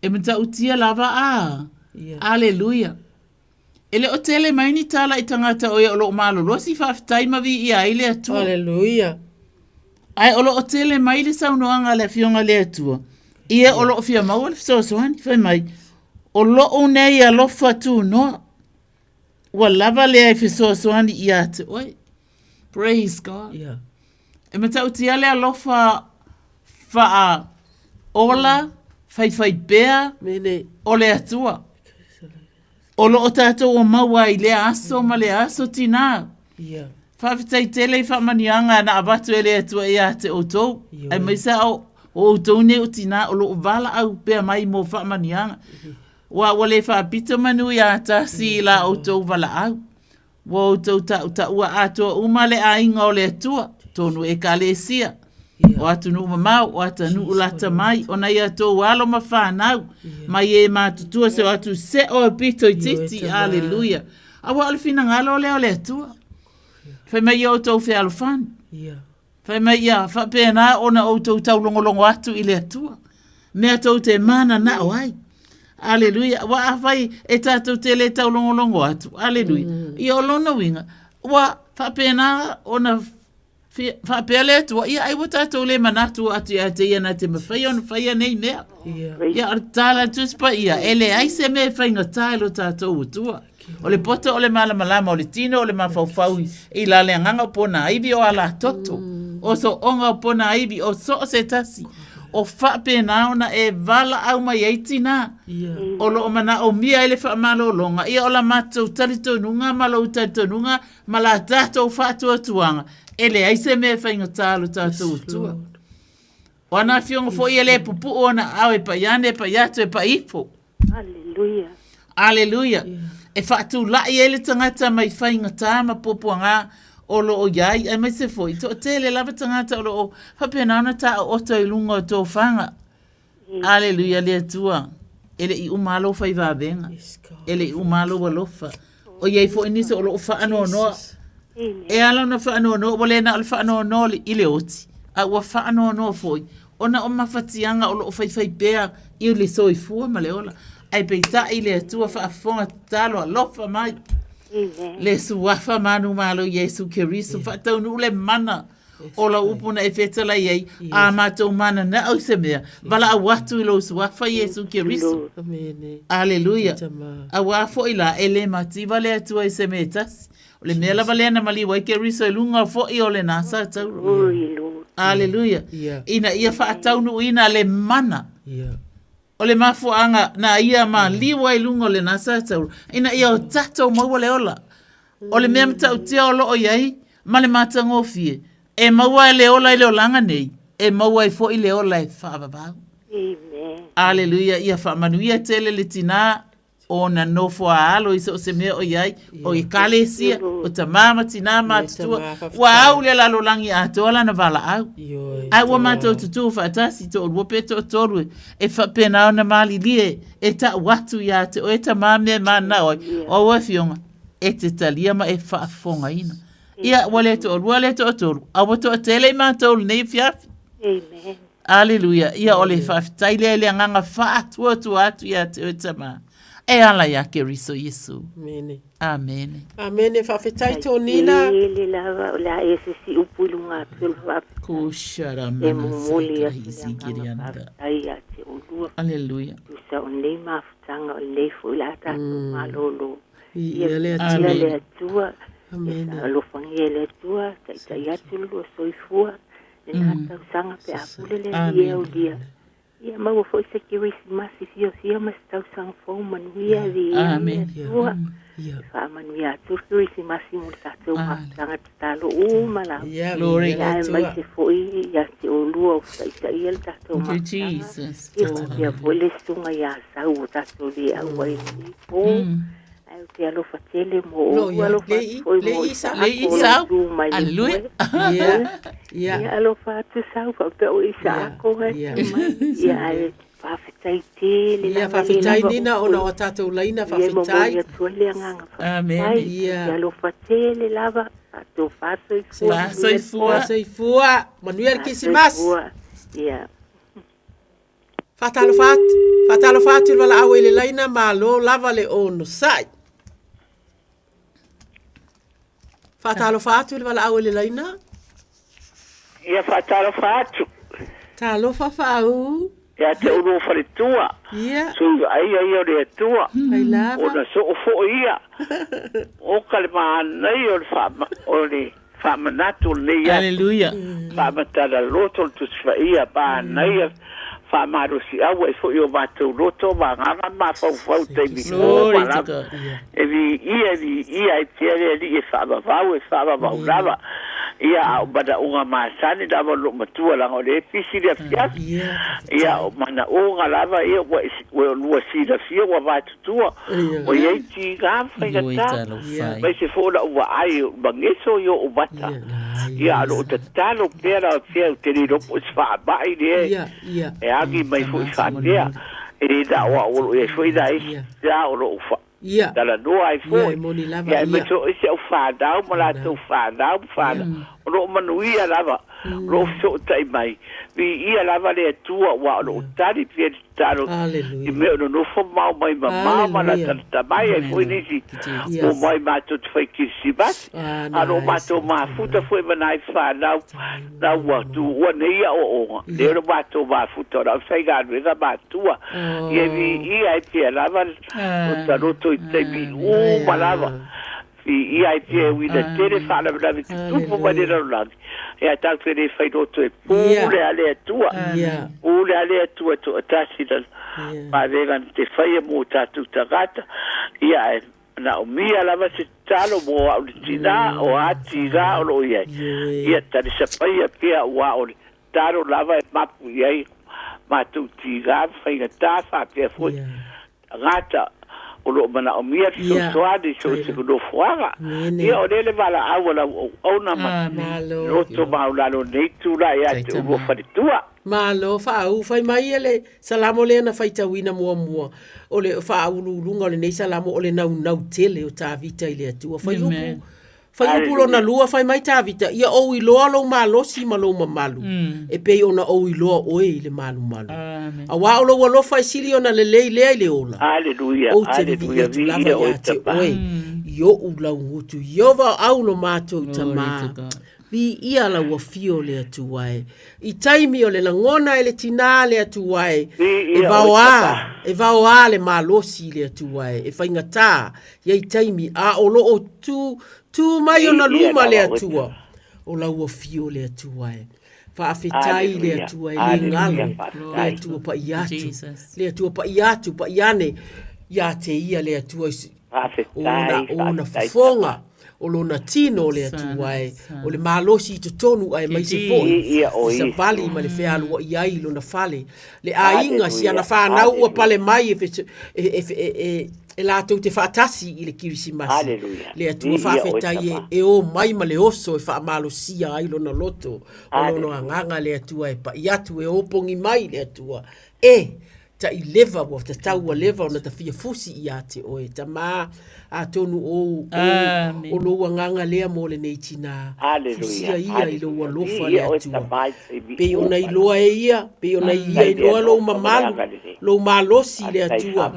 E matautia lava a. Aleluia. E le o tele mai ni tala i tagata o e o lo o malolosi faafetai ma viia ai le Atua. Aleluia. Ae o lo o tele mai le saunoaga a le Afioga i le Atua, ia o lo o fia maua le fesoasoani, fai mai, O lou nei alofa tunoa, ua lava lea e fesoasoani ia te oe. Praise God. Yeah. E matautia le alofa faa ola, faifaipea, o le Atua. O lo o tatou o maua ai lea aso ma lea aso tinā. Yeah. Faafetai tele i faamanuiaga na avatu e le Atua ia te outou, aemaise lava o outou nei o tinā o lo o valaau pea mai mo faamanuiaga. Aua ua le faapito manu ia tasi i la outou valaau. Ua outou tautaua atoa uma le aiga o le Atua, tonu Ekalesia, o atunuu mamao, o atanuu lata mai, o nai a tou alo ma fanau, mai e matutua se o atu seo e pito itiiti. Aleluia. Aua o le finagalo lea o le Atua. Fai mai ia outou fealofani. Fai mai ia faapena ona outou taulogologo atu i le Atua. Mea tou te mananao ai. Aleluia. Aua afai e tatou te le taulogologo atu. Aleluia. Ia o lona uiga, ua faapena ona faapea le Atua, ia ai ua tatou le manatu atu ia te ia na te mawhai ona whaia nei mea. Ia o le tala Tusi Paia, e leai se mea e faigata i lo tatou Atua. O le poto o le malamalama, o le tino o le mafaufau i la le agaga o ponaivi o alatoto, o soonga o ponaivi, o soo se tasi, o faapena ona e valaau mai ai tinā, o loo manaomia ai le faamalologa, ia o la matou talitonuga ma lou talitonuga ma la tatou faatuatuaga, e leai se mea e faigata lo tatou Atua. O ana afioga foi e le pupuu ona aao e pai ane, e pai atu, e pai ifo. Aleluia. Aleluia. E faatulai ai le tagata mai faigata ma puapuaga o lo o i ai, aemaise foi, toatele lava tagata o lo o faapena ona taooto i luga o tofaga. Aleluia le Atua. E le i uma lava lou fai vavega. E le i uma lava lou alofa. O i ai foi nisi o lo o faanoanoa. E ala ona faanoanoa, ua le na o le faanoanoa i le oti, a ua faanoanoa foi ona o mafatiaga o lo o faifai pea i le soifua ma le ola. Ae peitai le Atua faafofoga tatalo alofa mai. Le suafa manumalo Iesu Keriso faataunuu le mana o lau upu na e fetalai ai, a matou mananao i se mea, valaau atu i lou suafa Iesu Keriso. Aleluia. Auā foi la, e le mativa le Atua i se mea e tasi. O le mea lava lea na maliu ai Keriso i luga foi o lena satauro. Aleluia. Ina ia faataunuuina le mana. O le mafuaaga na ia maliu ai i luga o lena satauro, ina ia o tatou maua le ola. O le mea matautia o lo o i ai ma le matagofie, e maua ai le ola i le olaga nei, e maua ai foi le ola e faavavau. Aleluia! Ia faamanuia tele le tinā ona nofo a alo i so o se mea o i ai, o ekalesia, o tamā ma tinā matutua, ua au le lalolagi atoa lana valaau. Ae ua matou tutū faatasi, toalua pe toatolu, e faapena ona malilie e tau atu ia te oe tamā mea e mananao ai, o au afioga, e te talia ma e faafofogaina. Ia, ua le toalua le toatolu, a ua toatele i matou i lenei afiafi. Amen. Aleluia. Ia o le faafetai lea i le agaga faatuatua atu ia te oe tamā. E ala iā Keriso Iesu. Amene. Amene. Amene. Faafetai Tonina. Tele lava o le a e se si upu i luga atu o le faafetai. Kushara E mana momoli saika atu le isi agaga kirianda. faafetai ia te olua. Aleluia. Tusa o lenei mafutaga o lenei foi o le a tatou malolo. Viia le Viia Atua. le Atua. Amene. Ia alofagia e le Atua, taitai atu le lua soifua. Lena tausaga pe a pule le Alii e aulia. Ia maua foi se Kerisimasi fiafia ma se tausaga fou manuia, viia le Atua. E faamanuia atu le Kerisimasi mo le tatou mafutaga tatalo uma lava. Ia, Glory. Ia, aemaise foi ia te oulua o taitaia le tatou Thank you, mafutaga. Jesus. Ia faapea foi le susuga ia Sau ua tatou le auai i lenei po. Ae ou te alofa tele mo Lo, oulua, ia. alofa Le atu i- foi le mo i Isau. Le i Isaako o Isau. lo tu mai le Hallelujah. foe. Ia, ia. Ia alofa atu Sau faapea o Isaako e Ia. tu mai. Ia ae faafetai tele Ia, lava le faafetai lava Nina upu ona o tatou laina, Ia e momoli faafetai. atu ai le agaga Amen. faafetai. Ia. Ia alofa tele lava. Tatou faasoifua. Faasoifua. Faasoifua. Manuia le Kerisimasi. Faasoifua. Ia. Faatalofa atu, faatalofa atu i le valaau i le laina, malo lava le onosai. Faatalofa atu i le valaau i le laina. Ia faatalofa atu. Talofa faau. Ia te ulu o faletua. Ia. Sui vaaia ia o le Atua. Fai lava. Ona soo foi ia. O ka le maanaia o le wha, o le faamanatu o lenei aso. Hallelujah. Faamatala loto le Tusi Paia, manaia faamalosiau ai foi o matou loto ma agaga ma mafaufau i taimi Glory uma to lava. God. E viia, e viia ai pea le Alii e faavavau, e faavavau lava. Ia, a o manaoga masani lava o lou matua, leaga o lea e pisi le afiafi. Ia, o manaoga lava ia ua ua lua silafia ua matutua, ua i ai tiga ma faigata, aemaise foi o lau vaai o mageso i oo mata. Ia, a o loo tatalo pea lava pea ou te le iloa po o se faamai lea e agi mai foi faapea. E le na o au o loo i ai foi nai isi o loo Ia. talanoa ai Ia, foi. e moni lava, Ia, ia. aemaise o isi au fanau ma latou fanau ma fanau, o lo o manuia lava, o lo o fesootai mai. Viia lava le Atua aua o lo o tali pea le tatalo i mea o nonofo ma ao mai mamao ma latalata mai ai foi nisi o mai matou te fai Kirisimasi. A o lo o matou mafuta foi ma nai fanau na ua tuua nei aoaoga, lea o lo o matou mafuta o lau faigaluega matua. Ia viia ai pea lava lo ta loto i taimi uma lava. Viia ai pea e uina tele faalavelave tutupu mai le lalolagi. Ia tatou e le fai loto e pule a le Atua. Pule a le Atua toatasi lana vavega na te faia mo tatou tagata. Ia ae manaomia lava se tatalo mo au le tinā, o a tinā o lo o i ai. Ia talisapaia pea aua o le tatalo lava e mapu i ai matou tinā ma faigata faapea foi tagata o lo o manaomia le fesoasoani i so o se nofoaga. Ia o lea le valaau a lau auauna ma loto maualalo i lenei itula ia te oulua faletua. Malo faauu fai mai e le Salamo lea na faitauina muamua, o le faauluuluga o lenei Salamo o le naunau tele o Tavita i le Atua. Faiupu, faiupu lona lua, fai mai Tavita, ia ou iloa lou malosi ma lou mamalu, e pei ona ou iloa oe i le malumalu. Auā o lou alofa e sili ona lelei lea i le ola. Aleluia, Ou te vivii aleluia, atu lava viia oe ia te Tama. oe, i oʻu laugutu. Ieova o au lo matou Tamā. Viia lau afio le Atua e. I taimi o le lagona e le tinā le Atua e, e vaoā, e vaoā le malosi i le Atua e, e faigata ia i taimi a o lo o tū, tū mai ona luma le Atua. O lau afio le Atua e. Faafetai i le Atua e le galo, le Atua paia atu, le Atua paia atu, paia ane ia te ia le Atua i, Faafetai, o ona faafetai fofoga, o lona tino o le Atua e, o le malosi i totonu aemaise foi Viia o i Iesu. savali ma le fealuai ai i lona fale. Le aiga, si ana fanau ua pale mai e, e, e, e, e, e latou te faatasi i le Kirisimasi. Haleluia. Le Atua Viia oe faafetai e, Tama. e o mai ma le oso e faamalosia ai lona loto, o lona agaga le Atua e pai atu, e opogi mai le Atua. E taʻi leva ua tatau ua leva ona ta fia fusi ia te oe tamā atonu ou o lou agaga lea mo lenei tinā fusia ia i lou alofa le Atua pei ona iloa e ia pei ona ia iloa lou mamalu lou malosi le Atua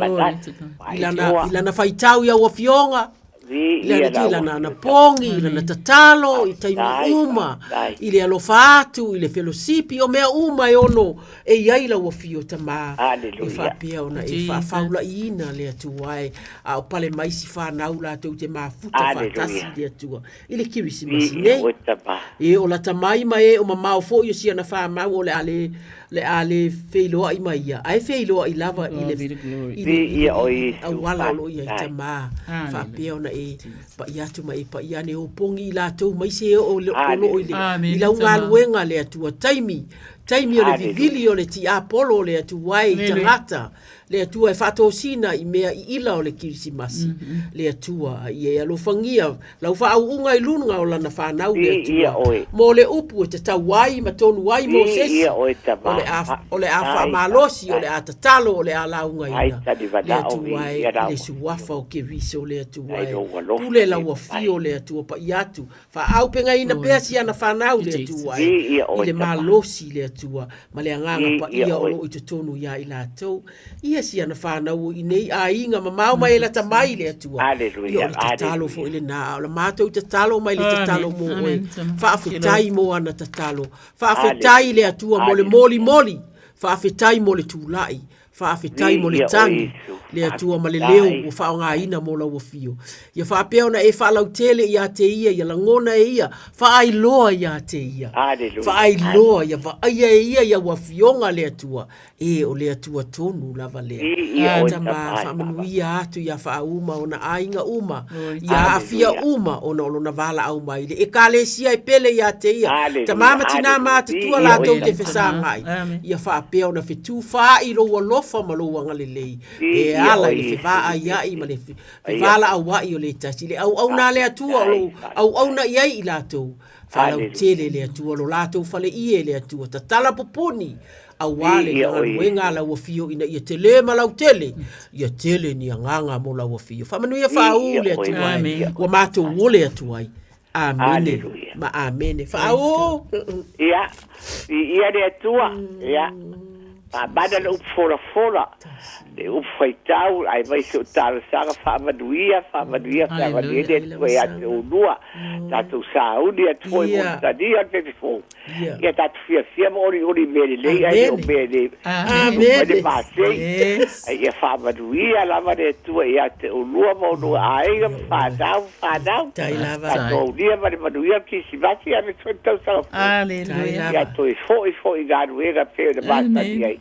i lana i lana faitau i au afioga I lana ki, lana anapogi, i lana tatalo, i taimi uma, i le alofa atu, i le felosipi, o mea uma e ono e i ai lau afio tamā, e faapea ona e faafaulaiina le Atua e, a o pale mai si fanau latou te mafuta faatasi i le Atua i le Kirisimasi nei. E o lata mai ma e o mamao foi o si ana famau o le a le. Le a le feiloai ma ia, ae feiloai lava i le, i le, i le auala o lo o i ai Tama, faapea ona e pa'i atu ma e pa'i ane, opogi i latou mai se o lo o i le, i lau galuega le Atua, taimi, taimi o le vivili o le tiapolo o le Atua e i tagata, le Atua e faatosina i mea iila o le Kirisimasi, le Atua, a ia e alofagia lau faauuga i luga o lana fanau, le Atua, mo le upu e tatau ai ma tonu ai Mosesi, o le a, o le a faamalosi, o le a tatalo, o le a laugaina, le Atua e, i le suafa o Keriso, le Atua e, pule lau afio, le Atua paia atu, Faaaupegaina pea si ana fanau le Atua e, i le malosi le Atua ma le Agaga Paia o lo o i totonu iā i latou. Ia si ana fanau o i nei aiga mamao mai e lata mai le Atua. Ia o le tatalo foi lenā, a o la matou tatalo mai le tatalo mo oe. Faafetai mo ana tatalo. Faafetai le Atua mo le molimoli. Faafetai mo le tulai. Faafetai mo le tagi, le Atua ma le leo ua faaaogaina mo lau afio. Ia faapea ona e faalautele ia te ia, ia lagona e ia, faailoa ia te ia. Faailoa, ia vaaia e ia i au afioga le Atua, e o le Atua tonu lava lea. Tama, faamanuia atu ia faauma ona aiga uma, ia aafia uma ona o lona valaau mai le Ekalesia e pele ia te ia, tamā ma tinā matutua latou te fesagai, ia faapea ona fetufaai lou alofa ma lou agalelei, e ala i le fevaaiai ma le fevalaauai o le tasi, le auauna a le Atua o lou auauna i ai i latou, faalautele le Atua lo latou faleie le Atua, tatala pupuni auā le galuega a lau afio ina ia tele ma lautele, ia tele ni agaga mo lau afio. Faamanuia faaū le Atua e, ua matou ole atu ai. Amene ma amene. Faaū! Ia, viia le Atua, ia, faamana le upu folafola, le upu faitau, aemaise o talosaga faamanuia, faamanuia, faamanuia le Atua ia te oulua, tatou sauni atu foi mo le tania o le pepe fou. Ia tatou fiafia ma olioli i mea lelei ae le o mea e le tuu mai le masei. Ae ia faamanuia lava le Atua ia te oulua ma oulua aiga ma fanau ma fanau. Tatou aulia ma le manuia o le Kirisimasi aemaise foi le tausaga fou. Ia toe foi foi i galuega e pei ona masani ai.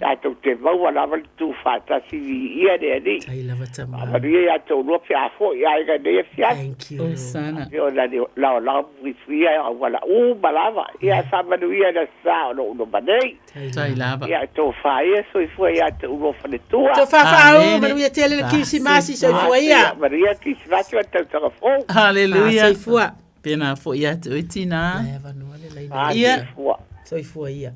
Tatou te maua lava le tu faatasi viia le Alii. Faamanuia ia te oulua pe a foi i aiga i lenei afiafi. Faapea ona laolao Puipuia auala uma lava. Ia faamanuia i le aso Sa o lo o loma nei. Tai lava. Ia tofa ia soifua ia te oulua faletua. Tofa faauu, manuia tele le Kirisimasi, soifua ia. Manuia Kirisimasi ma le tausaga fou. Haleluia. Soifua. Pena foi ia te oe tina. Ia. Soifua ia.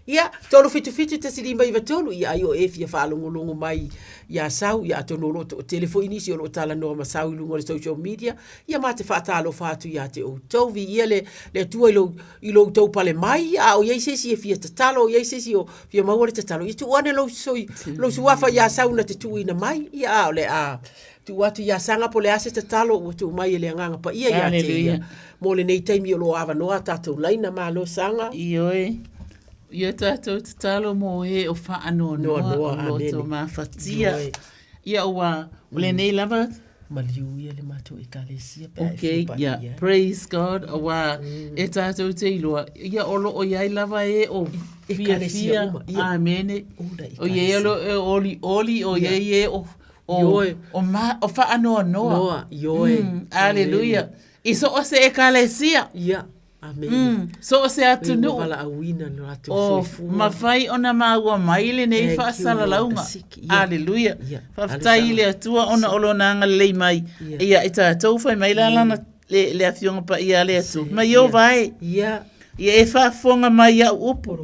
Ia, 377 1593, ia ai o e fia faalogologo mai iā Sau, ia atonu o lo o toatele foi nisi o lo o talanoa ma Sau i luga o le social media, ia ma te faatalofa atu ia te outou. Viia le, le Atua i lo, i lo outou pale mai, a o i ai se isi e fia tatalo, o i ai se isi o fia maua le tatalo, ia tuu ane lou, soi, lou suafa iā Sau na te tuuina mai, ia a o le a tuu atu iā Saga po o le a se tatalo ua tuu mai e le Agaga Paia ia te ia. Mo lenei taimi o lo o avanoa a tatou laina, malo Saga. Ioe, ia tatou tatalo mo e o faanoanoa o loto mafatia. Ia ua, o lenei lava. Maliu ia le matou ekalesia pe a e Okay, fia yeah. paia. Praise God, aua e tatou te iloa, ia o lo o iai lava e o Ekalesia fiafia, uma, ia. amene. Una O iai o lo e olioli, o iai e o, o, Ioe. o, ma, o faanoanoa. Noa, ioe. Aleluia. I so o se ekalesia. Ia, amene. So o se atunuu. Ua valaauina lo latou O soifua. mafai ona maua mai lenei Thank you, Lord. faasalalauga. Asiki, ia. Aleluia. Ia. Faafetai i le Atua ona o lona agalelei mai. Ia. Ia i tatou fai mai la lana le, le afioga paia a le Atua. Mai Ieova e. Ia. Ia e faafofoga mai i au upu.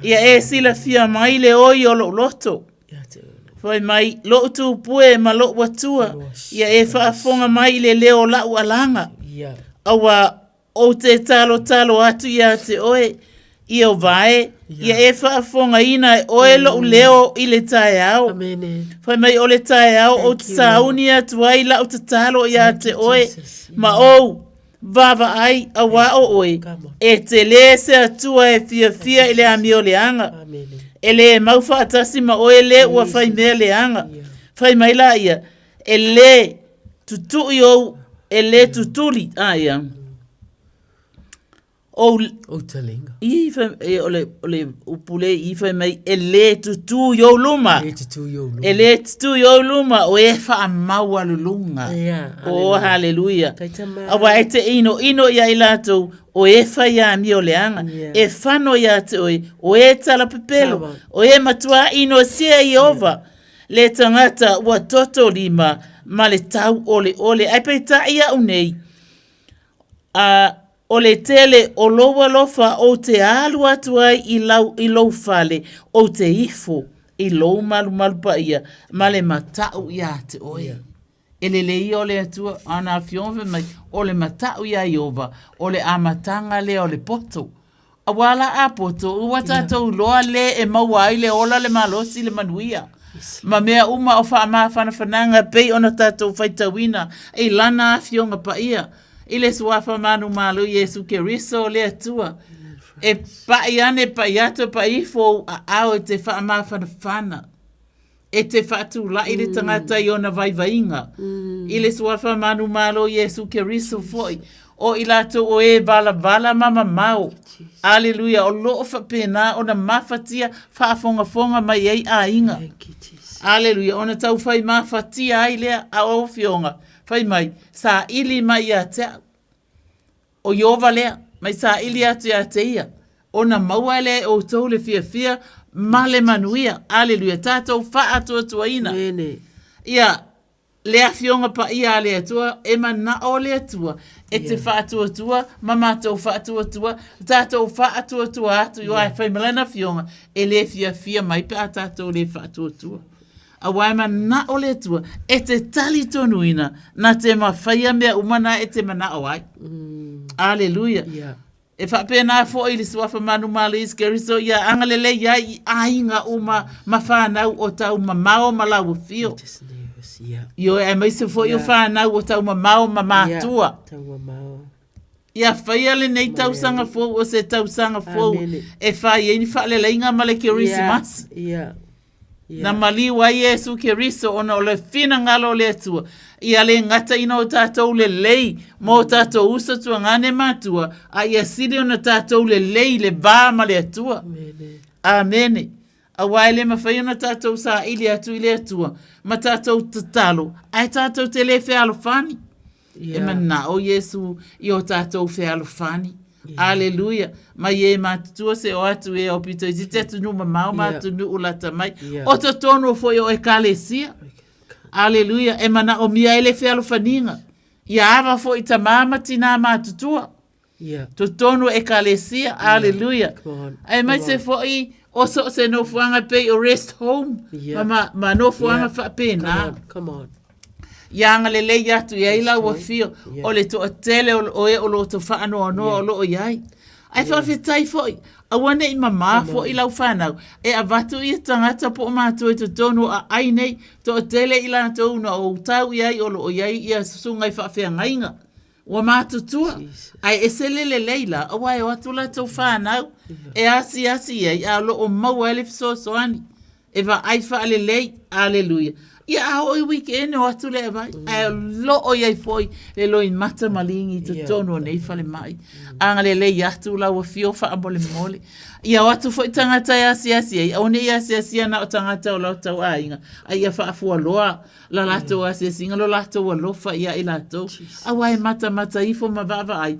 Ia e silafia mai le oi o lou loto. Fai mai, lou tupue ma lou atua, ia e faafofoga mai i le leo o lau alaga. Aua ou te talotalo atu ia te oe, Ieova e, ia e faafofogaina e oe lou leo i le taeao. Fai mai o le taeao ou te sauni atu ai lau tatalo ia te oe, ma ou Vaavaai, auā o oe, e tele se Atua e fiafia i le amio leaga. E lē mau faatasi ma oe lē ua fai mea leaga. Fai mai laia, e lē tutui ou, e lē tutuli, a ia. Ou Ou talinga. I fai, e, o le, o le upu le i fai mai, e le tutū i ou luma. E le tutū i ou luma. E le tutū i ou luma, o e whaamaualuluga. Yeah, Oh, haleluia. Kai tama. Aua e te ino ino ia i latou, o e whai a mi o le anga. Yeah. E whano ia te oe, o e tala pepelo, Come on. o e matua ino sia i ova. Le tangata ua toto lima ma le tau ole ole. Ai peitai au nei, A o le tele o lou alofa ou te alu atu ai i lau, i lou fale, ou te ifo i lou malumalu paia, ma le mataʻu iā te oe. E lelei ia o le Atua, ana afioga fai mai, o le mataʻu iā Ieova, o le amataga lea o le poto. Aua la a poto, ua tatou iloa le e maua ai le ola, le malosi, le manuia, ma mea uma o faamafanafanaga pei ona tatou faitauina i Lana Afioga Paia, i le Suafa manumalo Iesu Keriso le Atua. E paʻi ane, paʻi atu, e paʻi ifo ou aao e te faamafanafana. E te faatulaʻi le tagata i ona vaivaiga. I le Suafa manumalo Iesu Keriso foi, o i latou o e valavala ma mamao. Aleluia, o lo o faapena ona mafatia faafogafoga mai ai aiga. Aleluia, ona taufai mafatia ai lea a o afioga, fai mai, saili mai ia te au. O Ieova lea, mai saili atu ia te ia, ona maua ai lea e outou le fiafia ma le manuia. Aleluia, tatou faatuatuaina. Ia, le Afioga Paia a le Atua, e manao le Atua e te faatuatua ma matou faatuatua, tatou faatuatua atu i oa e fai ma lana Afioga, e le fiafia mai pe a tatou le faatuatua. Aua e manao le Atua e te talitonuina na te mafaia mea uma na e te manao ai. Aleluia. Yeah. E faapena foi i le suafa manumalo Iesu Keriso ia agalelei ai i aiga uma ma whanau o tau mamao ma lau afio. Yeah. Ioe, aemaise foi Yeah. o whanau o tau mamao ma mātua. Yeah. Tau mamao. Ia faia lenei tausaga fou o se tausaga fou Amene. e fai ai ni faaleleiga ma le Kerisimasi. Yeah. Yeah. Na maliu ai Iesu Keriso ona o le finagalo o le Atua, ia le gataina o tatou lelei ma o tatou uso tuagane matua, a ia sili ona tatou lelei i le va ma le Atua. Amene. Aua e le mafai ona tatou saili atu i le Atua ma tatou tatalo, ae tatou te le fealofani. E manao Iesu i o tatou fealofani. Aleluia. Mai e matutua se o atu e o pito i te atunuu mamao ma atunuu lata mai. O totonu foi o ekalesia. Aleluia. E manaomia ai le fealofaniga. Ia ava foi tamā ma tinā matutua. Yeah. Totonu o ekalesia. Aleluia. Aemaise foi o so o se nofoaga pei o rest home Yeah. ma, ma, ma nofoaga Yeah. faapena. Come on, come on. Ia agalelei atu i ai lau afio Yeah. o le toatele o, o e o lo o faanoanoa o lo o i ai. Ae faafetai foi, aua ne i mamā foi lau whanau, e avatu ia tagata po o mātua i totonu o aai nei, toatele i latou na ou tau i ai o lo o i ai ia susuga i faafeagaiga. Ua matutua, ae ese le lelei la, aua e o atu latou whanau, e asiasi i ai, a o lo o maua ai le fesoasoani, e vaai faalelei, aleluia. Ia a oo i weekend o atu le vai, ae o lo o i ai foi le loimata maligi i totonu o nei falemai. Agalelei atu lau afio faamolemole. Ia o atu foi tagata e asiasi ai, aua ne i asiasia na o tagata o latou aiga, a ia faafualoa la latou asiasiga, lo latou alofa ia i latou. Aua e matamata ifo ma vaavaai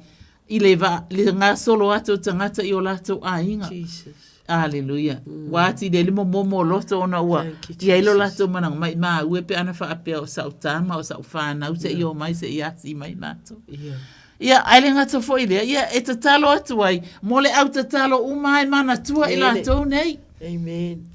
i le, va, le gasolo atu o tagata i o latou aiga. Jesus. Aleluia. Ua atili ai le momomo o loto ona ua i ai lo latou manago mai maua pe ana faapea o sau tama o sau whanau se i o mai se i asi mai matou. Yeah. Ia, ae le gata foi lea, ia e tatalo atu ai mo le au tatalo uma ai manatua i Amen. latou nei. Amen.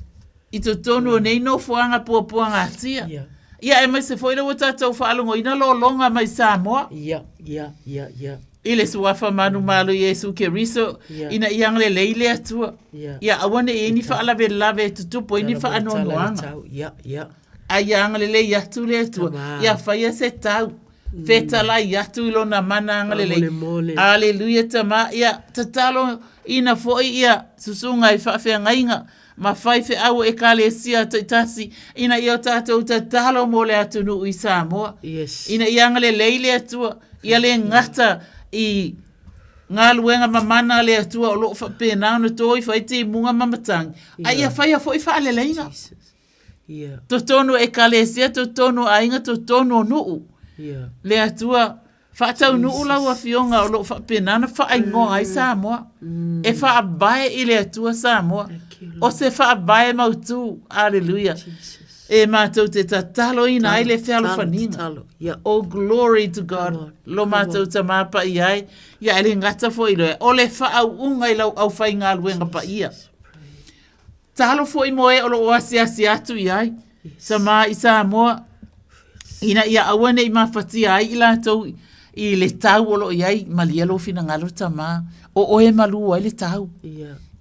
I totonu o nei nofoaga puapuagatia. Ia. Ia, aemaise foi lea ua tatou faalogoina lologa mai Samoa. Ia, ia, ia, ia. I le suafa manumalo Iesu Keriso, Ia. ina ia agalelei le Atua. Ia. Ia aua ne i ai ni faalavelave e tutupu ai ni Tala mo le tala i le faanoanoaga. tau. Ia, ia. A ia agalelei atu le Atua, Tama. ia faia se tau, fetalai atu i lona mana agalelei. Faamolemole. Aleluia tama, ia tatalo ina foi ia susuga i faafeagaiga ma faifeau o Ekalesia taitasi ina ia o tatou tatalo mo le atunuu i Samoa. Yes. Ina ia agalelei le Atua, ia le gata i. Galuega mamana a le Atua o lo o faapena ona to ifo ai timuga ma matagi, a ia faia foi faaleleiga. Totonu o ekalesia, totonu o aiga, totonu o nuu. Le Atua, faataunuu lau Afioga o lo o faapena ona faaigoa ai Samoa. E faavae i le Atua Samoa. O se faavae mautu. Aleluia. E matou te tataloina ai le fealofaniga. Oh, glory to God. Lo matou Tama Paia ai. Ia, e le gata foi i le, o le faauuga i lau aufaigaluega paia. Talo foi mo e o lo o asiasi atu i ai, Tama i Samoa, ina ia aua ne i mafatia ai i latou i le tau o lo o i ai, malie lou finagalo Tama, o oe e malū ai le tau.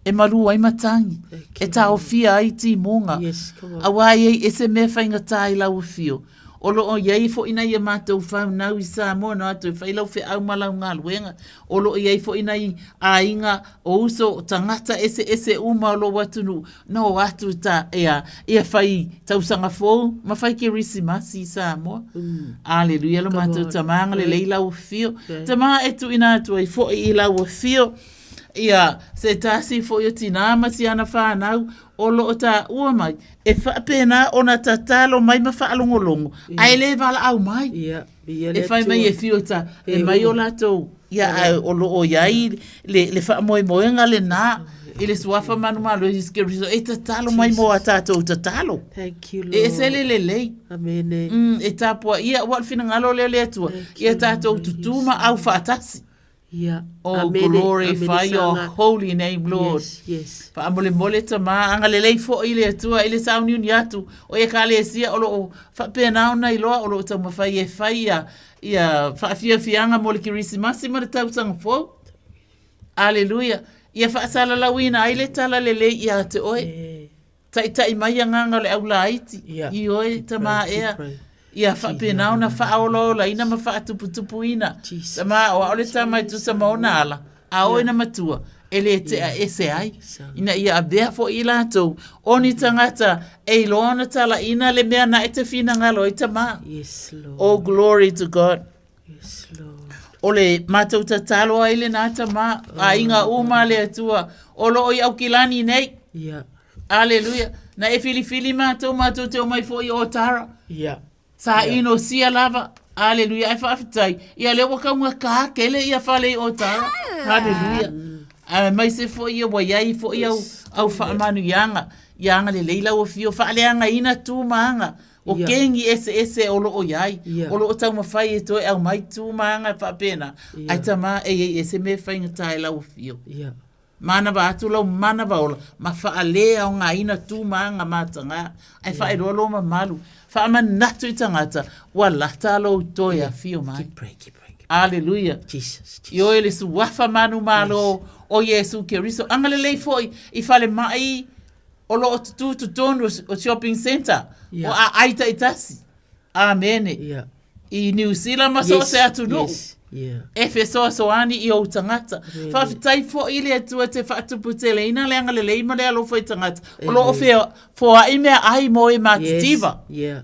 E malū ai matagi, e taofia ai timuga, auā e i ai ese mea faigata i lau afio. O lo o i ai foi nai a matou whanau i Samoa no atu e whai lau wheau ma lau galuega. O lo o i ai foi nai aiga o uso o tagata eseese uma o lou atunuu na o atu ta ea ia whai tausaga fou ma whai Kerisimasi i Samoa. Aleluia lo matou tama agalelei lau afio. Tama e tuuina atu ai foi i lau afio ia se tasi foi o tinā ma siana whanau o lo o taua mai e faapena ona tatalo mai ma faalogologo ae le valaau mai. Ia, ia le E fai mai Atua. e fiu e ta, e E mai o ua. latou, ia ae o lo o i ai le, le faamoemoega lenā i le suafa manumalo o Iesu Keriso e tatalo mai mo a tatou tatalo. Thank you, E ese Lord. le lelei. Amene. Mm, e tapuaia, aua o le finagalo lea o le Atua, ia tatou tutū ma aufaatasi. Ia. Oh, Amene, glorify amene your saga. holy name, Lord. Yes, yes. Faamolemole tama, agalelei foi le Atua i le sauniuni atu o Ekalesia o lo o faapena ona iloa o lo o taumafai e fai ia, ia faafiafiaga mo le Kerisimasi ma le tausaga fou. Aleluia. Ia faasalalauina ai le talalelei ia te oe. Taitai mai agaga o le aulaiti, ioe, tama ea, ia faapena ona faaolaolaina ma faatuputupuina. Tama, o aole tama e tusa ma ona ala, a oo ina matua, e le tea ese ai, ina ia avea foi i latou, o ni tagata e iloa ona talaina le mea na e te finagalo ai tama. Oh, glory to God. Yes, Lord. O le matou tatalo ai lenā tama, aiga uma a le Atua, o lo o i Aukilani nei. Yeah. Aleluia. Na e filifili matou, matou te omai foi i Otara. Yeah. Sa Yeah. inosia lava. Aleluia. Ai faafetai. Ia lea ua kaugata tele ia fale i Otara. Aleluia. Aemaise foi ia ua i ai foi au, au faamanuiaga. Ia agalelei lau afio, faaleagaina tu ma aga. O Ia. kengi eseese o lo o i ai, Ia. o lo o taumafai e toe aumai tu ma aga faapena, Ia. ai tama e iai ese mea e faigata e lau afio. Ia. Manava atu lau manava ola, ma faaleaogaina tu ma aga mataga, ae faailoa lou mamalu, faamanatu i tagata, ua lata lou toe afio mai. Keep praying, keep praying. Aleluia. Jesus, Jesus. Ioe le suafa manumalo o Iesu Keriso. Agalelei foi i falemai o lo o tutū totonu o shopping centre Yeah. o aai taitasi. Amene. Yeah. I Niu Sila ma so o se atunuu. Yes. Yeah. E fesoasoani i ou tagata. Really. Faafetai foi i le Atua te faatuputeleina le agalelei ma le alofa i tagata. O lo o fea, foai mea ai mo e matitiva. Yes. Yeah.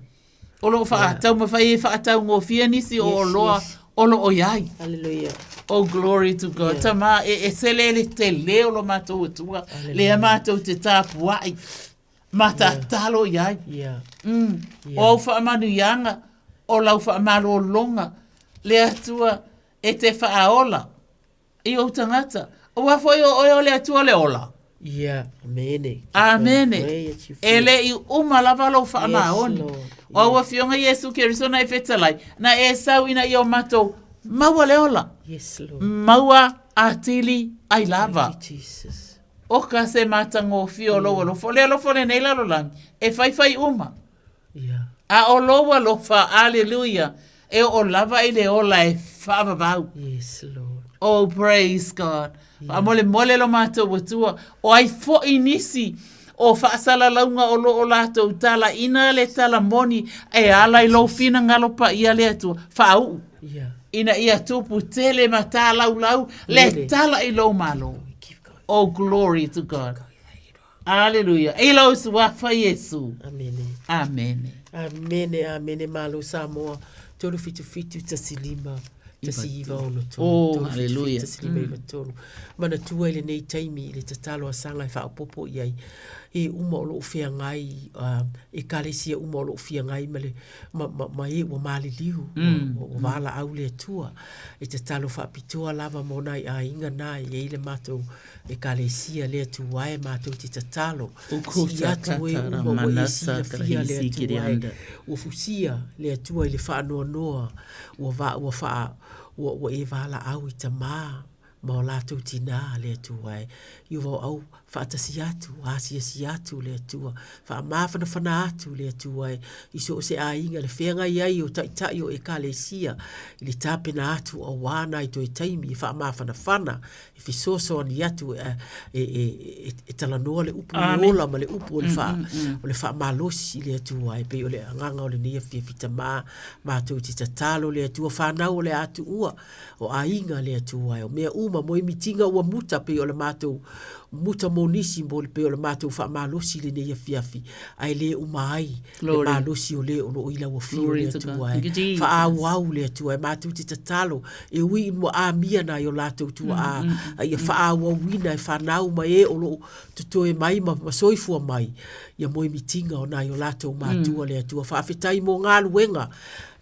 O lo o faataumafai e faataugofie nisi o oloa o lo o i ai. Hallelujah. Oh, glory to God. Yeah. Tama, e, e sele le tele o lo matou Atua. Lea matou te tapuai. Ma tatalo i ai. Yeah. O au faamanuiaga, o lau faamalologa, le Atua e te faaola. I ou tagata. Aua foi o oe o le Atua o le ola. Ia, amene. Amene. E le i uma lava lou faamaoni. Yes, Lord. O au Afioga Iesu Keriso na e fetalai, na e sau ina ia o matou maua le ola. Yes, Lord. Maua atili ai lava. Thank you, Jesus. Oka se matagofie o lou alofa. O le alofa lenei lalolagi, e faifai uma. Yeah. A o lou alofa, aleluia, e oo lava i le ola e faavavau. Yes, Lord. Oh, praise God. Yeah. Faamolemole lo matou Atua, o ai foi nisi o faasalalauga o lo o latou talaina le tala moni e ala i lou finagalo paia le Atua, faauu. Yeah. Ina ia tupu tele ma talaulau le tala i lou Malo. Oh, glory to God. Aleluia. I lou suafa Iesu. Amene. Amene. Amene, amene, malo Samoa. 377 15. 1963 Oh, hallelujah. 1993. Manatua i lenei taimi i le tatalo a Saga e faaopoopo i ai, e uma o lo o feagai, uh, ekalesia uma o lo o feagai ma, le, ma, ma, ma e ua maliliu, ua, ua valaau le Atua. E tatalo faapitoa lava mo nai aiga na e i ai le matou ekalesia le Atua e matou te tatalo. Sii atu e uma ua e silafia le Atua e, ua fusia le Atua i le faanoanoa, ua, va, ua, faa, ua, ua e valaau i tamā ma o latou tinā le Atua e. I o au faatasi atu, asiasi atu le Atua, faamafanafana atu le Atua e, i so o se aiga le feagai ai o taitai o Ekalesia i le tapena atu auā nai toe taimi e faamafanafana, e fesoasoani atu e, e, e, e, e talanoa le upu o le ola ma le upu o le, wha, o le faamalosi i le Atua e pei o le agaga o lenei afiafi tamā mātou te tatalo le Atua whanau o le atuua o aiga le Atua e o mea uma mo imitiga ua muta pei o le matou muta mo nisi mo pei o le matou faamalosi i lenei afiafi ae le uma ai le malosi o le o lo o i lau afio le Atua e faaauau le Atua e matou te tatalo e ui ina ua amia nai o latou tuaa a ia faaauauina e fanau ma e o lo o totoe mai ma, ma soifua mai ia moemitiga o nai o latou matua le Atua faafetai mo galuega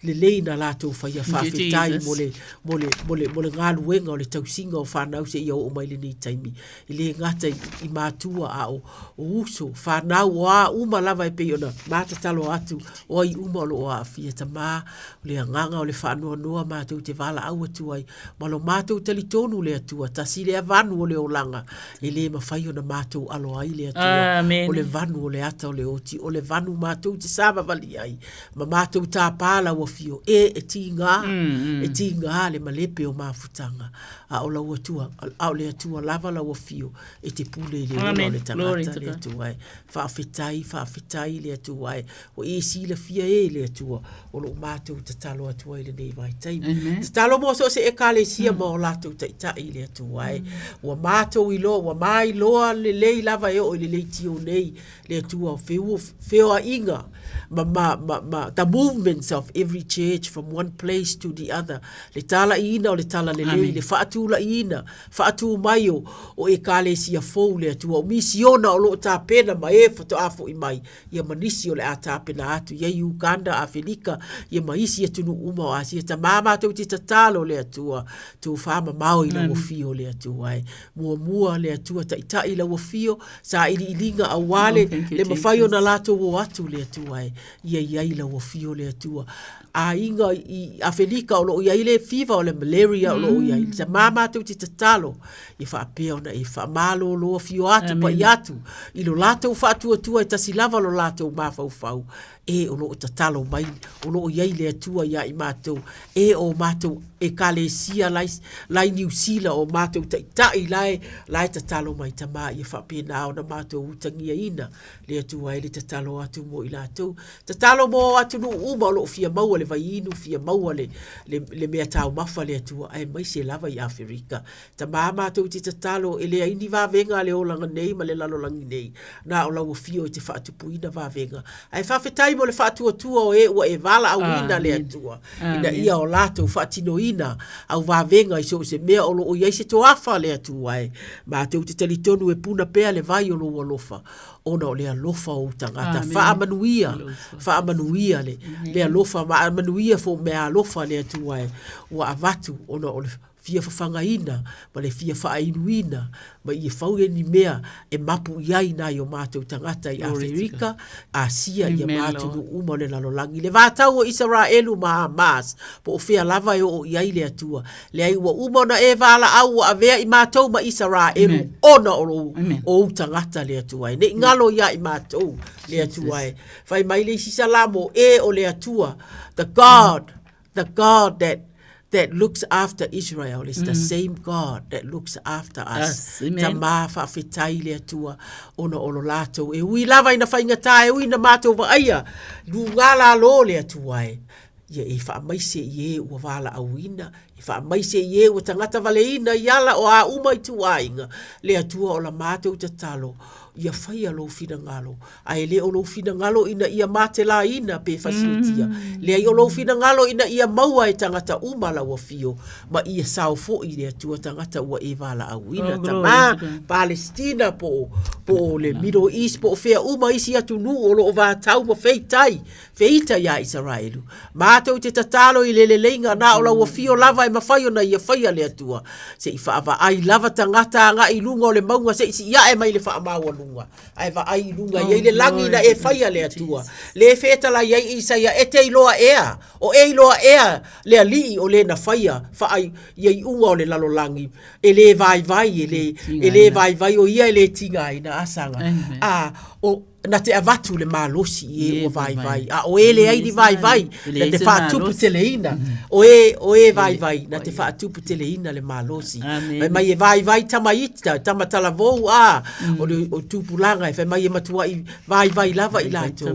lelei na latou faia faafetai mo le, mo le, mo le, mo le galuega o le tausiga o fanau seia oo mai lenei taimi. E le gata i, i matua a o, o uso, fanau, o a uma lava e pei ona matatalo atu, o ai uma o lo o aafia tamā, o le agaga o le faanoanoa matou te valaau atu ai, ma lo matou talitonu le Atua, tasi lea vanu o le olaga, e le mafai ona matou alo ai le Atua, Amen. o le vanu o le ata o le oti, o le vanu matou te savavali ai, ma matou tāpā lau afio, e, e tīgā, mm, mm. e tīgā le malepe o mafutaga, a o lau Atua, a o le Atua lava lau afio, e te pule i le ola o le tagata le Atua e. Faafetai, faafetai le Atua e. Ua e silafia e le Atua, o lo o matou tatalo atu ai lenei vaitaimi. Tatalo mo so o se ekalesia ma o latou taitai i le Atua e. Ua matou iloa, ua mailoa lelei lava e oo i le leitio nei le Atua o feoaiga ma, ma, ma, ma the movements of every church from one place to the other, le talaiina o le talalelei, le faatulaiina, faatū mai o, o ekalesia fou le Atua, o misiona o lo o tapena ma e faatoa foi mai, ia ma nisi o le a tapena atu i ai Uganda, Afelika, ia ma isi atunuu uma o Asia. Tamā matou te tatalo le Atua, tofā mamao i lau afio le Atua e. Muamua le Atua taitai i lau afio, sailiiliga auā le, oh, le mafai ona latou o atu le Atua e. Ia i ai lau afio le Atua. Aiga i Afelika o lo o i ai le fiva o le malaria o lo o i ai. Tamā matou te tatalo, ia faapea ona e faamalōlō afio atu pai atu i lo latou faatuatua e tasi lava lo latou mafaufau, e o lo o tatalo mai, o lo o i ai le Atua iā i matou, e o matou ekalesia la la i Niu Sila o matou taitai la e, la e tatalo mai Tamā ia faapena ona matou utagiaina le Atua e le tatalo atu mo i latou. Tatalo mo atunuu uma o lo o fia maua le vaiinu, fia maua le, le, le mea taumafa le Atua, aemaise lava i Aferika. Tamā matou te tatalo e leai ni vavega a le olaga nei ma le lalolagi nei, na o lau afio e te faatupuina vavega. Ae faafetai mo le faatuatua o e ua e valaauina le Atua, ina ia o latou faatinoina au vavega i so o se mea o lo o i ai se toafa le Atua e. Matou te talitonu e puna pea le vai o lou alofa, ona o le alofa o ou tagata. Faamanuia, faamanuia le, le alofa, faamanuia fo mea alofa le Atua e ua avatu ona o le fia fafagaina ma le fia faainuina ma ia fau ai ni mea e mapu i ai nai o matou tagata i Aferika, Asia ia ma atunuu uma o le lalolagi. Le vatau o Isaraelu ma Hamas, po o fea lava e oo i ai le Atua. Leai, ua uma ona e valaau ua avea i matou ma Isaraelu ona o lou, o ou tagata le Atua e. Ne i galo ia i matou le Atua e. Fai mai le isi Salamo, E o le Atua, the God, The God that that looks after Israel is the same God that looks after us. Us. Amen. Tamā faafetai le Atua ona o lo latou e ui lava ina faigata e ui ina matou vaaia lugā lalo le Atua e. Ia e faamaise i e ua valaauina, e faamaise i e ua tagata valeina i ala o a uma ituaiga, le Atua o la matou tatalo. Ia faia lou finagalo, ae le o lou finagalo ina ia matelaina pe fasilitia. Leai o lou finagalo ina ia maua e tagata uma lau afio, ma ia sao foi i le Atua tagata ua e valaauina. Oh, glory Tama, to God. Palestina po o, po o le Middle East po o fea uma isi atunuu o lo o vatau ma feitai, feita iā Isaraelu. Matou te tatalo i le leleiga na o lau afio lava e mafai ona ia faia le Atua. Se i faavaai lava tagata agai i luga o le mauga se i si'iaʻe mai le faamaualuga, ae vaai i luga i ai le lagi na e faia le Atua. Le fetalai ai Isaia, e te iloa ea, o e iloa ea le Alii o le na faia faa ia iuga o le lalolagi, e le vaivai, e le, e le vaivai o ia e le tigaina asaga. A, o, na te avatu le malosi i e ua vaivai, a o e leai ni vaivai, na te faatuputeleina, o e, o e vaivai, na te faatuputeleina le malosi. Fai mai e vaivai tama ita, tama talavou, a, o le o tupulaga e fai mai e matuai vaivai lava i latou,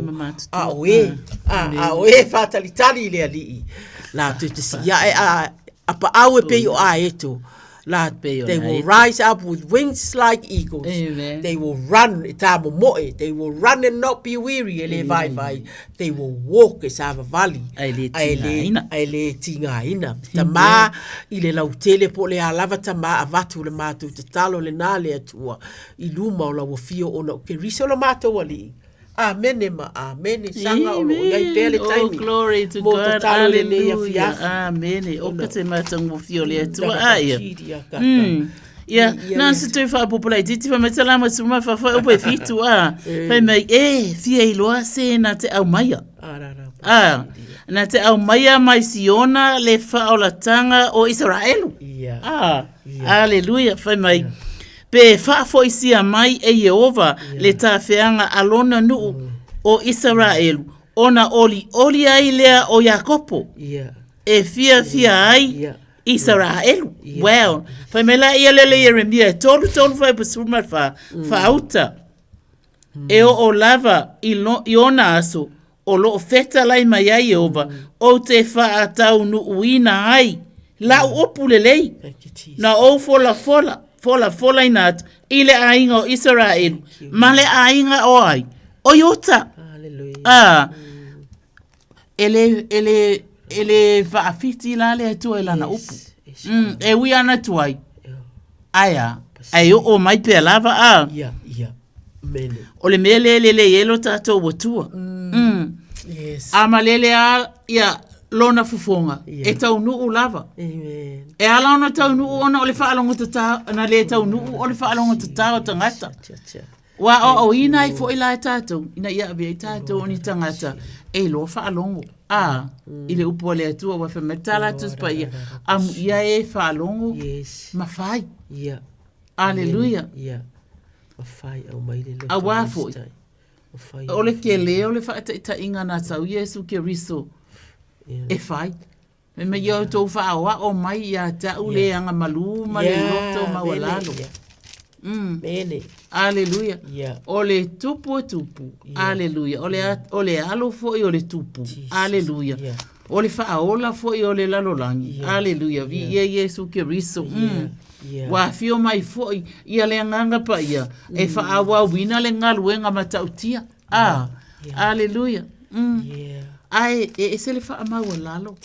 a o e, a, a o e faatalitali i le Alii, latou te si'iaʻe a, a paau e pei o aeto, La, they will rise up with wings like eagles. Amen. They will run, e tāmomoe. They will run and not be weary, e le vaivai. They will walk, e savavali. Ae le tigaina. Ae le tigaina. Tamā, i le lautele po o le a lava tamā avatu le matou tatalo lenā le Atua i luma o lau afio ona o Keriso lo matou Alii. Amene ma amene, saga o lo o i ai pea le Oh, taimi glory to mo God. tatalo i lenei Hallelujah. afiafi. Amene. O ka te matagofie o le Atua Tata a ia. tiri a kaka. Ia, I- ia na le se toe faapopola itiiti fai mai salama suma fafai opo e fitu a. Eh. Fai mai e fia iloa se na te aumaia. Arara. A, na te aumaia mai Siona le faaolatanga o Isaraelu. Ia. A, aleluia, fai mai. Pe faafoisia mai e Ieova le tafeaga a lona nuu o Isaraelu, ona olioli ai lea o Iakopo, e fiafia ai Isaraelu. Well, fai mai la ia lele Ieremia e 3, 3 fai pa 14, faauta, e oo lava i, lo, i ona aso o lo o fetalai mai ai Ieova, ou te faataunuuina ai lau upu lelei, na ou folafola, folafolaina atu i le aiga o Isaraelu ma le aiga o ai? O Iuta. A, e le, e le, e le faafiti la le Atua i lana upu. E ui ana tuai, ae a, ae oo mai pea lava a. Ia, ia. Mele. O le mea lea e lelei ai lo tatou Atua. Yes. A malele a ia lona fofoga, e taunuu lava. Amen. E ala ona taunuu ona o le faalogo na le taunuu o le faalogo tatao o tagata. Ua aoaoina ai foi la e tatou, ina ia ave ai tatou o ni tagata e iloa faalogo. A, i le upu a le Atua ua fai mai tala atu Tusi Paia, amuia e faalogo ma fai. Ia. Aleluia. Ia. Ma fai au mai le loto. Auā foi, o le kele o le faataitaiga na sau Iesu Keriso e fai. Fai mai ia outou faaoao mai ia te au le agamalu ma le loto maualalo. Mene. Aleluia. O le tupu e tupu. Aleluia. O le, o le alo foi o le tupu. Aleluia. O le faaola foi o le lalolagi. Aleluia. Viia Iesu Keriso. Ua afio mai foi ia le Agaga Paia e faaauauina le galuega matautia. A, Aleluia. Ae e ese le faamaualalo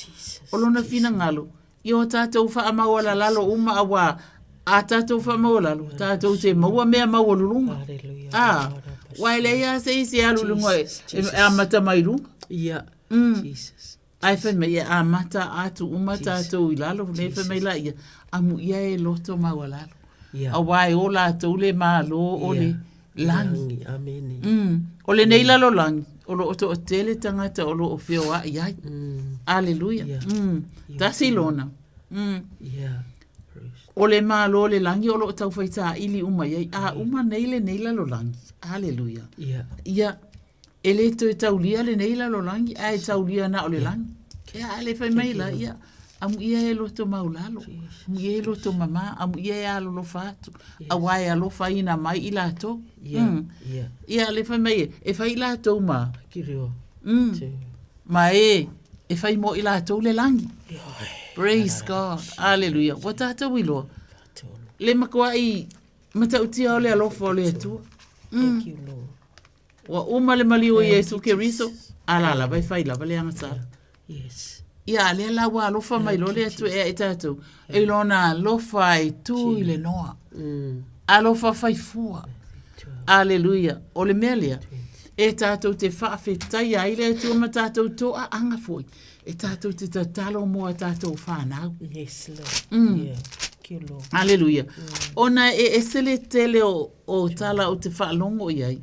o lona finagalo i o tatou faamaualalalo uma auā a tatou faamaualalo tatou te maua mea maualuluga. A, aua e leai lava se isi e alu i luga e amata mai luga. Ae fai mai e amata atu uma tatou i lalo, nei fai mai laia, amuia e loto maualalo. Auā e o latou le Malo o le lagi. O lenei lalolagi, o lo o toatele tagata o lo o feoai ai. Aleluia. Tasi lona. O le Malo o le lagi o lo o taufai saili uma i ai, a uma nei lenei lalolagi. Aleluia. Ia. E le toe taulia lenei lalolagi, ae taulia na o le lagi. Ia, a le fai mai la, ia, amuia e loto maulalo, amuia e loto mamā, amuia e alolofa atu, auā e alofaina mai i latou. Ia, le fai mai e, e fai i latou ma. Ma e, e fai mo i latou le lagi. Praise God. Hallelujah. Ua tatou iloa. Le matuai matautia o le alofa o le Atua. Thank you, Lord. Ua uma le maliu o Iesu Keriso, a la lava e fai lava le agasala. Yes. Ia, a lea la ua alofa mai loa le Atua ea i tatou, i lona alofa e tu i le noa. Alofa fai fua. Aleluia. O le mea lea, e tatou te faafetaia ai le Atua ma tatou toaaga foi, e tatou te tatalo mo a tatou whanau. Yes, Lord. Yeah. Thank you, Lord. Aleluia. Ona e ese le tele o, o tala o te whaalongo i ai.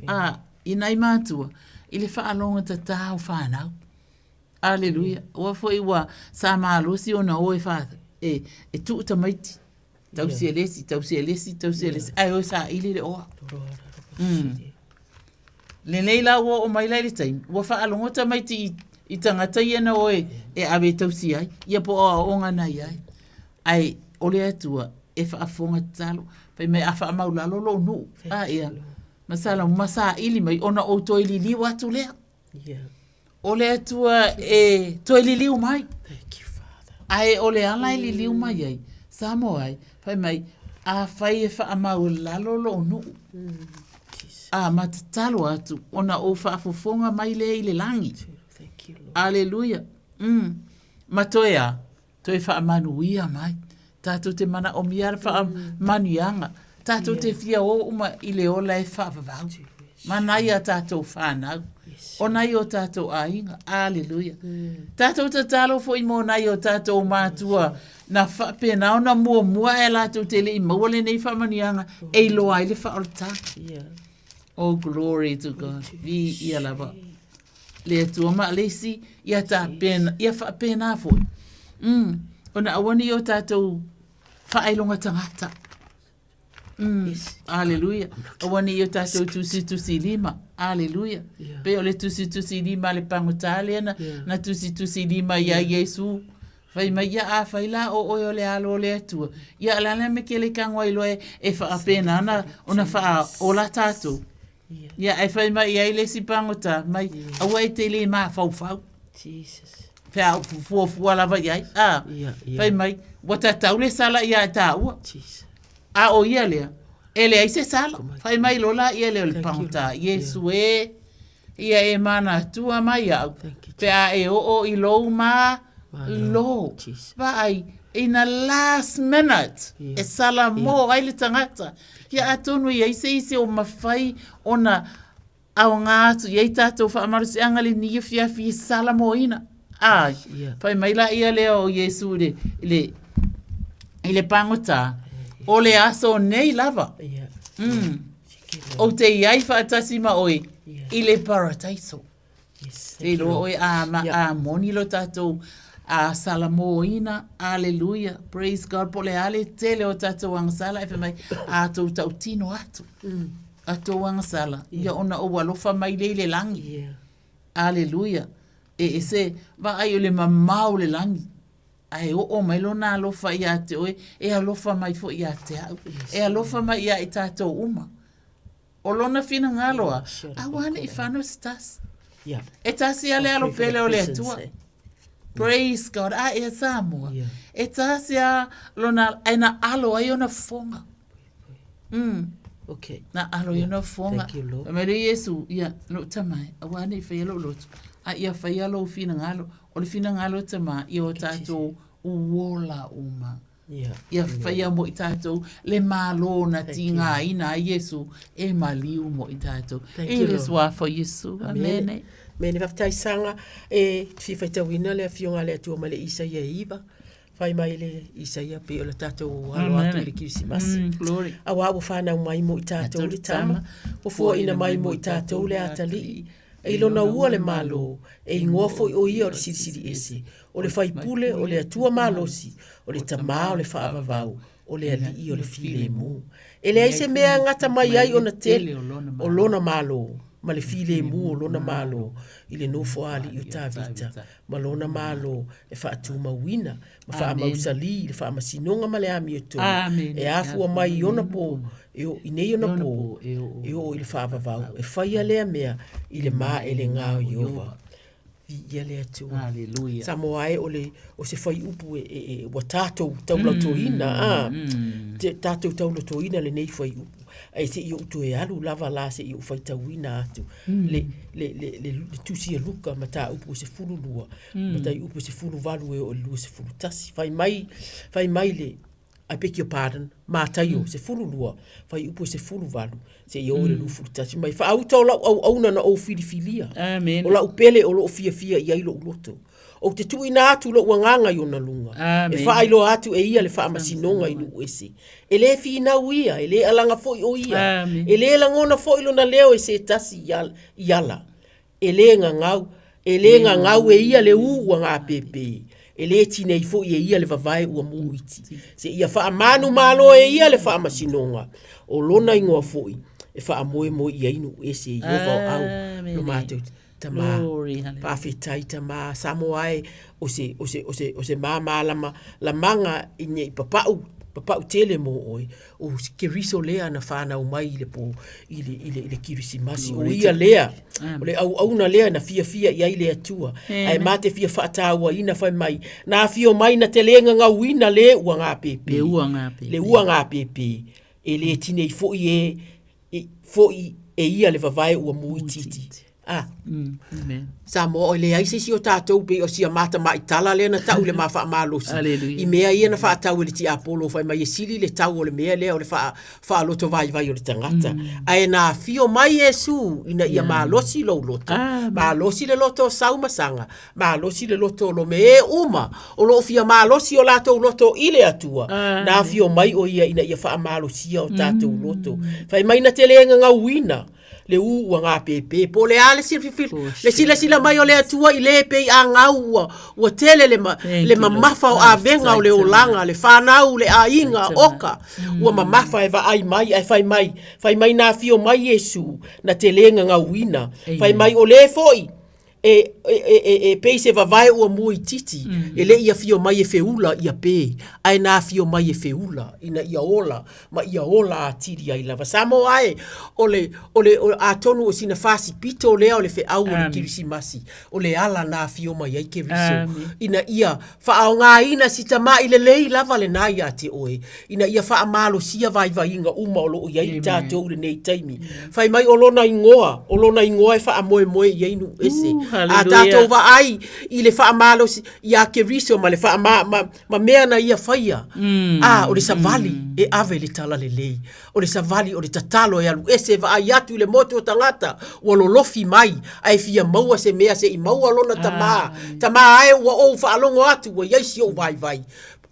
A, i nai mātua, i le whaalongo tatā o whanau. Aleluia. Ua foi ua sa malosi ona o e wha, e, e tuu tamaiti. Tausi e lesi, tausi e lesi, tausi e lesi. Ai o sa ili le oa. Lenei la ua oo mai la i le taimi, ua faalogo tamaiti i, i tagata ia na o e, e ave e tausi ai, ia po o aoaoga na i ai. Ae o le Atua e faafofoga tatalo, fai mai a faamaulalo lou nuu, a ia, masalo ma saili mai ona ou toe liliu atu lea. Yeah. O le Atua e toe liliu mai. Thank you, Father. Ae o le ala e liliu mai ai, Samoa ai, fai mai, afai e faamaulalo lou nuu, a ma tatalo atu, ona ou faafofoga mai lea i le lagi. Thank you, Lord. Aleluia. Ma toe a? Toe faamanuia mai. Tatou te manaomia le faamanuiaga. Tatou te fia o uma i le ola e faavavau. Ma nai a tatou whanau. O nai o tatou aiga. Aleluia. Tatou tatalo foi mo nai o tatou mātua na faapena ona muamua ae latou te le i maua lenei faamanuiaga e iloa ai le faaolataga. Oh, glory to God. Viia lava. Le Atua ma le isi, ia tapena, ia faapena foi. Ona aua ne i o tatou faailoga tagata. Yes. Aleluia. Aua ne i o tatou tusitusi lima. Aleluia. Yeah. Pei o le tusitusi lima a le pagota lea na, yeah. na tusitusi lima ia yeah. Iesu. Fai mai ia a fai la o oe o le alo o le Atua. Ia la le me kele kango ai loe e whaapena ana ona wha ola tātou. Ia e fai mai ai le isi pagota mai aua e te le mafaufau. Jesus. Pe a fuafua lava i ai. A, fai mai, ua tatau le sala ia tāua. Jesus. A o ia lea, e leai se sala. Fai mai loa laia lea o le pagota, Iesu e, ia e manatua mai au, pe a e oo i lou malo. Vaai, in the last minute, e sala mō ai le tagata. Ia atonu i ai se isi o mawhai ona aoga atu i ai tātou whaamarosianga le niafiafi e sala mō ina. Ai, yeah. Whai mai la ia lea o Iesu i le, i le, i le pāngotā, o le aso nei lava. Yeah. O te iai whaatasi ma oe yeah. i le parataiso. Yes, Te iloa oe a, ma, yeah. a moni lo tātou a salamōina, aleluia, praise God, po le ale tele o tātou agasala, e whai mai, a tō tautino atu, a tō agasala, yeah. ia ona o alofa mai le i le langi. Yeah. Aleluia. E ese, vaai o le mamao o le langi, ae oo mai lona alofa ia te oe, e alofa mai foi ia te au, e alofa mai ia i tātou uma. O lona finagalo a, aua ne i whanau se tasi. Yeah. E tasi a le alo pele o le Atua. Praise God. A e Samoa. Yeah. E tasi a lona, e na alo ai ona fofoga. Okay. Na alo ai ona fofoga. Thank you, Lord. Mai le Iesu, ia, lou tama e, aua ne i faia lou loto. A ia faia lou finagalo. O le finagalo tama, ia o tātou uola uma. Ia whaia mo i tātou le mālō na tīngāina a Iesu e maliu mo i tātou. Thank you, E le Lord. suafa o Iesu. Amene. Amene. Faafetai Saga e fia faitauina le Afioga a le Atua mai le Isaia 9, fai mai le Isaia pei o le tatou alo atu i le Kirisimasi. Glory. Auā ua fanau mai mo i tatou le tama, ua fuaina mai mo i tatou le atalii, e i lona ua le Malo, e igoa foi o ia o le Silisili Ese, o le Faipule, o le Atua malosi, o le Tamā o le Faavavau, o le Alii o le Filemu. E leai se mea e gata mai ai ona tele o lona Malo, ma le filemu o lona Malo i le nofoaali'i o Tavita, ma lona Malo e faatumauina ma faamausalī i le faamasinoga ma le amiotonu, e afua mai i ona pō, e oo i nei ona pō, e oo i le faavavau, e faia lea mea i le maʻelegā o Ieova. Viia le Atua. Haleluia. Samoa e o le o se fuaiupu e, e, e ua tatou taulautoina mm, a mm. te, tatou taulautoina lenei fuaiupu ae se'i ou toe alu lava la se'i ou faitauina atu mm. le, le, le, le, le tusi a Luka mataupu e 12 mm. mataupu e 18 e oo i le 21 fai mai fai mai le I beg your pardon, Mataio, 12, fuaiupu e 18, seia oo i le 21. Mai faauta o lau auauna na ou filifilia. Amen. O lau pele o loo fiafia i ai lou loto. Ou te tuuina atu lou agaga i ona luga. Amen. E faailoa atu e ia le faamasinoga i nuu ese. E le finau ia, e le alaga foi o ia. Amen. E le lagona foi lona leo e se tasi i ala. E le gagau, e le gagau e ia le ū ua gapēpē, e le tinei foi e ia le vavae ua mū iti. Seia faamanumalo e ia le faamasinoga, o lona igoa foi e faamoemoe i ai nuu ese e Ieova o au, lo matou Tamā. Faafetai Tamā, Samoa e, o se, o se, o se, o se māmālama lamaga i nei papau, papau tele mō oe. O Keriso lea na whanau mai i le po, i le, i le, i le Kirisimasi. O ia lea, o le auauna lea na fiafia i ai le Atua. Ae mā te fia faatauaina fai mai, na afio mai na te le gagauina le ua ngāpēpē. Le ua ngāpēpē. Le ua ngāpēpē. E le tinei foi e, e, foi e ia le vavae ua mū itiiti. Ah. Amen. Samoa o leai se isi o tatou pei o sia mata maitala lea na tau i le ma faamalosi. Hallelujah. I mea ia na faatau e le tiapolo fai mai e sili le tau o le mea lea o le faa, faaloto vaivai o le tagata. Ae na afio mai Iesu ina ia malosi lou loto. Amen. Malosi le loto o Sau ma Saga, malosi le loto o Lome e uma o loo fia malosi o latou loto i le Atua. Amen. Na afio mai o ia ina ia faamalosia o tatou loto. Fai mai na te le gagauina le ū ua gapēpē. Po o le a le le silasila mai o le Atua i le pei a gau ua, ua tele le, ma, le mamafa o avega o le olaga, le whanau, le aiga, oka, ua mamafa e vaai mai, ae fai mai, fai mai na afio mai Iesu, na te le gagauina. Fai mai o le foi, e, e, e, e, e pei se vavae ua muaititi, e le i afio mai e feula ia pe, ae na afio mai e feula, ina ia ola, ma ia ola atili ai lava. Samoa e, o le, o le, o, atonu o sina fasipito lea o le feau o le Kirisimasi, o le ala na afio mai ai Keriso, ina ia Faaaogaina si tamaʻi lelei lava lenā iā te oe, ina ia faamalosia vaivaiga uma o loo i ai i tatou i lenei taimi. Fai mai o lona igoa, o lona igoa e faamoemoe i ai nuu ese. A tatou vaai i le faamalosi iā Keriso ma le faama, ma, ma mea na ia faia, a, o le savali e ave le talalelei. O le savali o le tatalo e alu ese e vaai atu i le motu o tagata ua lolofi mai ae fia maua se mea se i maua lona tamā. Tamā ae ua ou faalogo atu ua i ai si ou vaivai.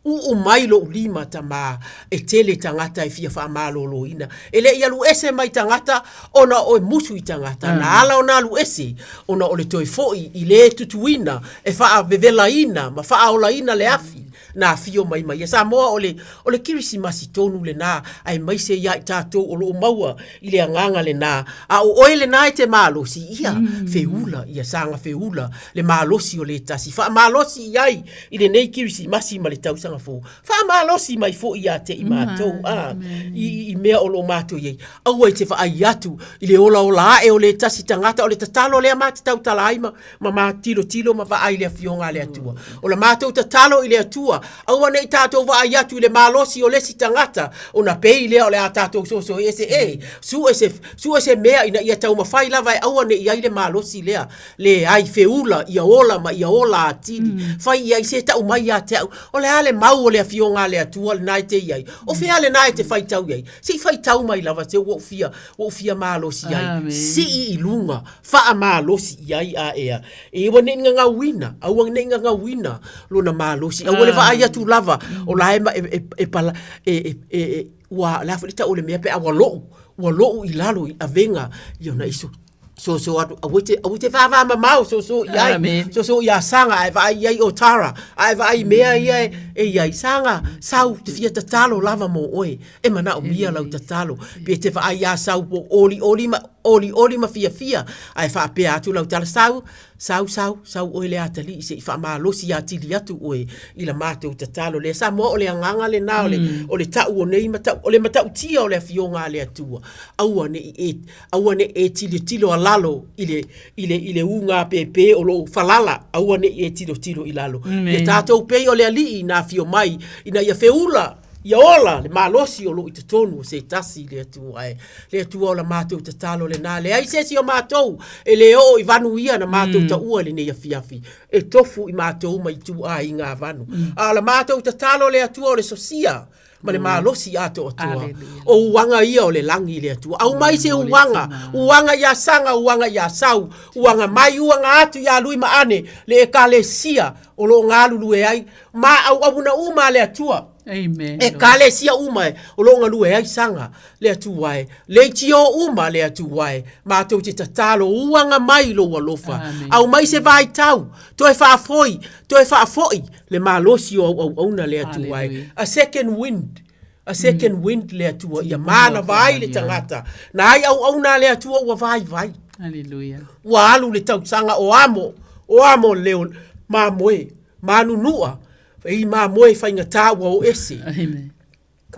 Uu mai lou lima tamā e tele tagata e fia faamaloloina. E le i alu ese mai tagata ona o e musu i tagata. Na ala ona alu ese ona o le toe foi i le tutuina e faavevelaina ma faaolaina le afi na afio mai ma ia Samoa o le, o le Kerisimasi tonu lenā, aemaise iā i tatou o lo o maua i le agaga lenā, a o oe lenā e te malosi, ia, feula, ia saga feula le malosi o le tasi, faamalosi i ai i lenei Kerisimasi ma le tausaga fou, faamalosi mai foi ia te i matou, a, i, i mea o lo o matou i ai, aua e te vaai atu i le olaola ae o le tasi tagata, o le tatalo lea ma te tautala ai ma, ma ma tilotilo ma vaai i le Afioga a le Atua. O la matou tatalo i le Atua, aua ne i tatou vaai atu i le malosi o le isi tagata, ona pei lea o le a tatou soso ese, e, sue se, sue se mea ina ia taumafai lava e aua ne i i ai le malosi lea. Leai, feula, ia ola ma ia ola atili. Fai i ai, se tau mai ia te au, o le a le mau o le Afioga a le Atua lenā e te i ai? O fea lenā e te faitau i ai? Se i faitau mai lava se ua ou fia, ua ou fia malosi ai. Sii i luga, faamalosi i ai a ea. E aua ne i gagauina, aua ne i gagauina lona malosi. Aua le vaai atu lava, o la e, e, e, e, pala, e, e, e, e ua, le a foi le tau o le mea pe a ua lou, ua lou i lalo i avega, ia ona iso, soso atu, aua te, aua te vāvāmamao soso i ai, Amen. soso i a Saga, ae vaai i ai o Tara, ae vaai i mea ia e, e i ai. Saga, sau te fia tatalo lava mō oe, e manaomia lau tatalo. Pe te vaai iā Sau po o olioli ma, olioli ma fiafia, ae faapea atu lau tala, Sau, sau, sau, sau oe le atalii se i faamalosi atili atu oe i la matou tatalo lea. Samoa, o le agaga lena o le, mm. o le tau o nei matau, o le matautia o le afioga a le Atua. Aua ne i e, aua ne i e tilotilo a lalo i le, i le, i le uga pēpē o lou falala, aua ne i e tilotilo i lalo. Ia tatou pei o le alii na afio mai, ina ia feula, ia ola le malosi o loo i totonu o se tasi le Atua e. Le Atua o la matou tatalo lena, leai se isi o matou e le oo i vanu ia na matou mm. taua i lenei afiafi, e tofu i matou mai ituaiga vanu. Mm. A o la matou tatalo le Atua o le sosia ma le malosi atoatoa. O uaga ia o le lagi le Atua. Aumai se uaga, uaga ia Saga, uaga ia Sau, uaga mai, uaga atu ia Lui ma Ane, le ekalesia o lo o galulue ai, ma auauna uma a le Atua. Amen. Ekalesia uma e, o lo o galue ai Saga, le Atua e. Leitio uma le Atua e, matou te tatalo, uaga mai lou alofa. Aumai se vaitau, toe faafoi, toe faafoi le malosi o au auauna le Atua e. A second wind, a second mm. wind le Atua, ia manava ai le tagata. Na ai auauna a le Atua ua vaivai. Hallelujah. Ua alu le tausaga o amo, o amo leo mamoe, manunua, i mamoe faigata ua o ese. Amen.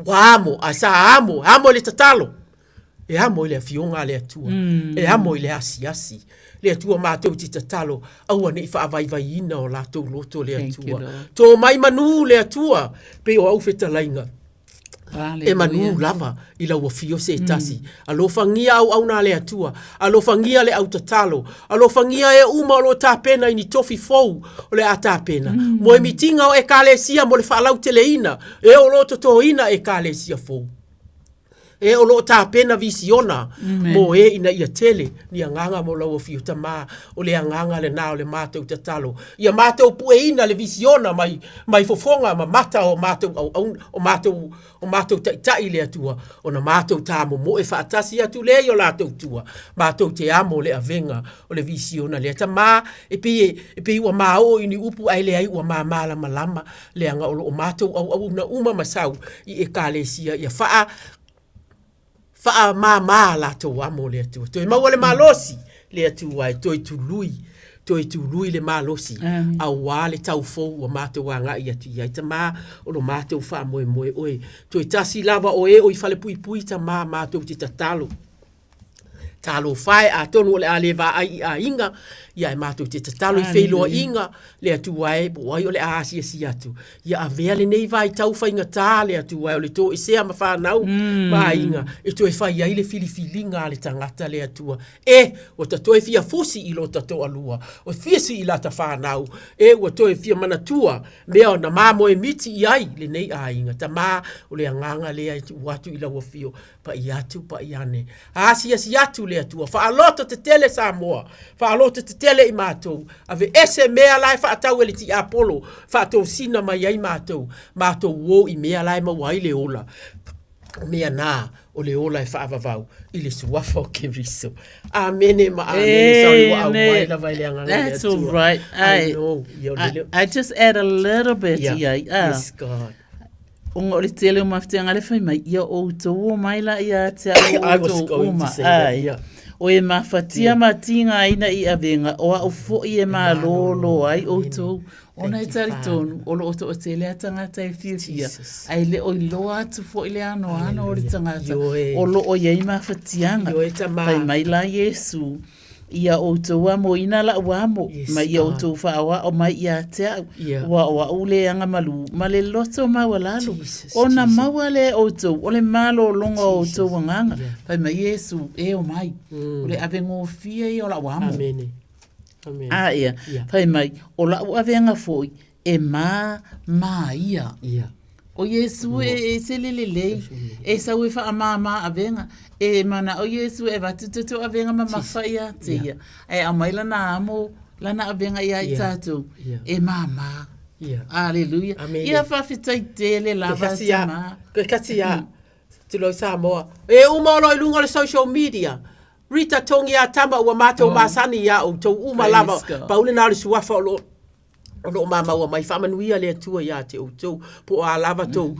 Ua amo, a sa amo, amo i le tatalo. E amo i le afioga a le Atua. Mm. E amo i le asiasi. Le Atua matou te tatalo, aua ne i faavaivaiina o latou loto le Atua. Tō mai manū le Atua, pei o au fetalaiga. E manū lava i lau afio se tasi. Mm. Alofagia auauna a le Atua, alofagia le au tatalo, alofagia e uma o lo o tapena i ni tofi fou o le a tapena. Mm. Mo e mitinga o ekalesia mo le faalauteleina, e o lo o totoina ekalesia fou. E o lo o tapena visiona mo e ina ia tele ni agaga mo lau afio Tamā, o le agaga lena o le matou tatalo. Ia matou pueina le visiona mai, mai fofoga ma mata o matou auauna, o matou, o matou taitai le Atua, ona matou tāmomoe faatasi atu lea i o latou tua, matou te amo le avega o le visiona lea. Tamā, e pei e, e pei ua maoo i ni upu ae leai ua māmalamalama leaga o lo o matou auauna uma ma sau i Ekalesia ia faa faamāmā latou amo le Atua. Toe maua le malosi le Atua e toe tului, toe tului le malosi auā le tau fou ua matou agai atu i ai. Tamā, o lo matou faamoemoe oe. Toe tasi lava o e o i falepuipui, tamā, matou te tatalo. Talofa e, atonu o le a le vaai i aiga, ia e matou te tatalo i feiloaiga, le Atua e, po o ai o le a asiasi atu. Ia avea lenei vaitau faigata, le Atua e, o le toesea ma fanau mm. ma aiga, e toe fai ai le filifiliga a le tagata, le Atua. E, ua ta toe fia fusi i lota toalua, o fisi i lata fanau, e ua toe fia manatua, mea na mamoe miti i ai lenei aiga. Tamā, o le agaga lea e tuu atu i lau afio, Paʻi atu, paʻi ane. Asiasi atu le Atua. Faaloto tetele Samoa. Faaloto tetele i matou. Aveese mea la e faatau e le tiapolo. Faatosina mai ai matou. Matou o i mea la e maua ai le ola. O mea na, o le ola e faavavau i le suafa o Keriso. Amene ma amene. Sorry, ua aumai lava i le agaga o le Atua. That's all right. I know. I just add a little bit yeah. i ai. Ah. Yes, God. Ona o le tele o mafutiaga le fai mai, ia outou o mai la ia te au I was outou going uma. to say that, Ai. yeah. O e mafatia ma tigaina i avega, o au foi e malōlō ai outou. Ona e talitonu, o lo o toatele a tagata e fiafia, ae le o iloa atu foi le anoano o le tagata, Ioe. o lo o i ai mafatiaga. Ioe, tama. Fai mai la Iesu, Ia outou amoina la'u amo, Yes, ma ia God. outou faaoao mai ia te a'u, Yeah. ua o a'u le agamalu ma le loto maualalo, Jesus, ona Jesus. maua lea e outou o le malologa o outou agaga. Yeah. Fai mai Iesu, E omai, o le avegofie ia o la'u amo. Amene. Amene. A ia, Yeah. fai mai, o la'u avega foi, e mā mā ia. Yeah. O Iesu e, e sele lelei, e sau e whaamāmā avega, e mana o Iesu e avatu toto avega mamafa ia te ia. Ae aumai lana amo, lana avega ia i Yeah. tātou, Yeah. e māmā. Yeah. Aleluia. Amene. Ia whawhitai tele lava Ke kasi a, te mā. ke kasi a, tulou Samoa. E uma o lo i lunga o le social media. Rita Tongi a tama ua mātou oh. masani ia outou uma Praise lava. God. Pau lena o le suafa o lo. O lo o mamaua mai faamanuia le Atua ia te outou, po o a lava tou,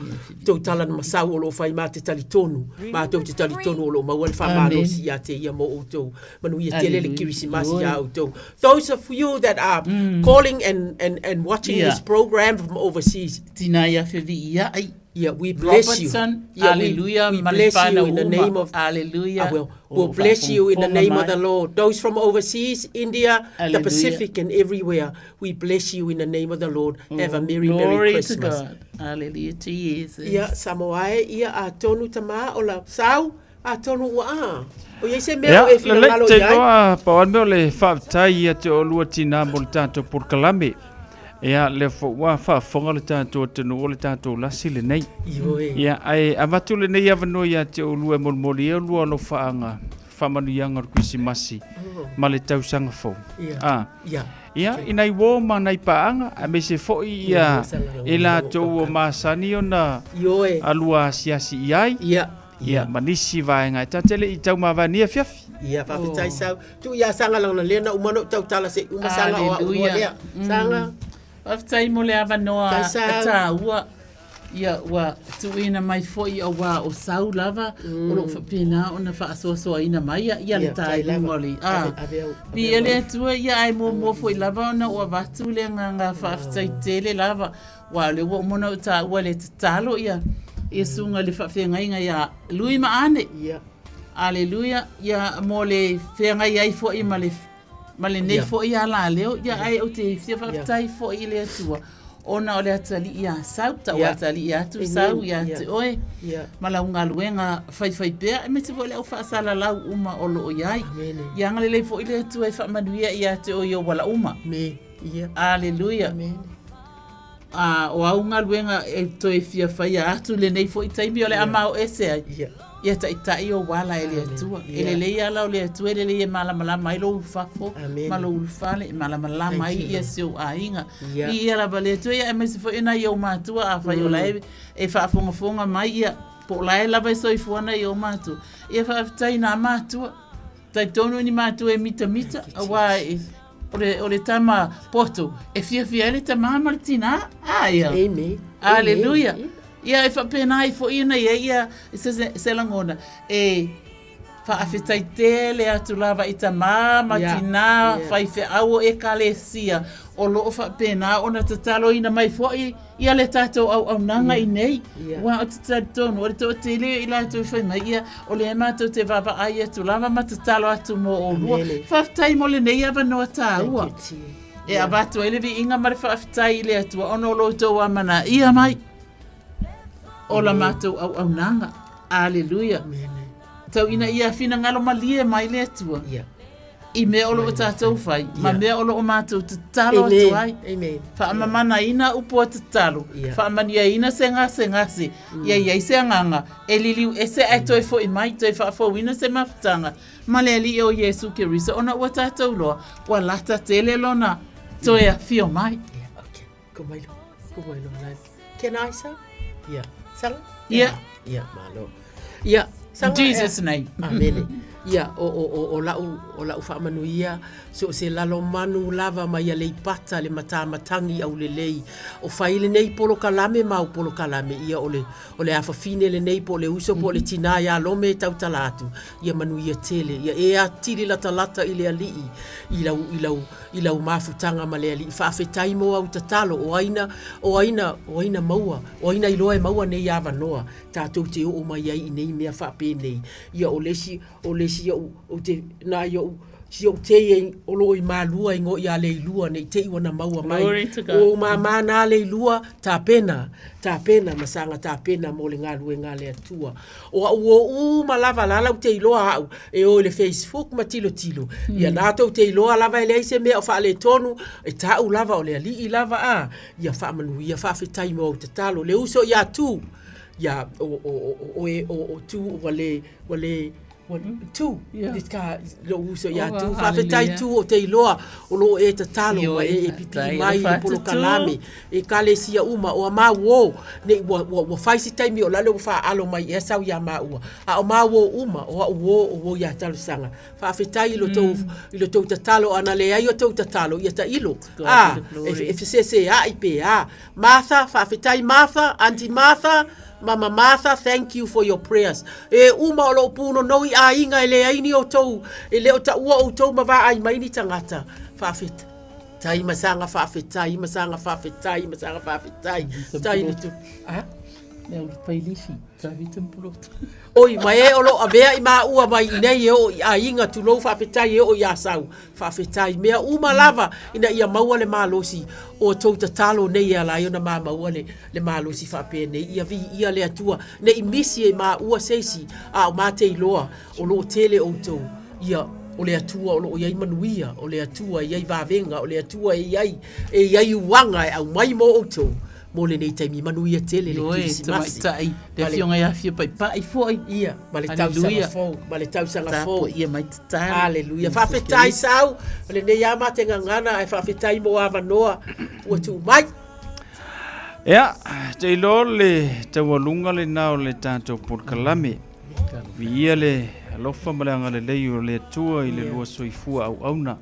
tou tala na masau o lo o fai ma te talitonu, matou te talitonu o lo o maua le faamalosi ia te ia mo outou. Manuia tele le Kerisimasi ia outou. Those of you that are calling and, and, and watching this program from overseas. Tina ia feviiai. Yeah, we bless you. Robertson, Yeah, hallelujah, we ma le bless you whanau in the uma. name of Hallelujah. I will. O We'll bless you in the faafogafoga name of mai. the Lord. Those from overseas, India, the Hallelujah. Pacific, and everywhere, we bless you in the name of the Lord. Have a merry, merry Glory to Christmas. God. Hallelujah to Jesus. Ia, Samoa e, ia atonu tamā o la sau, atonu ua a. O iai se mea Ia, o e lelei, finagalo te i ai. iloa, pau lava le mea o le faafetai ia te oulua tinā mo le tatou polokalame. Ia, lea foi ua faafofoga le tatou atunuu o le tatou lasi lenei. Ioe. Ia, ae avatu lenei avanoa ia te oulua e molimoli ai oulua alofaaga faamanuiaga o le Kerisimasi ma le tausaga fou. Ia. A. Ia. Ia, i nai uo ma nai paaga, aemaise foi ia i latou ua masani ona Ioe. alua asiasi i ai. Ia. Ia, ma nisi vaega e ta te le i taumavae nei afiafi. Ia, faafetai sau. Tuu ia Saga lana lea na uma ona ou tautala se i uma Saga o au loa lea. Saga. Faafetai mo le avanoa Faafetai, Sau. taua. Ia, ua tuuina mai foi auā o Sau lava o lo o faapena ona faasoasoaina mai ia le Ia, faafetai taeluga lava. o le Ave, ave au, ave Viia au le au. Atua, ia ae muamua foi lava ona ou avatu le agaga faafetai tele lava Aua o lea ua uma ona ou taua le tatalo ia ia susuga i le faafeagaiga ia Lui ma Ane. Ia. Aleluia. Ia mo le feagai ai foi ma le ma lenei Ia. foi alaleo. Ia ae ou te fia faafetai foi i le Atua ona o le atalii ia Sau, tau Ia. atalii atu Amen. Sau ia Ia. te oe Ia. ma lau galuega faifaipea aemaise foi le au faasalalau uma o lo o i ai. Amene. Ia agalelei foi le Atua e faamanuia ia te oe i ou ala uma. Amen. Ia. Aleluia. Amene. Ā, o āu galuega e toe fia faia atu lenei foi taimi o le a mao ese ai, ia taitai ou ala e le Atua. E lelei ala o le Atua, e lelei e malamalama ai lou ulufafo ma lou ulufale, e malamalama ai ia si ou aiga. Viia lava le Atua, ia aemaise foi nai ou matua, afai o la e faafogafoga mai, ia, po o la e lava e soifua nai ou matua, ia faafetai nā matua. Talitonu ni matua e mitamita, auā e, o le, o le tama poto, e fiafia ai le tamā ma le tinā. A ia. Amen. Aleluia. Amen. Ia e faapena ai foi ina ia ia se, se, se lagona e faafetai tele atu lava i tamā ma tinā faifeau o Ekalesia o lo o faapena ona tataloina mai foi ia le tatou auaunaga i nei, aua ou te talitonu o le toatele i latou i fai mai, ia, o lea matou te vaavaai atu lava ma tatalo atu mo oulua. Faafetai mo lenei avanoa taua e avatu ai le viiga ma le faafetai i le Atua ona o lo outou amanaia mai o la matou auaunaga. Aleluia. Tau ina ia finagalo malie mai le Atua. I mea o lo o tatou fai, ma mea o lo o matou tatalo atu ai. Faamamanaina upu a tatalo, faamanuiaina se gasegase, ia i ai se agaga e liliu ese ae toe foi mai, toe faafouina se mafutaga ma le Alii o Iesu Keriso, ona ua tatou loa, ua lata tele Lona toe afio mai. Can I, sir? Yeah. Sala? Yeah. Yeah, malo. Yeah. In Jesus name. Amene. Ia, o, o, o, o lau, o lau faamanuia, so o se lalomanu lava mai Aleipata le matamatagi aulelei. O fai lenei polokalame ma au polokalame, ia o le, o le afafine lenei po o le uso po o le tinā ia Lome e tautala atu, ia manuia tele, ia e atili latalata i le Alii, i lau, i lau, i lau mafutaga ma le Alii. Faafetai mo au tatalo, o ai na, o ai na, o ai na maua, o ai na iloa e maua nei avanoa. Tatou te oo mai ai i nei mea faapenei. Ia o le isi, o le isi ou, ou te, na i ou, si ou tei e o lo o i Malua i ngo ia Leilua nei te i ua na maua mai. Glory to God. O ou māmā nā Leilua, tapena, tapena ma saga tapena mo le galuega a le Atua. O au o uma lava la lau te iloa au e o i le Facebook ma tilotilo. Ia nā tou te iloa lava e leai se mea o faaletonu, e ta'u lava o le Alii lava a. Ia faamanuia, faafetai mo au tatalo. Le uso ia Tu, ia o, o, o, o, e, o, o Tu ua le, ua le, Ua Tu, ka lou uso ia Tu. Faafetai Tu o te iloa o loo e tatalo ma e e pipii mai i le polokalame ekalesia uma o a mau nei ua ua ua fai se taimi o lale ua faaalo mai ea sau ia maua a o mau uma o au uo o uo ia talosaga. Faafetai i lo tou i lo tou tatalo ana leai o tou tatalo ia tailo a e feseseai pe a. Martha, faafetai Martha, Aunty Martha, Mama Martha, thank you for your prayers. E uma o loo punonou i aiga e leai ni outou, e le o taua outou ma vaai mai ni tagata. Faafetai ma saga faafetai ma saga faafetai ma saga faafetai. Tai le tu. A? Mea ulu pailisi, tavita mpulota. Oi, ma e o loo avea i maua mai i nei e oo i aiga, tulou faafetai e oo i Asau. Faafetai mea uma lava ina ia maua le malosi o tou tatalo nei e ala ai ona ma maua le, le malosi faapenei. Ia viia le Atua, ne i misi e maua se isi, a o matei loa o lo o tele outou, ia, o le Atua o lo o i ai manuia, o le Atua e i ai vavega, o le Atua e i ai, e i ai uaga e aumai mo outou mo lenei taimi. Manuia tele le Kerisimasi. Tamaitai, le afioga ia Afia Paipai foi. Ia, ma le tausaga fou, ma le tausaga fou. Tapuaia mai tatalo. Haleluia. Faafetai Sau, o lenei lava ma te gagana ae faafetai mo avanoa ua tuu mai. Ia, te iloa le taualuga lena o le tatou polokalame. Viia le alofa ma le agalelei o le Atua i le lua soifua auauna.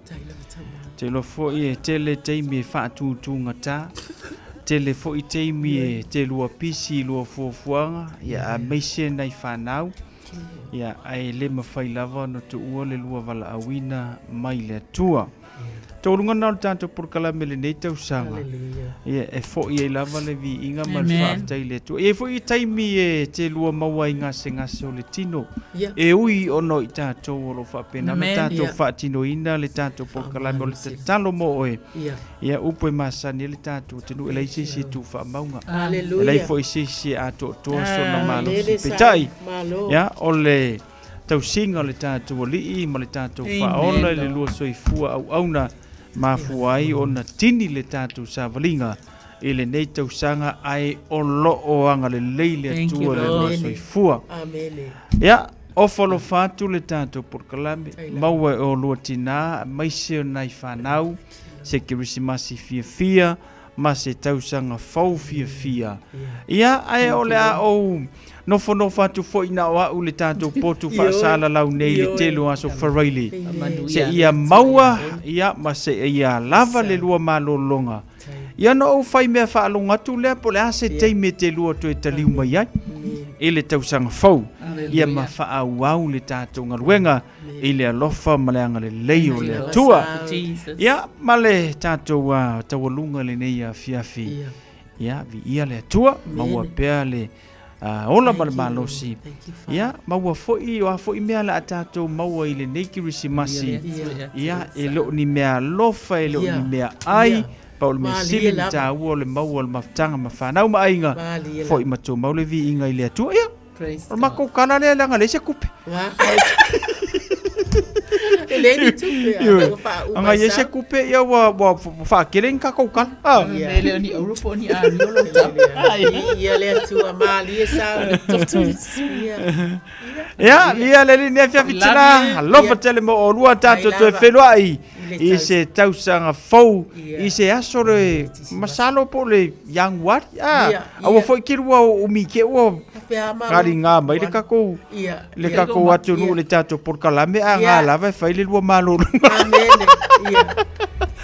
Te iloa foi e tele taimi e faatutugata, tele foi taimi e te lua pisi i lua fuafuaga, ia aemaise nai fanau, ia ae le mafai lava ona tuua le lua valaauina mai le Atua. Taualuga lena o le tatou polokalame i lenei tausaga. Ia, e foi ai lava le viiga ma le faafetai i le Atua. E i ai foi taimi e te lua maua ai gasegase o le tino. E ui ona o i tatou o lo o faapena ona tatou faatinoina le tatou polokalame o le tatalo mo oe. Ia, upu e masani ai le tatou atunuu, e leai se isi e tu faamauga. E leai foi se isi e atoatoa sona malosi. Peitai, ia, o le tausiga o le tatou Alii ma le tatou Faaola i le lua soifua auauna, mafua ai ona tini le tatou savaliga i lenei tausaga ae o lo o agalelei le Atua i le lua soifua. Ia, ofa alofa atu le tatou polokalame, maua e oulua tinā aemaise o nai fanau se Kerisimasi fiafia ma se tausaga fou fiafia. Ia, ae o le a ou nofonofo atu foi na o au le tatou potu faasalalau nei le tele o aso Faraile. Seia maua, ia, ma seia lava le lua malologa. Ia ona ou fai mea faalogo atu lea po o le a se taimi e te lua toe taliu mai ai i le tausaga fou. Ia ma faaauau le tatou galuega i le alofa ma le agalelei o le Atua. Ia, ma le tatou taualuga lenei afiafi. Ia, viia le Atua, maua pea le ola ma le malosi. Ia, maua foi, o a foi mea o le a tatou maua i lenei Kerisimasi. Ia, e le o ni mea alofa, e le o ni mea ai, pau o le mea sili ona taua o le maua o le mafutaga ma fanau ma aiga, foi ma tumau le viiga i le Atua. Ia, O le matou tala lea leaga leai se tupe. E leai ni tupe. Ana i ai se tupe ia ua ua faatele ni tatou tala. Ah. E le o ni auro po o ni amio lou tala. Ia le Atua malie sau. Ia, ia le alii nei afiafi tina, alofa tele mo oulua tatou toe feiloai i se tausaga fou, i se aso le masalo po o le Ianuari, a, aua foi ke lua umi ke ua galiga mai le tatou le tatou atunuu le tatou polokalame a ga lava e fai le lua malologa. Amene.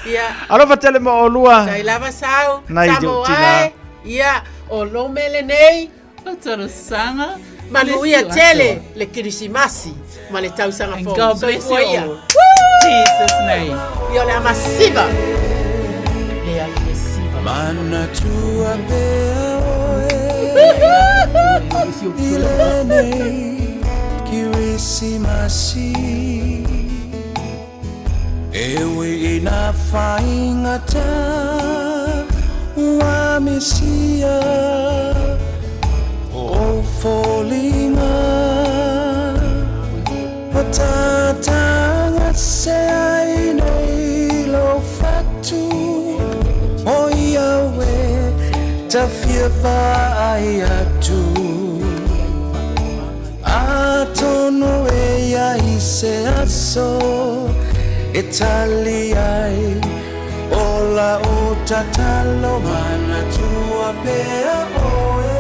Ia. Alofa tele mo oulua. Tai lava sau. Nai Samoa e. Ia, o lou mele nei. O talosaga. Manuia tele le Kirisimasi ma le tausaga fou. God bless you all. Jesus name. Ia o le a masiva. Le ai le siva. Manatua pea oe i lenei Kirisimasi E ui i nā whaingata ua misia o foliga O tātanga se ai nei lou fatu O ia oe ta fia vaai atu Atonu e e ai se aso e tali ai o lau tatalo manatua pea ʻoe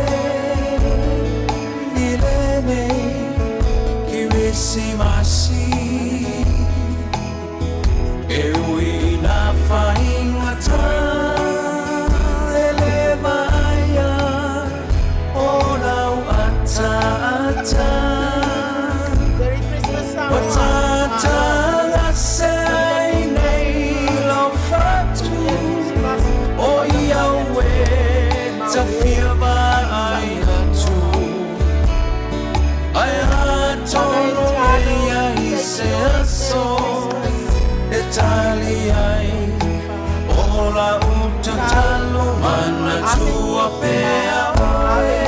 i lenei Kerisimasi. E ui i nā faigata e le vaaia o lau ataata. Ua tatagase ai nei lou fatu o i au e tafia vaai atu. Ae atonu e i ai se aso e tali ai o lau tatalo manatua pea ʻoe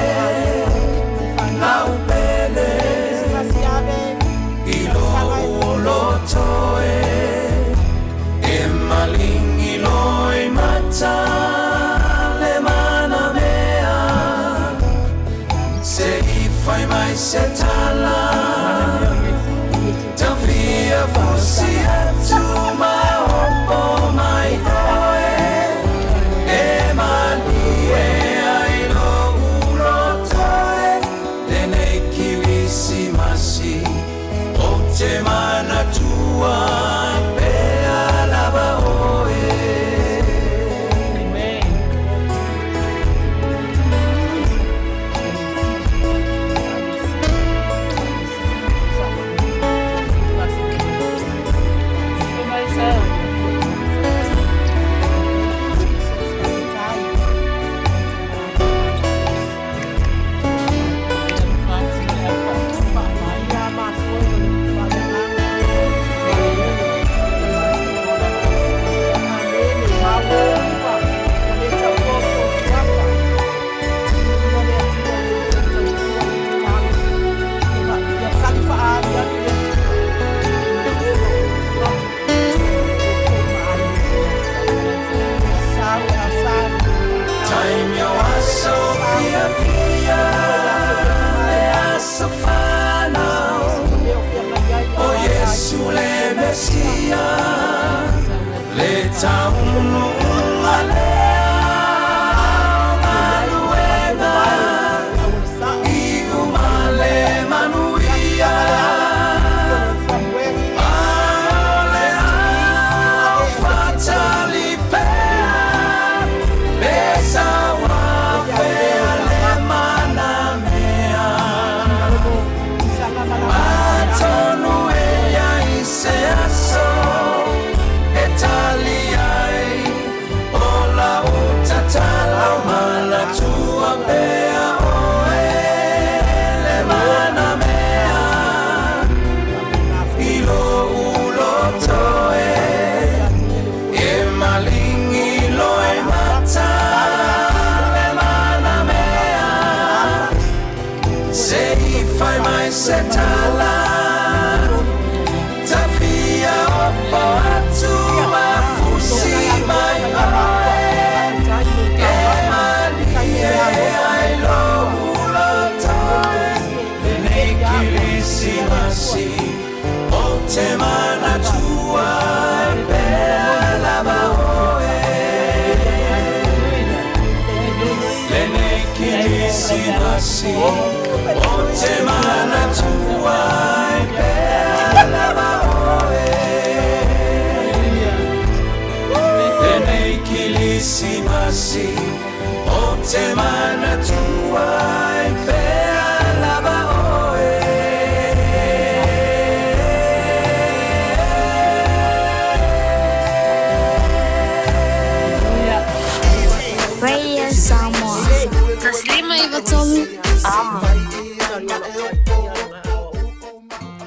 lau pele i lou loto e e malingi loimata le manamea Se i fai mai se tala Tafia fusi atu ma opo mai ʻoe E malie ai loʻu loto e Lenei Kerisimasi Ou te manatua pea lava ʻoe. Taimi o aso fiafia le aso fanau O Iesu le Mesia le taunuuga lea o galuega I uma le manuia Aole au fatali pea Pe saua fea le manamea Atonu e iai se aso e tali ai O lau tatalo manatua pea ʻoe le manamea I lou loto e E malingi loimata le manamea Se i fai mai se tala Tafia opo atu ma fusi mai ʻoe E malie ai lou loto e Lenei Kerisimasi Ou te manatua pea lava ʻoe Lenei Kerisimasi Ou te manatua pea lava ʻoe Lenei Kerisimasi Ou te manatua pea lava ʻoe. Radio Samoa. 153 Amo.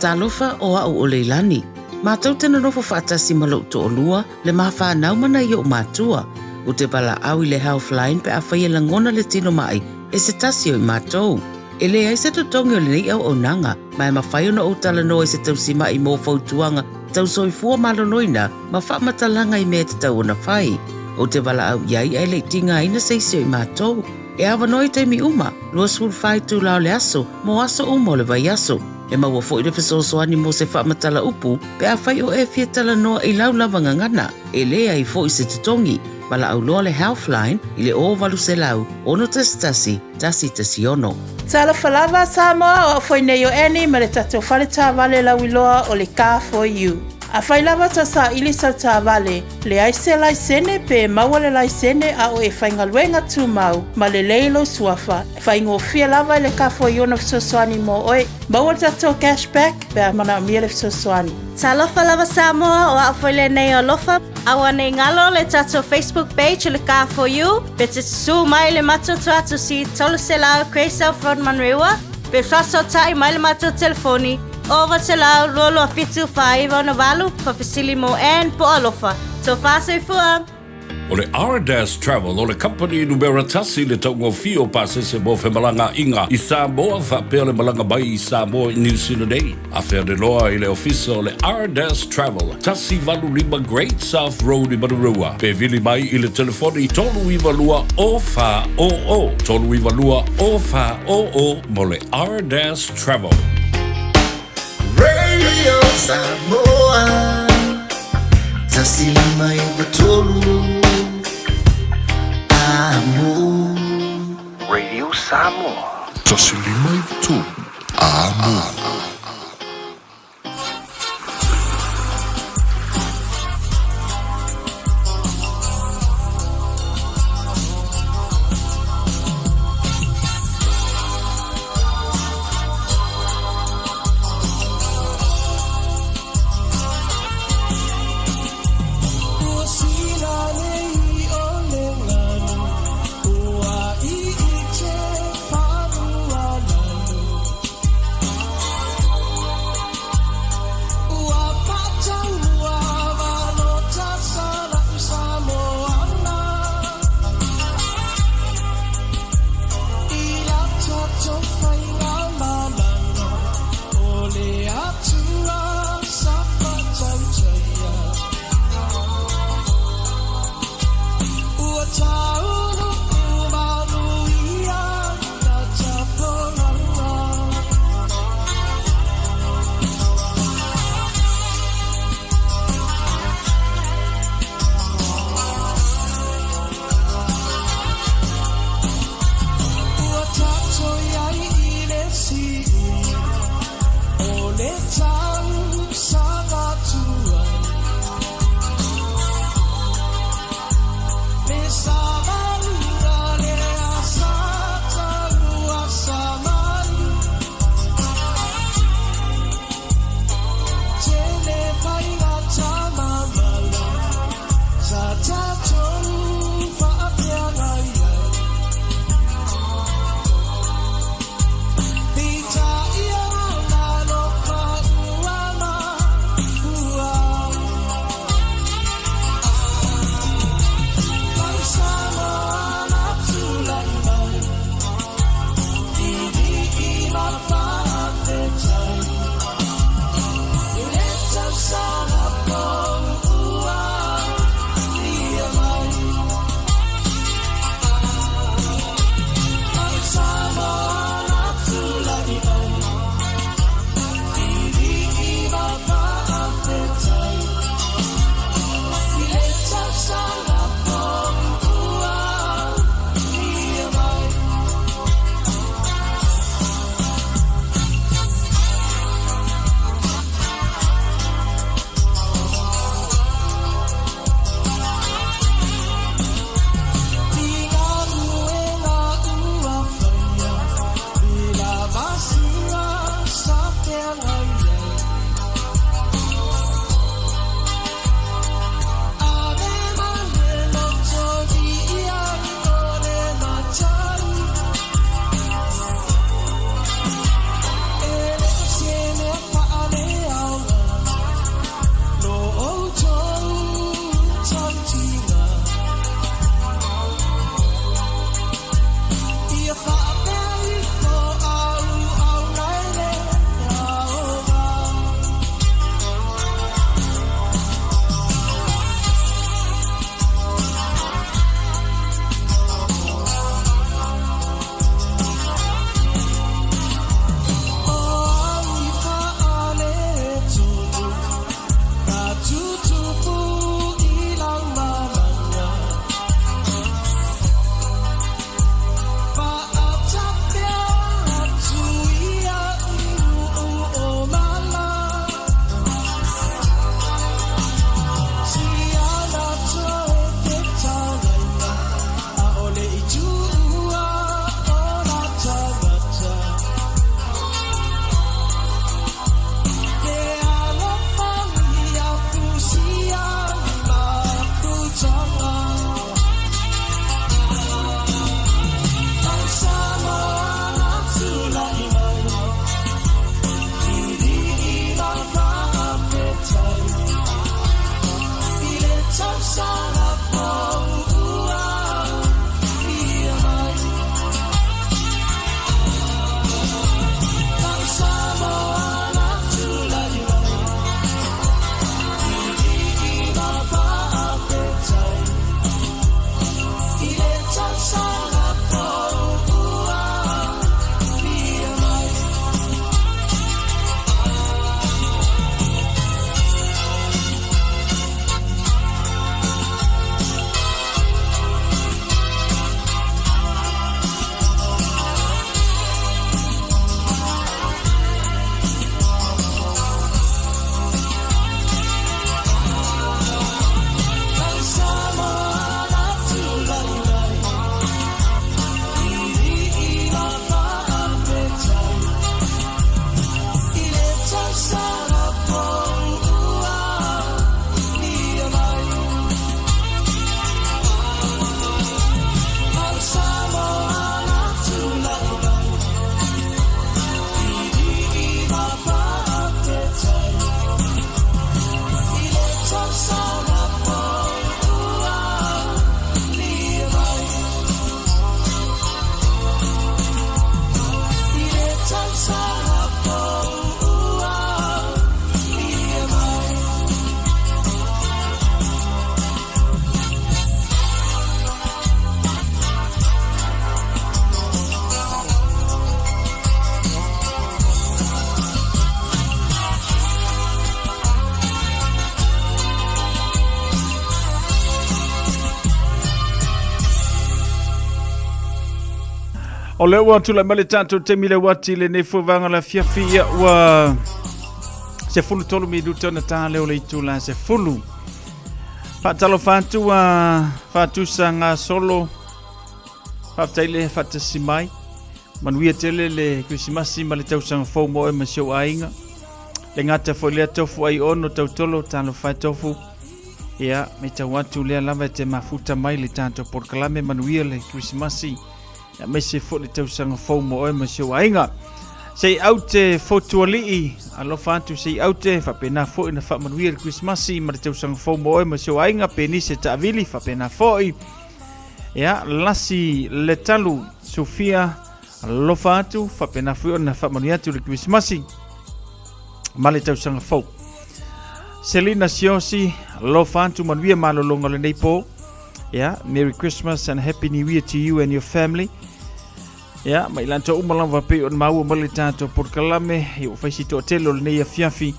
Talofa o a'u o Leilani. Matou te nonofo faatasi ma lo'u to'olua, le ma fanau ma nai o'u matua. U te valaau i le Healthline pe afai e lagona le tino ma'i e se tasi o i matou. E leai se totogi o lenei auaunaga, ma e mafai ona ou talanoa i se tausima'i mo fautuaga tau soifua maloloina ma faamatalaga i mea e tatau ona fai. Ou te valaau i ai ae le i tigaina se isi o i matou. E avanoa i taimi uma, 24 itula o le aso, mo aso uma o le vaiaso. E maua foi le fesoasoani mo se faamatala upu pe afai o e fia talanoa i lau lava gagana, e leai foi se totogi. Valaau loa le Healthline i le 0800 611 116. Talofa lava Samoa, o au foi nei o Annie ma le tatou fale taavale lauiloa o le Car For You. Afai lava ta saili sau taavale, leai se laisene pe maua le laisene a o e faigaluega tumau ma lelei lou suafa, faigofie lava i le Car For You ona fesoasoani mo oe. Maua le tatou cash back pe a manaomia le fesoasoani. Talofa lava Samoa, o au foi lenei o Alofa. Aua nei galo le tatou Facebook page o le Car For You, pe te susū mai le matou tuatusi 300 Grey South Road Manurewa, pe faasootai mai le matou telefoni 0800 227 4968, faafesili mo Ann po o Alofa. Tofa soifua! O le Ardas Travel o le kamupani numera tasi le taugofie o pasese mo femalagaaiga i Samoa faapea le malaga mai i Samoa i Niu Sila nei. Afe ane loa i le ofisa o le Ardas Travel, 185 Great South Road i Manurewa, pe vili mai i le telefoni 392 0400, 392 0400 mo le Ardas Travel. Radio Samoa 1593 Amo. Radio Samoa. 1593 Amo. O lea ua tulai mai le tatou taimi le uati lenei foi vaega o le afiafi, ia ua 13 minuta ona ta lea o le itula 10. Faatalofa atu a faatusa gasolo, faafetai le faatasi mai. Manuia tele le Kerisimasi ma le tausaga fou mo oe ma si ou aiga. Le gata foi lea tofu ai ono tautolo talofa e tofu. Ia, matau atu lea lava e te mafuta mai le tatou polokalame manuia le Kerisimasi. Aemaise foi le tausaga fou mo oe ma si ou aiga. Sei au te fotualii, alofa atu sei au te faapena foi na faamanuia le Kerisimasi ma le tausaga fou mo oe ma si ou aiga, Penise Taavili faapena foi. Ia, lasi le talu, Sofia, alofa atu, faapena foi ona faamanuia atu le Kerisimasi ma le tausaga fou. Selina Siosi, alofa atu, manuia malologa o lenei po. Yeah, Merry Christmas and Happy New Year to you and your family. Yeah, ma i latou uma lava pei ona maua mai le tatou polokalame, ia ua fai si toatele o lenei afiafi.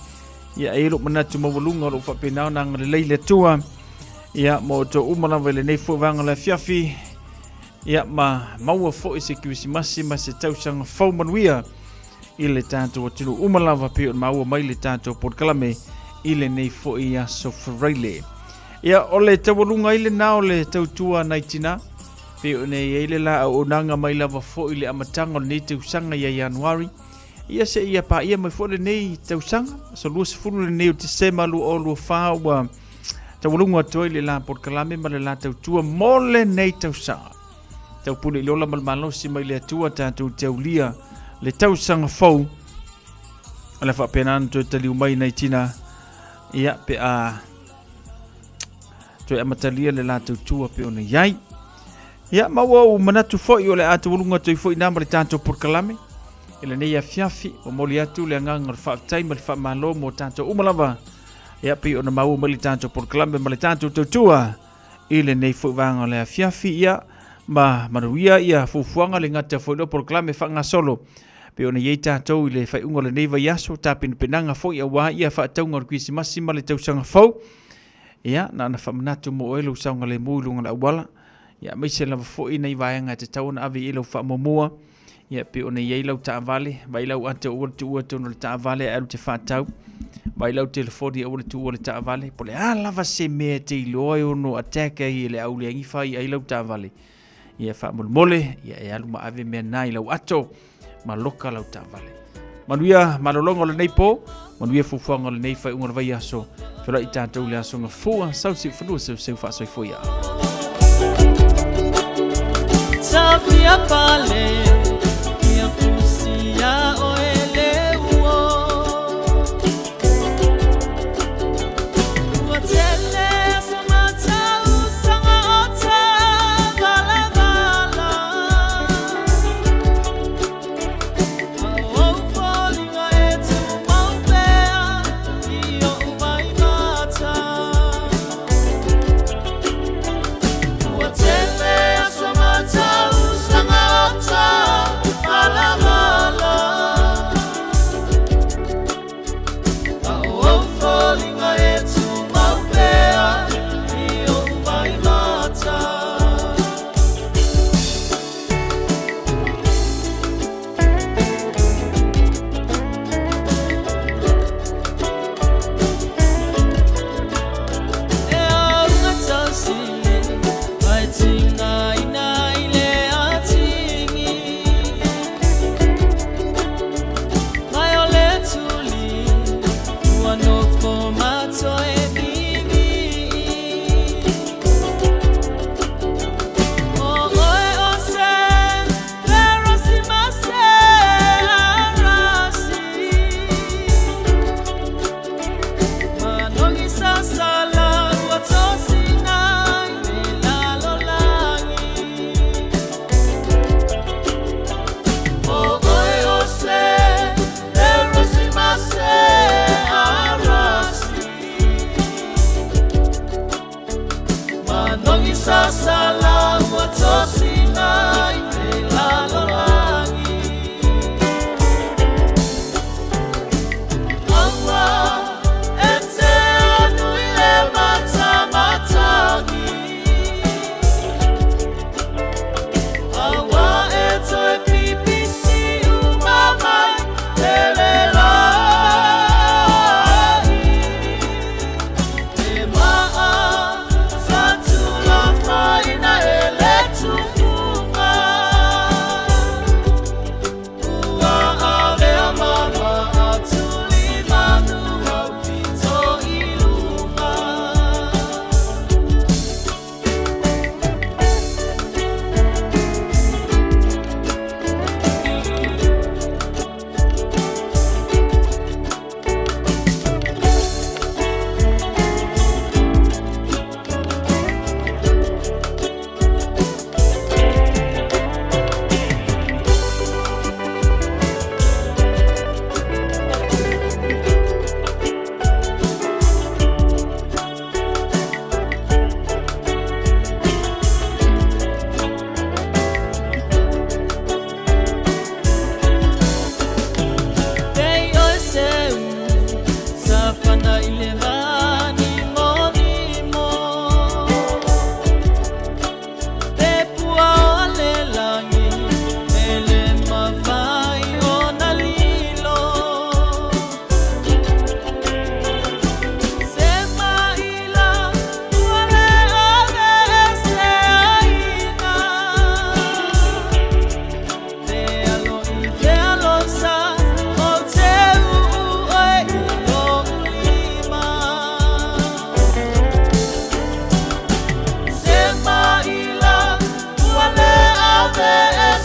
Ia, e i ai lou manatu maualuga o lo o faapena ona agalelei le Atua. Ia, ma outou uma lava i lenei foi vaega o le afiafi. Ia, ma maua foi se Kerisimasi ma se tausaga fou manuia i le tatou atunuu uma lava pei ona maua mai le tatou polokalame i lenei foi aso Faraile. Ia, o le taualuga ai lena o le tautua nai tina, pei ona i ai le la auaunaga mai lava foi i le amataga o lenei tausaga ia Ianuari, ia seia paia mai foi lenei tausaga, aso 20 lenei o Tesema 2024 ua taualuga atu ai le la polokalame ma le la tautua mo lenei tausaga. Taupule i le ola ma le malosi mai le Atua tatou te aulia le tausaga fou. O le faapena ona toe taliu mai nai tina, ia pe a toe amatalia le latou tua pe ona i ai. Ia, ma ua ou manatu foi o le a taualuga atu ai foi na ma le tatou polokalame i lenei afiafi. Momoli atu le agaga o le faafetai ma le faamalo mo tatou uma lava. Ia, pei ona maua mai le tatou polokalame ma le tatou tautua i lenei foi vaega o le afiafi. Ia, ma manuia ia fuafuaga le gata foi lea polokalame faagasolo pei ona i ai tatou i le faaiuga o lenei vaiaso, tapenapenaga foi aua ia faatauga o le Kerisimasi ma le tausaga fou. Ia, na ona faamanatu mo oe lou saogalemu i luga o le auala, ia aemaise lava foi nai vaega e tatau ona ave i ai lau faamuamua, ia pei ona i ai lau taavale, vaai lau ata aua le tuua totonu o le taavale ae alu te faatau, vaai lau telefoni aua le tuua i le taavale, po o le a lava se mea e te iloa e ono attack ai e le auleagifa ai lau taavale. Ia faamolemole, ia e alu ma ave mea na i lau ato ma loka lau taavale. Manuia malologa o lenei po, manuia fuafuaga o lenei faaiuga o le vaiaso. Feiloai tatou i le aso Gafua, sau siufanua seuseu faasoifua ia. Tafia pale, ia fusia o ele uo. Ua tele sa matau sanga o ta valavala. A o foliga e tumau pea i o'u vaimata. Ua tele aso matau sanga o ta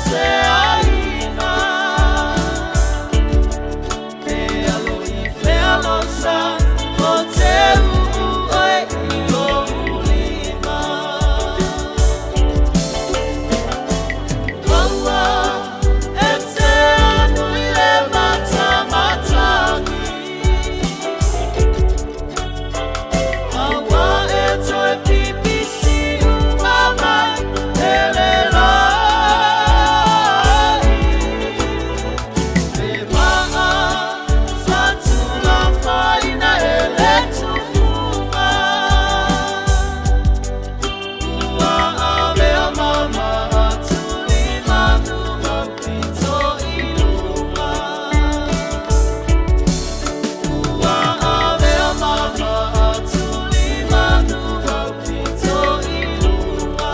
se aiga E alo i fealosa o te uu oe i lou lima Aua e te anu i le matamatagi Aua e toe pipisi uma mai e le lai Le maa sa tulafaina e le tufuga Ua avea mama atu i manu maupito i luga Ua avea mama atu i manu maupito i luga.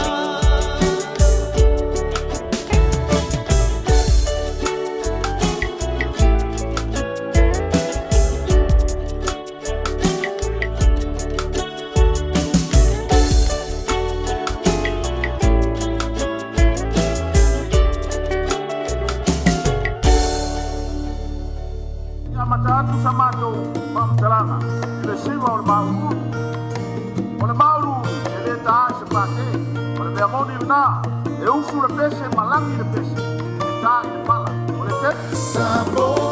Amata atu sa matou faamatalaga i le siva o le mauluulu. O le mauluulu e le taā i se pākē. O le mea moni lenā, e usu le pese ma lagi le pese, e tā i le pala. O le te.